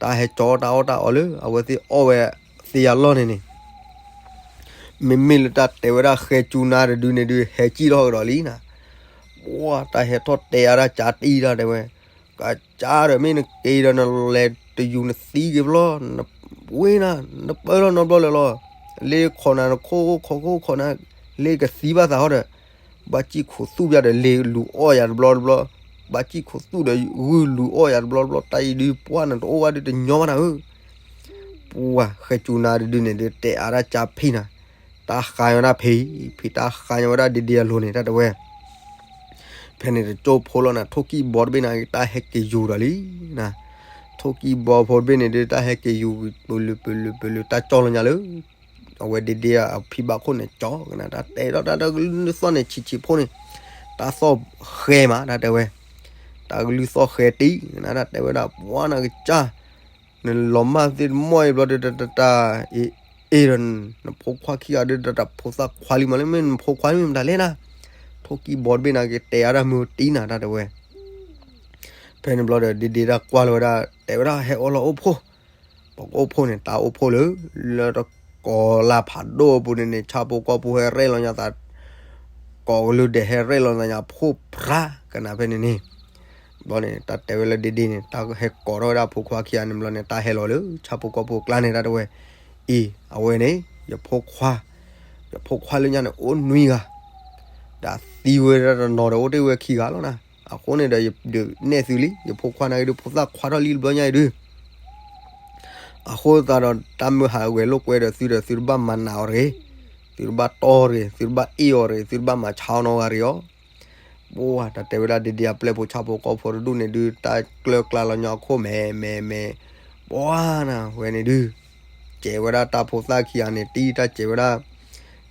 တၢ်ဟဲကၠီတၢ်အီၣ်တၢ်အီလၢ အဝဲသ့ၣ်အီၣ်ဝဲသ့ၣ်အလီၢ်န့ၣ်န့ၣ် မ့မ့ၢ်လၢတၢ်တဲဝဲဒၣ်ဃဲကၠူနါတဒုန့ၣ်ဒု ဟဲကံၣ်ထီၣ်ကဒီးလံနၤ. ပှၢ် တၢ်ဟဲထီၣ်တဲအါတၢ်ကၠါတံၢ်တၢ်တဲဝဲ, ကၠါဒီးမ့ၢ်နက့ၤဒီးနလဲၤတယူၤနသံက့ၤဘျီ, ဝ့ၢ်နၤ, နပၢၢ်ထီၣ်နီတဘျီလၢၤလီၤ. လ့ခိးနၤနခိၣ်ခိၣ်ခိၣ်ခိၣ်နၤ, လ့ကသံဘၣ်သးဟီဒီး, ဘၣ်စံၣ်ခိၣ်သူၣ်ပျၢ်ဒီးလ့လူၤအီၣ်ယၤတဘျီတဘျီ, ဘၣ်စံၣ်ခိၣ်သူၣ်ဒီးဂုၢ်လူၤအီၣ်ယၤတဘျီတဘျီ, တၢ်အံၤဒုးပှၢ်နတအိၣ်ဝဲဒုတညီဘၣ်နၤဧၢ. ပှၢ် ဃဲကၠူနါတဒုန့ၣ်ဒု တဲအါတၢ်ကၠါဖံးနၤ, တၢ်ဃါညီဝဲဒၣ်ဖံး, ဖံးတၢ်ဃါညီဝဲဒၣ်ဒ့ဒ့အလိၤန့ၣ် တၢ်တဲဝဲ. ဖဲန့ၣ်တကၠိဖိလီၤနၤ ထိၣ်ကံၢ်ဘီတဘ့ၣ်နၤ တၢ်ဟဲက့ၤယူၤဒီးလံနၤ. ထိၣ်ကံၢ်ဘီဖိတဘ့ၣ်န့ၣ်ဒု တၢ်ဟဲက့ၤယူၤ ပလုာ်ပလုာ်ပလုာ် တၢ်ကၠီလီၤညါလၢ အဝဲဒ့ဒ့အဖံဘၣ်ခိၣ်န့ၣ်ကၠီကနၤ တၢ်တဲဒီးတၢ်တကလုၢ်သီၣ်န့ၣ်ဆံးဆံးဖိန့ၣ်, တၢ်သီၣ်ဃဲမး တၢ်တဲဝဲ, တၢ်ကလုၢ်သီၣ်ဃဲတံၢ်ကနၤ တၢ်တဲဝဲဒၣ် ပှၤနၤကစၢ် နလီၤမၢ်သ့ၣ်တမီၢ်အံၤဘျီဒီး တၢ်တၢ်အ့ၣ်အ့ၣ်ဒီး နဖိခွါခံဂၤဒီး တၢ်တၢ်ဖိသၣ်ခွါလံမးလၢ မ့ၢ်နဖိခွါမ့ၢ်မတၤလဲၣ်နၤ, ထိၣ်ကံၢ်ဘီတဘ့ၣ်နၤက့ၤ တဲအါတၢ်မုၢ်တံၢ်နၤ တၢ်တဲဝဲ. ဖဲန့ၣ်ဘျီဒီး ဒ့ဒ့တၢ်ကွၢ်လီၤဝဲဒၣ် တဲဝဲဒၣ် ဟဲအိၣ်လီၤအိၣ်ဖှိၣ်, ပကအိၣ်ဖှိၣ်န့ၣ် တၢ်အိၣ်ဖှိၣ်လၢ လၢတကိးလၢ်ဖးဒိၣ်အပူၤန့ၣ်န့ၣ် ဆၣ်ဖိကီၢ်ဖိဟဲရဲၣ်လီၤညါသး, ကိးကလုာ်ဒဲးဟဲရဲၣ်လီၤသးညါ ဖိဖြးကနၤဖဲန့ၣ်န့ၣ် ဘျီန့ၣ် တၢ်တဲဝဲလၢဒ့ဒ့န့ၣ် တၢ်ဟဲကိးထီၣ်ဝဲဒၣ်ဖိခွါခံဂၤန့ၣ်ဘျီန့ၣ် တၢ်ဟဲလီၤလၢဆၣ်ဖိကီၢ်ဖိအကျါန့ၣ် တၢ်တဲဝဲ, အံၤ အဝဲန့ၣ် ယဖိခွါ, ယဖိခွါလၢညါန့ၣ် အိၣ်နွံဂၤ, ဒီးသံဝဲဒၣ်တနီၤဒီး အိၣ်တ့ၢ်ဝဲခံဂၤလီၤနၤ, အဃိန့ၣ်ဒီး ယဒုးနဲၣ်သုလံ ယဖိခွါနာ်က့ဒုး ဖိသၣ်ခွါထီၣ်လံတဘျီညါအံၤဒုး အဃိသတးဒီး တၢ်မုၢ်ဟးဂဲၤလိာ်ကွဲဒီး သုဒီးသုတဘၣ်မၤနးအီၤတဂ့ၤ, သုတဘၣ်တီၢ်တဂ့ၤ, သုတဘၣ်အ့ၣ်အီၤတဂ့ၤ, သုတဘၣ်မၤဆါအီၤနီတဂၤတဂ့ၤအီၤ. ပှၤတၢ်တဲဝဲဒၣ်ဒ့ဒ့အပျဲၢ်ဖိဆၣ်ဖိကီၢ်ဖိတဒူၣ်န့ၣ်ဒုး တၢ်ကျၢၤကျါလီၤညီအခိၣ်မဲာ်မဲာ်မဲာ်, ပှၤနၤဝဲန့ၣ်ဒုး ကဲးဝဲဒၣ်တၢ်ဖိသၣ်ခံဂၤန့ၣ် တံၢ်တၢ်ကဲးဝဲဒၣ်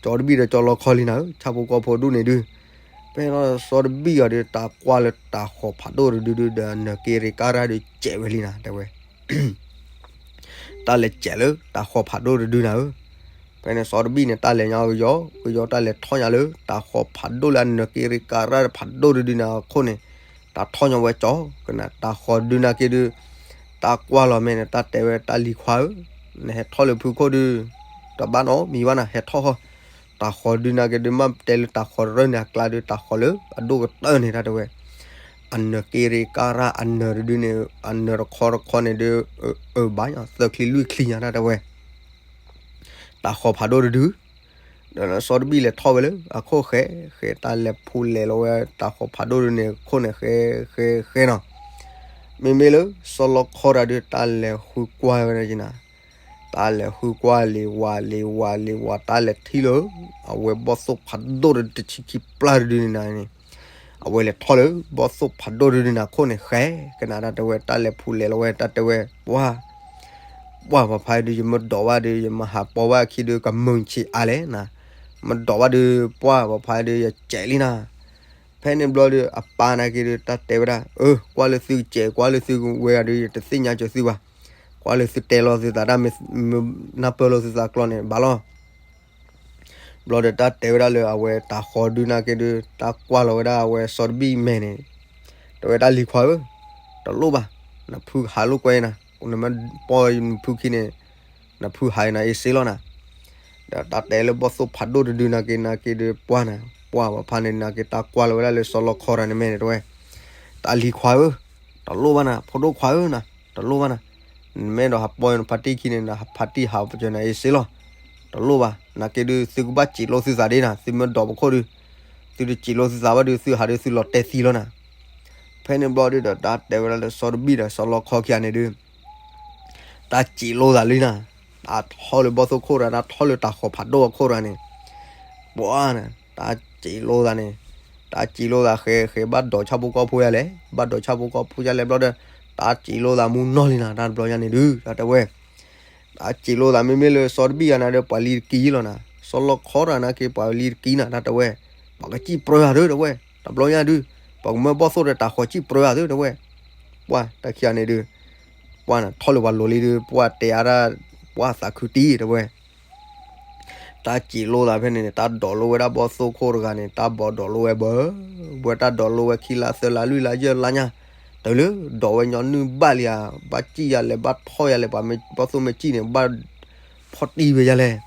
ကၠီတဘံၣ်ဒီးကၠီလီခီလံနၤဧၢ, ဆၣ်ဖိကီၢ်ဖိဒူၣ်န့ၣ်ဒုး ဖဲလီၤစီၤတဘံၣ်အီၤဒီး တၢ်ကွၢ်လၢတၤဃီၤဖးဒိၣ်တဒုဒုဒီး နၢၤက့ရ့ကါရၢ်ဒီးကဲးဝဲလံနၤ တဲဝဲ. တၢ်လဲၤကဲးလၢတၤဃီၤဖးဒိၣ်တဒုနၤဧၢ, ဖဲန့ၣ်စီၤတဘံၣ်န့ၣ် တၢ်လဲၤညီကယီကယီ တၢ်လဲၤထီၣ်ညါလၢတၤဃီၤဖးဒိၣ်လၢအနၢၤက့ရ့ကါရၢ်ဖးဒိၣ်တဒုနၤအခိၣ်န့ၣ်, တၢ်ထီၣ်ညီဝဲကၠီကနၤ တၤဃီၤဒုနၤက့ဒုး တၢ်ကွၢ်လီၤမဲာ်န့ၣ် တၢ်တဲဝဲတၢ်လံၤခွါဧၢ, နဟဲထီၣ်လၢဖုခိၣ်ဒုး တဘၣ်နီတမံၤဘၣ်နၤ ဟဲထီၣ်ဃီ, တၤဃီၤဒုနၤက့ဒုး မ့ၢ်တဲလၢတၤဃီၤရၢၢ်န့ၣ်အကျါဒုး တၤဃီၤလၢအဒိၣ်ကတၢၢ်န့ၣ် တၢ်တဲဝဲ, အနၢၤက့ရ့ကါရၢ်အနၢၤတဒုန့ၣ် အနၢၤတခီတခီန့ၣ်ဒုး အဘၣ်ညီ သၢချံလွံၢ်ချံညါ တၢ်တဲဝဲ တၤဃီၤဖးဒိၣ်တဒု, ဒီးစီၤတဘံၣ်လဲၤထီၣ်ဝဲလၢအခိၣ်ဃဲ, ဃဲတၢ်လဲၤဖူးလဲၤလီၤဝဲတၤဃီၤဖးဒိၣ်ဒုန့ၣ် ခိၣ်န့ၣ်ဃဲဃဲဃဲနီၤ, မ့မ့ၢ်လၢစီၤလီခီတၢ်ဒုး တၢ်လဲၤဃုကွၢ်ဝဲဒၣ်က့နၤ, တၢ်လဲၤဃုကွၢ်လံၤဝါလံၤဝါလံၤဝါ တၢ်လဲၤထံၣ်လၢ အဝဲဘီၣ်သိၣ်ဖးဒိၣ်တဆံခံပျၢ်တဒုန့ၣ်နၤန့ၣ်, အဝဲလဲၤထီၣ်လၢဘီၣ်သိၣ်ဖးဒိၣ်တဒုန့ၣ် ခိၣ်န့ၣ်ဃဲကနၤ တၢ်တဲဝဲ တၢ်လဲၤဖူးလဲၤလီၤဝဲ တၢ်တဲဝဲ ပှၢ် ပှၢ်ပဖါဒုး ယမ့ၢ်ဒိးဘၣ်ဒုး ယမၤဟးပီဘၣ်အခံဒုး ကမုာ်ဆံးအါလဲၣ်နၤ, မ့ၢ်ဒိးဘၣ်ဒုး ပှၢ်ပဖါဒုး ယကဲးလံနၤ, ဖဲန့ၣ်ဘျီဒုး အပၢ်နာ်က့ဒုး တၢ်တဲဝဲဒၣ် အၢ ကွၢ်လၢသုကဲး ကွၢ်လၢသုကဝဲဂၤဒုး ယတသ့ၣ်ညါကၠီသုဘၣ်, ကွၢ်လၢသုတဲလီၤသုသးတၢ်မ့ၢ် နၢ်ပၢၢ်လိာ်သုသးကျီန့ၣ် ဘၣ်လီၤ ဘျီဒီးတၢ်တဲဝဲဒၣ်လၢအဝဲတၤဃီၤဒုနၤက့ဒုး တၢ်ကွၢ်လီၤဝဲဒၣ်အဝဲစီၤတဘံၣ်မဲာ်န့ၣ်, တဲဝဲတၢ်လံၤခွါဧၢ, တလိၣ်ဘၣ်, နဖုဟးလိာ်ကွဲနၤ, နမ့ၢ်ပီၢ်နဖုခံန့ၣ်, နဖုဟးနၤအ့ၣ်စ့လီၤနၤ, ဒီးတၢ်တဲလၢဘီၣ်သိၣ်ဖးဒိၣ်တဒုနၤက့နၤက့ဒုး ပှၢ်နၤ, ပှၢ်ပဖါန့ၣ်နၤက့ တၢ်ကွၢ်လီၤဝဲဒၣ်လၢစီၤလီခီတၢ်န့ၣ်မဲာ်န့ၣ် တဲဝဲ, တၢ်လံၤခွါဧၢ, တလိၣ်ဘၣ်နၤ ဖိဒိၣ်ခွါဧၢနၤ, တလိၣ်ဘၣ်နၤ, နမ့ၢ်အဲၣ်ဒိးဟးပီၢ်နဖါတံၢ်ခံန့ၣ် နဖါတံၢ်ဟးပကၢၤနၤအ့ၣ်စ့လီၤ, တလိၣ်ဘၣ်, နာ်က့ဒုး သုကဘၣ်စံးလိာ်သုသးဒ်နၤ, သုမ့ၢ်ဒိးပခိၣ်ဒုး, သုတစံးလိာ်သုသးဘၣ်ဒုး သုဟးဒုးသုလီၤတဲာ်သံလီၤနၤ, ဖဲန့ၣ်ဘျီဒုးဒီး တၢ်တဲဝဲဒၣ်လၢစီၤတဘံၣ်ဒီးစီၤလီခီခံဂၤန့ၣ်ဒုး တၢ်စံးလိာ်သးလံနၤ, တၢ်ထီၣ်လၢဘီၣ်သိၣ်ခိၣ်ရၢ် တၢ်ထီၣ်လၢတၤဃီၤဖးဒိၣ်အခိၣ်ရၢ်န့ၣ်, ပှၢ်နၤ, တၢ်စံးလိာ်သးန့ၣ်, တၢ်စံးလိာ်သးဃဲဃဲ ဘၣ်ဒိးဆၣ်ဖိကီၢ်ဖိယၤလဲၣ်, ဘၣ်ဒိးဆၣ်ဖိကီၢ်ဖိယၤလဲၣ်ဘျီဒီး, တၢ်စံးလိာ်သးမူနီၢ်လံနၤ တၢ်တဘျီညါန့ၣ်ဒုး တၢ်တဲဝဲ တၢ်စံးလိာ်သးမ့မ့ၢ်လၢစီၤတဘံၣ်ဂၤနၤဒီး ပှၤလံၤတကံလီၤနၤ, စီၤလီခီတၢ်နာ်က့ ပှၤလံၤတကံနၤ တၢ်တဲဝဲ, ပှၤကစံၣ်ပြၢယၤဒုး တဲဝဲ, တၢ်တဘျီညါဒုး, ပှၤကမၢဘီၣ်သိၣ်ဒီးတၤဃီၤစံၣ်ပြၢယၤဒုး တဲဝဲ, ပှၢ်တၢ်ခံဂၤန့ၣ်ဒုး, ပှၢ်နၤထီၣ်လၢပှၤလိၤလံဒုး ပှၢ်တဲအါဒၣ်, ပှၢ်သးခုတံၢ် တဲဝဲ တၢ်စံးလိာ်သးဖဲန့ၣ်န့ၣ် တၢ်ဒိးလိဝဲဒၣ်ဘီၣ်သိၣ်ခိၣ်တဂၤန့ၣ် တၢ်ဘီဒိးလိဝဲဘၢ, ဘၢတၢ်ဒိးလိဝဲခံလါသၢလါလွံၢ်လါယဲၢ်လါညါ, တုၤလၢဒိးဝဲညီနုၢ်ဘၣ်လံဧါ, ဘၣ်စံၣ်ယၤလဲၣ် ဘၣ်ထီၣ်ယၤလဲၣ် ပှၤမ့ၢ်ဘီၣ်သိၣ်မ့ၢ်စံၣ်န့ၣ် ဘၣ်ဖီၣ်တံၢ်ဝဲယၤလဲၣ်,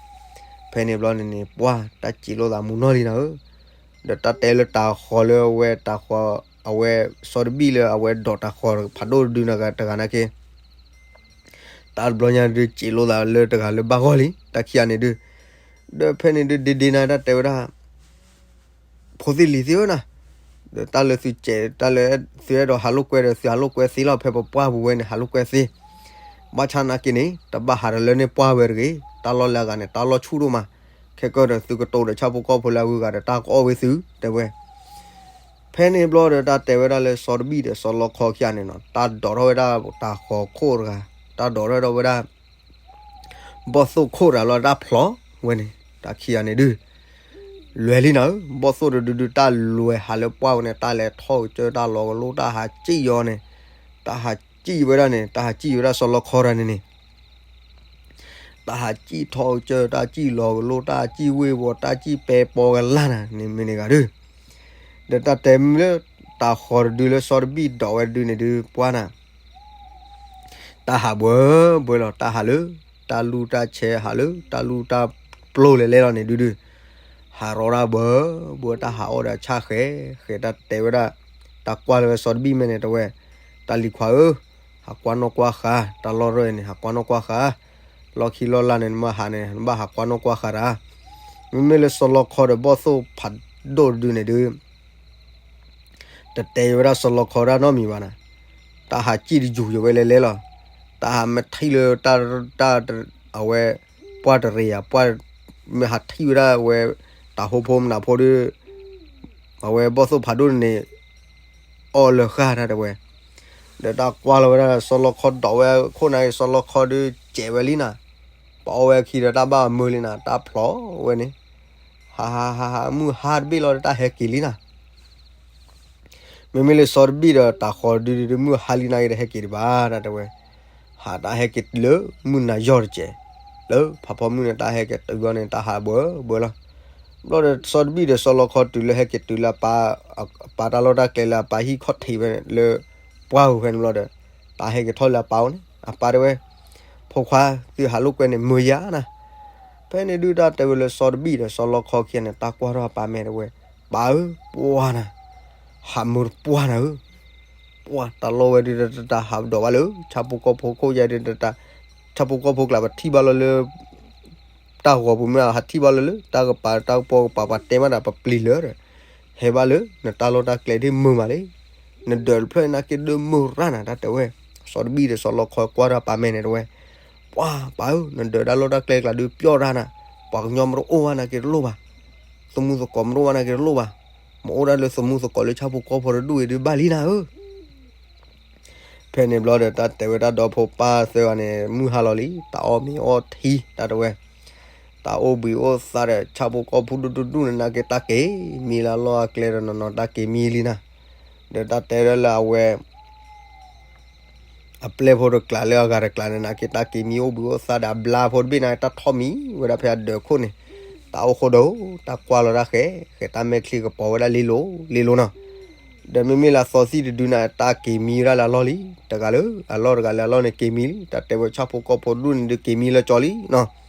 ဖဲန့ၣ်ဘျီန့ၣ်န့ၣ် ပှၢ်တၢ်စံးလိာ်သးမူနီၢ်လံနၤဧၢ, ဒီးတၢ်တဲလၢတၤဃီၤလၢအဝဲတၤဃီၤ, အဝဲစီၤတဘံၣ်လၢအဝဲဒိးတၤဃီၤဖးဒိၣ်တဒုနၤတဂၤနာ်က့ တၢ်တဘျီညါဒုး စံးလိာ်သးလၢတဂၤလၢဘၣ်ဂီၢ်လံ တၢ်ခံဂၤန့ၣ်ဒုး, ဒီးဖဲန့ၣ်ဒုး ဒ့ဒ့နၤ တၢ်တဲဝဲဒၣ်, ဖိသ့ၣ်လံၤသ့ၣ်ဧၢနၤ, ဒီးတၢ်လၢသုကဲး တၢ်လၢသုအဲၣ်ဒိးဟးလိာ်ကွဲဒီး သုဟးလိာ်ကွဲသ့လီၤ ဖဲပပှၢ်ပူၤဝဲန့ၣ် ဟးလိာ်ကွဲသ့, ဘၣ်ဆၣ်နာ်က့န့ၣ် တဘၣ်ဟးဒီးလၢန့ၣ်ပှၢ်ဝဲတဂ့ၤ, တၢ်လီၢ်လၢအဂၤန့ၣ် တၢ်လီၢ်ဆူၣ်ဒိၣ်မး, ခဲကၢဒီးသုကတိၤဒီးဆၣ်ဖိကီၢ်ဖိလၢအဂုၤအဂၤဒီး တၢ်ကအီၣ်ဝဲသု တဲဝဲ ဖဲန့ၣ်ဘျီဒီး တၢ်တဲဝဲဒၣ်လၢစီၤတဘံၣ်ဒီးစီၤလီခီခံဂၤန့ၣ်နီၤ တၢ်ဒိးထီၣ်ဝဲဒၣ်တၤဃီၤခိၣ်တဂၤ, တၢ်ဒိးထီၣ်ဝဲဒၣ် ဘီၣ်သိၣ်ခိၣ်တဂၤလီၤ တၢ်ဖျိး, ဝဲန့ၣ် တၢ်ခံဂၤန့ၣ်ဒုး လွဲၤလံနၤဧၢ, ဘီၣ်သိၣ်တဒုဒုး တၢ်လွဲၤဟးလၢပှၢ်ဝဲန့ၣ် တၢ်လဲၤထီၣ်ကစၢၢ်တၢ်လီၤကလိ တၢ်ဟးစံၣ်အီၤန့ၣ်, တၢ်ဟးစံၣ်ဝဲဒၣ်န့ၣ် တၢ်ဟးစံၣ်ဝဲဒၣ်စီၤလီခီတၢ်န့ၣ်န့ၣ် တၢ်ဟးစံၣ်ထီၣ်ကစၢၢ် တၢ်စံၣ်လီၤကလိ တၢ်စံၣ်ဝ့ၢ်ဝီၤ တၢ်စံၣ်ပဲပီကလၢ်နၤန့ၣ် မ့ၢ်န့ၣ်ဂၤဒုး, ဒီးတၢ်တဲမ့ၢ်လၢ တၢ်ဃီၤတဒုလၢစီၤတဘံၣ်ဒိးဝဲဒုးန့ၣ်ဒုး ပှၢ်နၤ တၢ်ဟးဘှၢဘှၢလီၤ, တၢ်ဟးလၢ တၢ်လူၢ်တၢ်ဆဲး ဟးလၢ တၢ်လူၢ်တၢ်ပျိလဲၤလဲၤလီၤန့ၣ်ဒုးဒုး, ဟးရီတၢ်ဘှၢဘှၢ တၢ်ဟးအီၣ်ဒီးဆၣ်ဃဲဃဲ တၢ်တဲဝဲဒၣ်, တၢ်ကွၢ်လၢဝဲစီၤတဘံၣ်မဲာ်န့ၣ် တဲဝဲ, တၢ်လံၤခွါဧၢ, ဟးကွၢ်နီၣ်ကွၢ်ဃာ်, တၢ်လီၢ်ရၢၢ်န့ၣ် ဟးကွၢ်နီၣ်ကွၢ်ဃာ်, လီၢ်ခံလီၢ်လၢ်န့ၣ် နဘၣ်ဟးန့ၣ် နဘၣ်ဟးကွၢ်နီၣ်ကွၢ်ဃာ်တၢ်, မ့မ့ၢ်လၢစီၤလီခီဒီးဘီၣ်သိၣ်ဖးဒိၣ်တဒုန့ၣ်ဒုး တတဲဝဲဒၣ်စီၤလီခီတၢ်နီတမံၤဘၣ်နၤ, တၢ်ဟးစံၣ်တယူၤယဝဲလဲၤလဲၤလီၤ, တၢ်ဟးမ့ၢ်ထံၣ်လၢ တၢ် အဝဲ ပှၢ်တရံးဧါ, ပှၢ် မ့ၢ်ဟးထံၣ်ဝဲဒၣ်ဝဲ တၢ်ဟိဖိမနုၤဖိဒီး အဝဲဘီၣ်သိၣ်ဖးဒိၣ်န့ၣ် အီၣ်လၢဃာ်တၢ်တဲဝဲ, ဒီးတၢ်ကွၢ်လီၤဝဲဒၣ် စီၤလီခီဒိးဝဲခိၣ်နၤ စီၤလီခီဒီးစဲးဝဲလံနၤ, ပအီၣ်ဝဲခံဒီးတၢ်ဘၣ်မုာ်လံနၤ တၢ်ဖျိးဝဲန့ၣ်, ဟးဟးဟးဟး မုၢ်ဟါတဘ့ၣ်လီၤဒီးတၢ်ဟဲက့ၤလံနၤ မ့မ့ၢ်လၢစီၤတဘံၣ်ဒီးတၢ်ဃီၤဒုဒုဒု မုၢ်ဟါလံနၤက့ၤဒီးဟဲက့ၤဒံးဘၣ် တၢ်တဲဝဲ, ဟးတၢ်ဟဲက့ၤတုၤလၢ မုၢ်နၤယီၢ်တစဲး, လၢဖးဖီမုၢ်န့ၣ် တၢ်ဟဲက့ၤတုၤဘျီန့ၣ် တၢ်ဟးဘှၢဘှၢလီၤ, ဘျီဒီးစီၤတဘံၣ်ဒီးစီၤလီခီတုၤလၢဟဲက့ၤတုၤလၢအပၢ်, အပၢ်တၢ်လီၢ်တၢ်ကျဲလၢအပၢ်ဟံၣ်ခီၣ်ထံးဝဲလၢ ပှၢ်ဧိၤဖဲန့ၣ်ဘျီဒီး, တၢ်ဟဲက့ၤထီၣ်လၢအပၢ်အိၣ်န့ၣ် အပၢ်တဲဝဲ, ဖိခွါ သုဟးလိာ်ကွဲန့ၣ် မုာ်ယၤနၤ, ဖဲန့ၣ်ဒုးတၢ်တဲဝဲလၢစီၤတဘံၣ်ဒီးစီၤလီခီခံဂၤန့ၣ် တၢ်ကွၢ်ထီၣ်အပၢ်မဲာ်တဲဝဲ, ပၢ်ဧၢ, ပှၢ်နၤ, ဟးမုာ်တပှၢ်နၤဧၢ, ပှၢ်တၢ်လီၢ်ဝဲဒုးတၢ်ဟးဒိးဘၣ်လၢ ဆၣ်ဖိကီၢ်ဖိခိၣ်ယါဒုးတၢ်, ဆၣ်ဖိကီၢ်ဖိကျါပထံၣ်ဘၣ်လီၤလၢ တၢ်ဂီၤပူၤမ့ၢ်ဟးထံၣ်ဘၣ်လီၤလၢ တၢ်ကပၤတၢ်ကပီၤကပၤပှၤတဲမးဒီးပပျံၤလၢာ်ဒီး, ဟဲဘၣ်လၢ နတၢ်လီၢ်တၢ်ကျဲဒ်မုာ်မးလံ, နဒၢးတဖျၢၣ်နာ်က့ဒ်မုာ်ရၣ်နၤ တၢ်တဲဝဲ, စီၤတဘံၣ်ဒီးစီၤလီခီကွၢ်ထီၣ်အပၢ်မဲာ်န့ၣ်တဲဝဲ, ပှၢ်ပၢ်ဧၢ, နဒၢးတၢ်လီၢ်တၢ်ကျဲကျါဒုးပျီၢ်ရၣ်နၤ, ပှၤကညီမတအိၣ်ဘၣ်နာ်က့တလိၣ်ဘၣ်, သမူသကိးမတအိၣ်ဘၣ်နာ်က့တလိၣ်ဘၣ်, မ့ၢ်အိၣ်ဒၣ်လၢသမူသကိးလၢဆၣ်ဖိကီၢ်ဖိတဒူၣ်အံၤဒုးဘၣ်လံနၤဧၢ ဖဲန့ၣ်ဘျီဒီး တၢ်တဲဝဲတၢ်ဒီဖိပၢ်သၢဂၤန့ၣ် မုၢ်ဟါလီၤလံ, တၢ်အီၣ်မ့ၤအီထံ တၢ်တဲဝဲ, တၢ်အိၣ်ဘှံးအိၣ်သါဒီး ဆၣ်ဖိကီၢ်ဖိဒူၣ်ဒူၣ်ဒူၣ်န့ၣ် နာ်က့တၢ်က့ၤမံလၢအလီၢ်အကျဲဒီးနီၢ်နီၢ် တၢ်က့ၤမံလံနၤ, ဒီးတၢ်တဲဒၣ်လၢအဝဲ အပျဲၢ်ဖိတကျးလၢအဂၤတကျးန့ၣ် နာ်က့တၢ်က့ၤမံအိၣ်ဘှံးအိၣ်သါဒီးအဘျါဖိတဘ့ၣ်န့ၣ် တၢ်ထီၣ်မံဝဲဒၣ်ဖဲအဒၢးခိၣ်န့ၣ်, တၢ်အိၣ်ဃိဒီး တၢ်ကွၢ်လီၤတၢ်ဃဲ, ဃဲတၢ်မဲာ်ချံကပီၤဝဲဒၣ်လ့လိၤ လ့လိၤနီၤ, ဒီးမ့မ့ၢ်လၢအသီသံၣ်တဒုန့ၣ် တၢ်က့ၤမံဝဲဒၣ်လၢအလီၢ်လံ, တဂၤလၢအလီၢ်တဂၤလၢအလီၢ်န့ၣ်က့ၤမံလံ, တၢ်တဲဝဲဆၣ်ဖိကီၢ်ဖိဒူၣ်န့ၣ်ဒုးက့ၤမံလၢကၠီလံနီၤ,